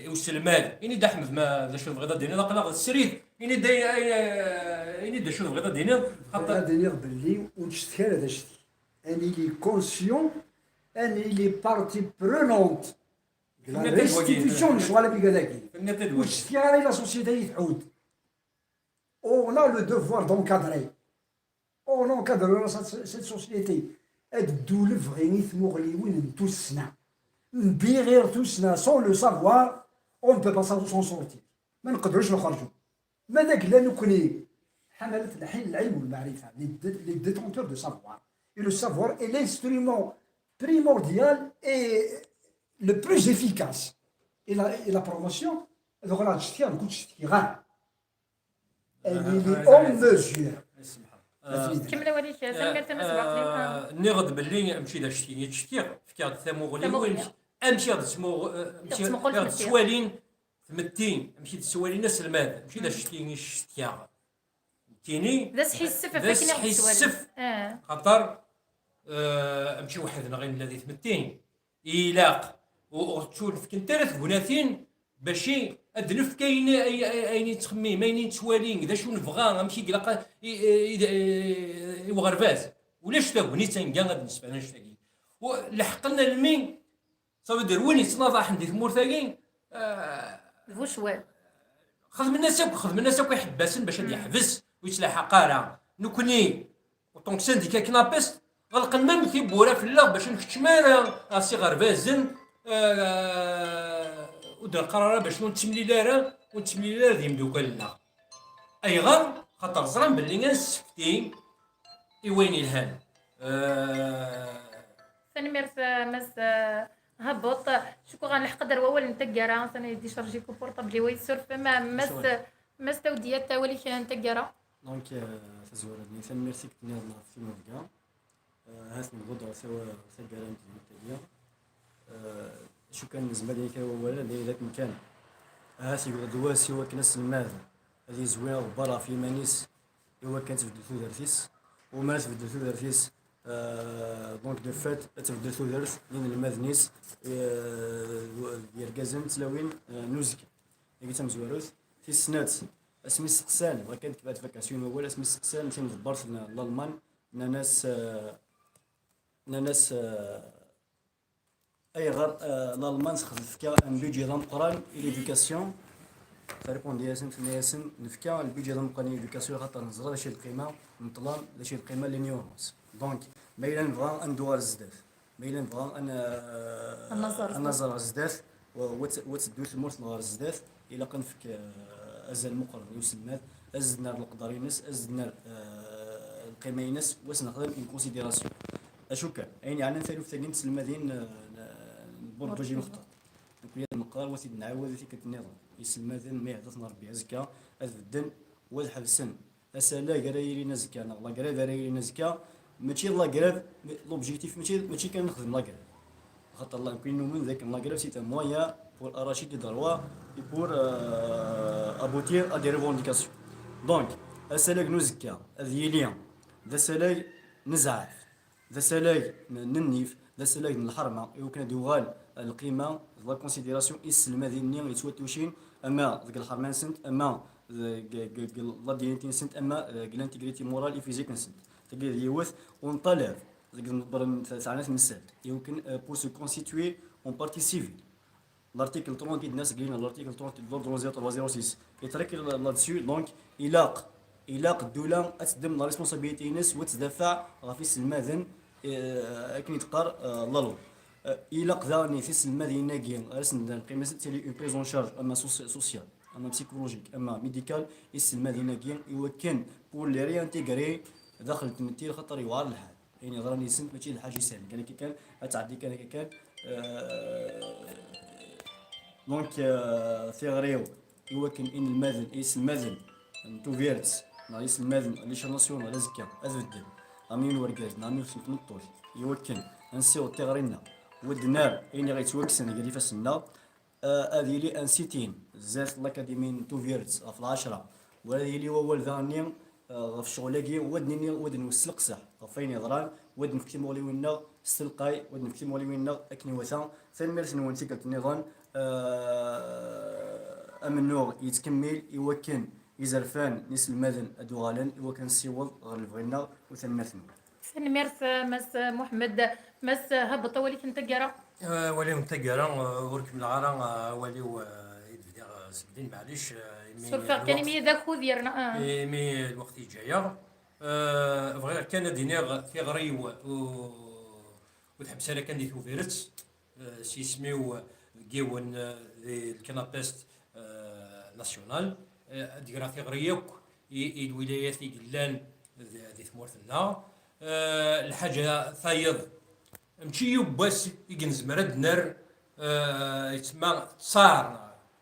i uselmad, ini-d a Ḥmed, ma d acu tebɣiḍ ad d-tiniḍ, aql-aɣ d srid, ini-d ay, ay, ay, ini-d acu tebɣiḍ ad d-tiniḍ. Bɣiɣ ad d-iniɣ belli ur nettcetki ara d acetki. Ad nili conscient, ad nili partie prenante deg la restitution n lecɣal amigad-agi. Ur nettcetki ara i la société i tḥudd. On a le devoir d'encadrer. On encadrera cette, cette société. Ad d-ddulef ɣer tmuɣliwin n tussna. Mbiɣir tussna, sans le savoir, on ne peut pas s'en sortir. Ma nqedrux nxerǧu. Ma d agla nekkni, حملة نحيل العلم والمعرفة, les dé-, les détenteurs de savoir. Et le savoir est l'instrument primordial et le plus efficace. Et la, et la promotion, donc là, je tiens, je tiens. Elle est en mesure. Kemmel awal-ik, tanemmirt a Mass Buɛṭlim. Nniɣ-d belli mačči d acetki i ttcetkiɣ, fkiɣ-d tamuɣli-iw, amek i ɣ-d-ttmuɣ-, amek i ɣ-d-ttwalin tmetti, amek i d-ttwalin aselmad, mačči d acetki i ttcetkiɣ. Nekkini d asḥissef ɣef wakken i ɣ-d-ttwalin. Xaṭer, eh, mačči weḥd-neɣ i nella di tmetti. Ilaq, ur, ur ttunefkent ara tegnatin bac i ad d-nefk ayen, ay-, ay-, ayen i nettxemmim, ayen i nettwali, d acu nebɣa, amek i ilaq a, i, i, i, i uɣerbaz. Ulac tagnit anga ad d-nesfern annect-agi. U, leḥqen almi, ça veut dire, win yettnaḍaḥen di tmurt-agi, ah, d bu ccwal. Xedmen-as akk, xedmen-as akk iḥebbasen bac ad yeḥbes, ur yettlaḥaq ara. Nekkni, en tant que syndicat knapist, ɣelqen même tiwwura fell-aɣ bac ur nkeččem ara ɣer s iɣerbazen, eh, ur d-neqqar ara bac ur nettemlil ara, ur nettemlil ara d yimdukal-nneɣ. Ayɣer? Xaṭer ẓran belli ad nessefti i wayen yelhan. Eh, tanemmirt, eh, Mass, eh, Habuṭ. Cukkeɣ nleḥq-d ar wawal n taggara, atan ad d-icharji ku portable-iw, ay surfem, eh, Mass, Mass Tawdiyat, awal-ik n taggara. Donc, euh, tazwara-nni, tanemmirt i k-d-nniɣ ɣef timuḍga. Euh, ahat newweḍ ɣer tawa-, taggara n tedwilt-agi. Euh, acu kan nezmer ad d-nini kra wawal, d ayen akken kan. Ahat yewweḍ wass i wakken aselmad ad yezwi aɣebbar ɣef yiman-is i wakken ad tbeddu tudert-is. U mi ara tbeddu tudert-is, euh, donc de fait ad tbeddu tudert n yinelmaden-is, euh, d yergazen d tlawin, euh, n uzekka. Tagi d tamezwarut. Tis snat, Asmi steqsan, bɣiɣ kan ad vacation wawal, asmi steqsan timḍebbert n Lalman, nnan-as, eh, nnan-as, eh, ayɣer, eh, Lalman tefka un budget d ameqqran i l'éducation? Taripundi-yasen, tenna-yasen, nefka un budget d ameqqran i l'éducation, xaṭer neẓra d acu i d lqima n ṭṭlam, d acu i d lqima n l'ignorance. Donc, ma yella nebɣa ad neddu ɣer zdat, ma yella nebɣa ad n-, ad naẓer zdat, wa, wa tt-, wa teddu tmurt ɣer zdat, ilaq ad nefk, eh, azal meqqren i uselmad, ad zedner leqder-ines, ad zedner, eh, lqima-ines, wa s-nexdem une considération. Acu kan, ayen yeɛnan taluft-agi n tselmadin, eh, n, n Burǧ Bajimextar. Nekkni ad neqqar, wa t-id-nɛawed i tikkelt nniḍen. Iselmaden, ma yehda-ten Rebbi azekka, ad bedden, wa ad ḥebsen. Asalag ara yilin azekka, neɣ la grève ara yilin azekka, mačči la grève, l'objectif mačči, mačči kan nexdem la grève. Xaṭer la, nekkni numen d akken la grève c'est un moyen pour arracher des droits et pour, euh, aboutir à des revendications. Donc, asalag n uzekka ad yili d asalag n zzɛaf, d asalag n, n nnif, d asalag n lḥerma, i wakken ad yuɣal lqima d la considération i tselmadin-nni yettwatucin, ama deg lḥerma-nsent, ama deg, deg, deg la dignité-nsent, ama deg l'intégrité morale et physique-nsent. Tagi d yiwet, u nṭalab deg tmeḍbert n teɛna temsalt, i wakken, euh, pour se constituer en partie civile. L'article trente i d-nnas deg l'article trente de l'ordonnance trois zéro six. Yettrekk là-dessus, donc, ilaq, ilaq ddula ad teddem la responsabilité-ines u ad tdafaɛ ɣef iselmaden, eh, akken i d-teqqar, eh, la loi. Eh, ilaq daɣen i tiselmadin-agi, ar asen-d lqima-nsen, tili une prise en charge, ama soci-, sociale, ama psychologique, ama médicale, iselmadin-agi, i wakken pour les réintégrer daxel n tmetti, xaṭer yewɛer lḥal. Ayen yeḍran yis-sent mačči d lḥaǧa isehlen kan akka kan, ad tɛeddi kan akka kan. Euh, donc, euh, tiɣri-w i wakken inelmaden, iselmaden n Tubiret, neɣ iselmaden n Licence Nationale azekka, ad bedden, am yiwen urgaz, neɣ am yiwet n tmeṭṭut, i wakken ad nessiweḍ tiɣri-nneɣ, u ad d-nerr ayen i ɣ-yettwakksen deg yifassen-nneɣ, euh, ad yili un sit-in zdat l'Académie n Tubiret ɣef lɛecṛa, u ad yili wawal daɣenni, euh, ɣef ccɣel-agi, u ad nini, u ad nwet s leqseḥ ɣef wayen yeḍran, u ad nefk timuɣliwin-nneɣ s telqay, u ad nefk timuɣliwin-nneɣ akken iwata. Tanemmirt-nwen tikkelt nniḍen, euh, amennuɣ yettkemmil i wakken izerfan n iselmaden ad d-uɣalen, i wakken ad nessiweḍ ɣer lebɣi-nneɣ, u tanemmirt-nwen. Tanemmirt, eh, Mass Muḥemmed. Mass Habeṭ, awal-ik n taggara? Eh, awal-iw n taggara, eh, ur kemmleɣ ara, eh, awal-iw, eh, i d-bdiɣ, eh, seg din, maɛlic, eh, imi surfeɣ kan lweqt, imi d akud yerna, ah, imi lweqt yeǧǧa-yaɣ. Eh, bɣiɣ kan ad d-iniɣ tiɣri-w, u-, ur tḥebbes ara kan di Tubiret, eh, s yisem-iw deg yiwen, eh, di lkanapest, eh, national, eh, ad d-greɣ tiɣri yakk i, i lwilayat i yellan di, di tmurt-nneɣ. Eh, lḥaǧa tayeḍ, mačči yiwwas i nezmer ad d-nerr, eh, yettma ttar,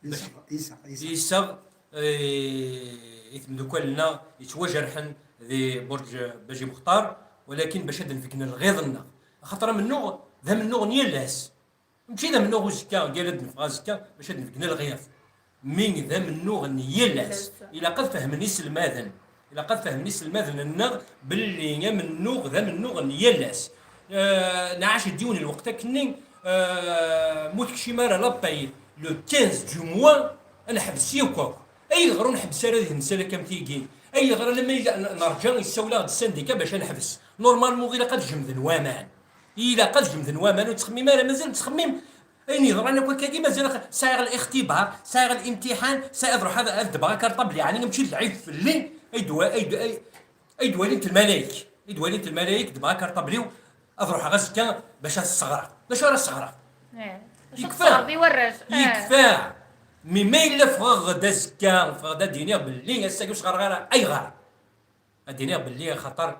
iseɣ, iseɣ, iseɣ, iseɣ, eh, i temdukal-nneɣ yettwajerḥen di Burǧ Baji Muxtar, walakin bac ad d-nbeggen lɣiḍ-nneɣ. Axaṭer amennuɣ d amennuɣ n yal ass. Mačči d amennuɣ uzekka, qal ad d-neffeɣ azekka, bac ad d-nbeggen lɣiḍ. Mi d amennuɣ n yal ass. Ilaq ad fehmen iselmaden. Ilaq ad fehmen iselmaden-nneɣ belli amennuɣ d amennuɣ n yal ass. Eh, nɛac-d yiwen lweqt akkenni, eh, mu tekcim ara la paye, le quinze du mois, ad neḥbes yakk akk. Ayɣer ur nḥebbes ara di temsal akka am tigi? Ayɣer alamma yella n-, nerǧa yessawel-aɣ-d syndicat bac ad neḥbes? Normalement ilaq ad jemden waman. Ilaq ad jemden waman, ur ttxemmim ara, mazal ttxemmim. Ayen yeḍran akk akkagi, mazal ax-, sɛiɣ lixtibar, sɛiɣ limtiḥan, sɛiɣ ad ruḥ ad, ad ddmeɣ akarṭabli, yeɛni mačči d lɛib fell-i, ay d-wa-, ay d-, ay, ay d-walint lmalayek, ay d-walint lmalayek, ddmeɣ akarṭabli-w, ad ruḥeɣ azekka bac ad sseɣreɣ. D acu ara sseɣreɣ? Eh, acu yekfa. Tesseɣreḍ i warrac? Eh. Yekfa. Mi ma yella ffɣeɣ-d azekka, ffɣeɣ-d ad d-iniɣ belli ass-agi ur sɣareɣ ara. Ayɣer? Ad d-iniɣ belli axaṭer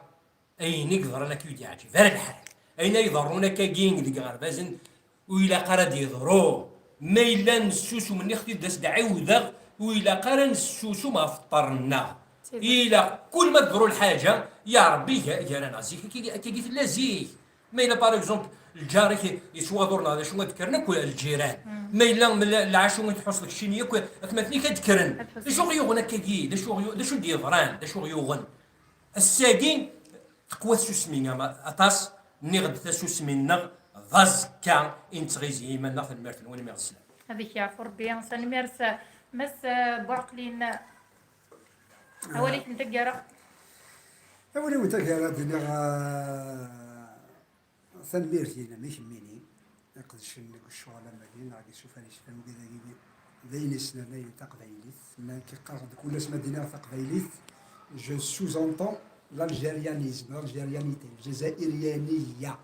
ayen i yeḍran akka ur d-yeɛǧib ara lḥal. Ayen ay iḍerrun akkagi deg iɣerbazen ur ilaq ara ad yeḍru. Ma yella nessusum, nniɣ-t-id d as-d-ɛiwdeɣ, ur ilaq ara nessusum ɣef ṭṭer-nneɣ. Ilaq kul ma teḍru lḥaǧa, ya Ṛebbi, ga-, gar-aneɣ. Zik akkagi, akkagi tella zik. Ma yella, par exemple, lǧar-ik yettwaḍur neɣ d acu, ad kkren akk lǧiran. Ma yella m-, lɛacu i tḥusseḍ keččini akk, atmaten-ik ad kkren. D acu ɣ-yuɣen akkagi? D acu ɣ-yu-, d acu d-yeḍran? D acu ɣ-yuɣen? Ass-agi teqwa tsusmi, ama aṭas, nniɣ-d tasusmi-nneɣ d aẓekka i nettɣizi iman-nneɣ. Tanemmirt-nwen, imi ɣ-teslam. Ad ak-yeɛfu Ṛebbi, tanemmirt. Mass, eh, Buɛqlin. Awal-ik n taggara. Awal-iw n taggara, d-iniɣ, ah, tanemmirt-inem i kemmini iqedcen deg ccɣel am wagi, neɣ deg isufar yecfan wigad-agi, d ayen yesnernayen taqbaylit. Nekk qqareɣ-d kul ass ma d-iniɣ taqbaylit, je sous-entends l'algérianisme, l'algérianité, ljazairiyaniya.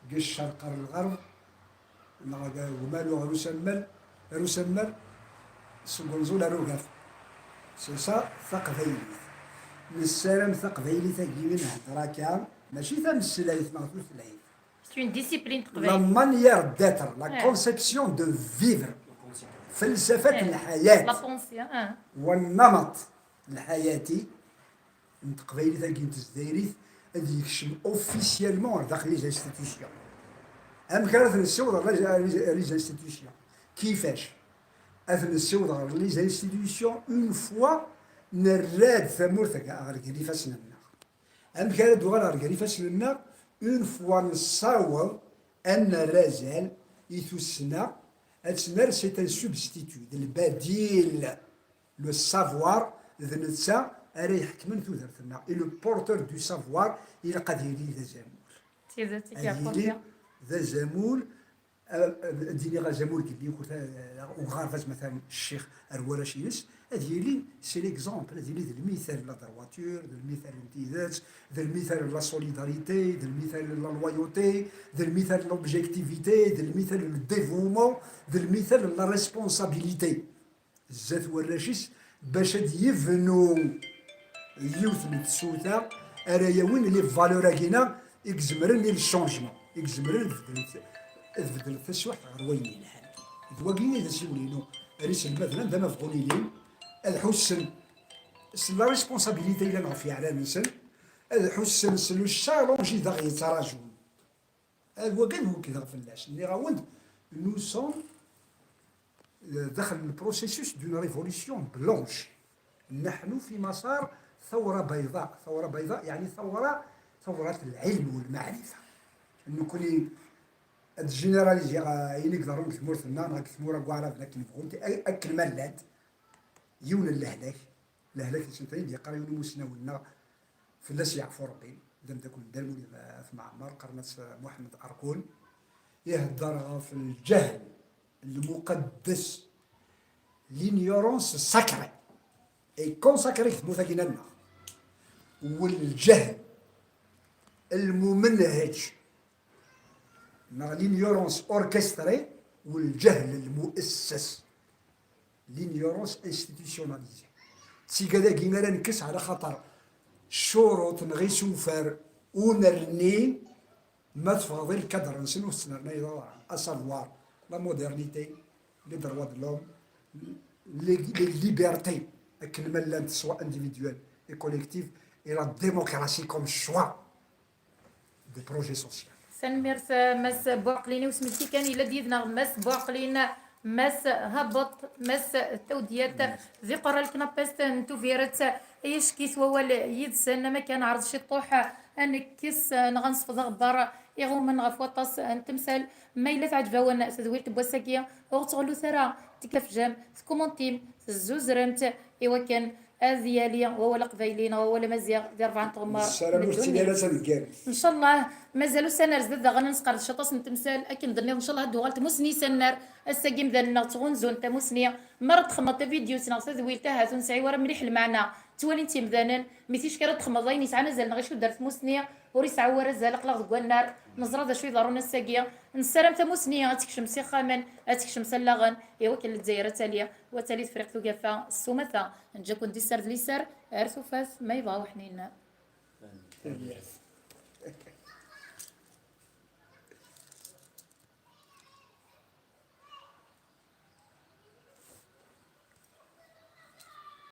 Deg ccerq ar lɣerb, neɣ deg umalu ar usammal, ar usammal, seg unẓul ar ugafa. C'est ça taqbaylit. Nessaram taqbaylit-agi i nhedder akka, mačči tameslayt neɣ tutlayt. C'est une discipline La teqbaylit. Manière d'être, la Ouais. Conception de vivre, falsafat Ouais. lḥayat, La pensée, hein. والنمط الحياتي n teqbaylit-agi n tezdayrit ad yekcem officiellement ar daxel les institutions. Amek ara t-nessiweḍ ɣer les institutions? Kifac? Ad t-nessiweḍ ɣer les institutions une fois nerra-d tamurt ɣer gar ifassen-nneɣ. Amek ara d-uɣal ɣer gar ifassen-nneɣ? Une fois nessaweḍ ad nerr azal i tussna, ad tt-nerr c'est un substitut, d lbadil. Le savoir, d netta ara iḥekmen tudert-nneɣ. Et le porteur du savoir, ilaq ad yili d azamul. Tidet i Ad k-iɛeqquṛ yili diɣ. d azamul, a- a- ad d-iniɣ azamul deg likur uɣerbaz, matalan ccix ar warrac-ines, ad yili c'est l'exemple, ad yili d lmital n la droiture, d lmital n tidet, d lmital n la solidarité, d lmital n la loyauté, d lmital n l'objectivité, d lmital n le dévouement, d lmital n la responsabilité. Zdat warrac-is, bac ad yebnu yiwet n tsuta ara yawin les valeurs-agi-na i izemren i le changement, i izemren ad beddlen, ad beddlen taswiɛt ɣer wayen yelhan. D wagi i d asiwel-inu ar iselmaden anda ma bɣun ilin, ad ḥussen s la responsabilité yellan ɣef yeɛlan-nsen, ad ḥussen s le challenge i d aɣ-yettrajun. Ad wagi ad wekkdeɣ fell-as. Nniɣ-awen-d, nous sommes, euh, داخل le processus d'une révolution blanche. نحن في مسار ثورة بيضاء. ثورة بيضاء يعني ثورة، ثورة العلم والمعرفة. Nekkni ad généraliser ayen i iḍerrun deg tmurt-nneɣ neɣ deg tmura n waɛraben akken bɣunt, akken ma llant. Yiwen n lehlak, lehlak n sentrin d-yeqqar yiwen n umusnaw-nneɣ, fell-as yeɛfu Rebbi, d ameddakel n Dda Lmulud At Mɛemmer, qqaren-as Muḥemmed Arkun, ihedder ɣef lǧahl lmuqaddes, l'ignorance sacrée et consacrée deg tmurt-agi-nneɣ, u lǧahl lmumenhaj, neɣ l'ignorance orchestrée, u lǧahl lmuesses, l'ignorance institutionnalisée. D tigad-agi ara nekkes, ɛla xaṭer ccuruṭ neɣ isufar ur nerni, ma teffɣeḍ i lkadr-nsen ur tettnernayeḍ ara, à savoir la modernité, les droits de l'homme, les, les libertés akken ma llant, soit individuelles et collectives, et la démocratie comme choix de projet social. Tanemmirt, Mass Buɛqlin. I usmekti kan, yella-d yid-neɣ Mass Buɛqlin, Mass Habeṭ, Mass Tawdiyat, d iqerra leknapist n Tubiret. Ay acek-it wawal yid-sen, ama kan ɛreḍ ciṭuḥ ad nekkes neɣ ad nesfeḍ aɣebbar iɣummen ɣef waṭas n temsal. Ma yella teɛǧeb-awen tedwilt n wass-agi, ur ttɣellut ara, tkafjam, tkumuntim, tezzuzremt, i wakken ad yali wawal aqbayli neɣ wawal amaziɣ di rebɛa n tɣemmar Nessaram n ur tettili ddunit. Ara d taneggarut. Ncallah, mazal ussan ar zdat daɣen ad nesqerdec aṭas n temsal. Akken d-tenniḍ, ncallah ad d-tuɣal tmusni s annar. Ass-agi imdanen-nneɣ ttɣunzun tamusni. Mi ara d-txedmeḍ tavidyut neɣ tadwilt, ahat ur nesɛi wara mliḥ lmeɛna. Ttwalin-t yimdanen, mi ticki ara d-txedmeḍ ayen yesɛan azal neɣ icudd ar tmusni, ur yesɛi wara azal, aql-aɣ deg wannar, neẓra d acu iḍerrun ass-agi. Nessaram tamusni ad tekcem s ixxamen, ad tekcem s allaɣen, i wakken Lezzayer ad tali, u ad tali Tefriqt Ugafa s umata. Neǧǧa-ken di sser d liser, ar tufat, ma yebɣa uḥnin.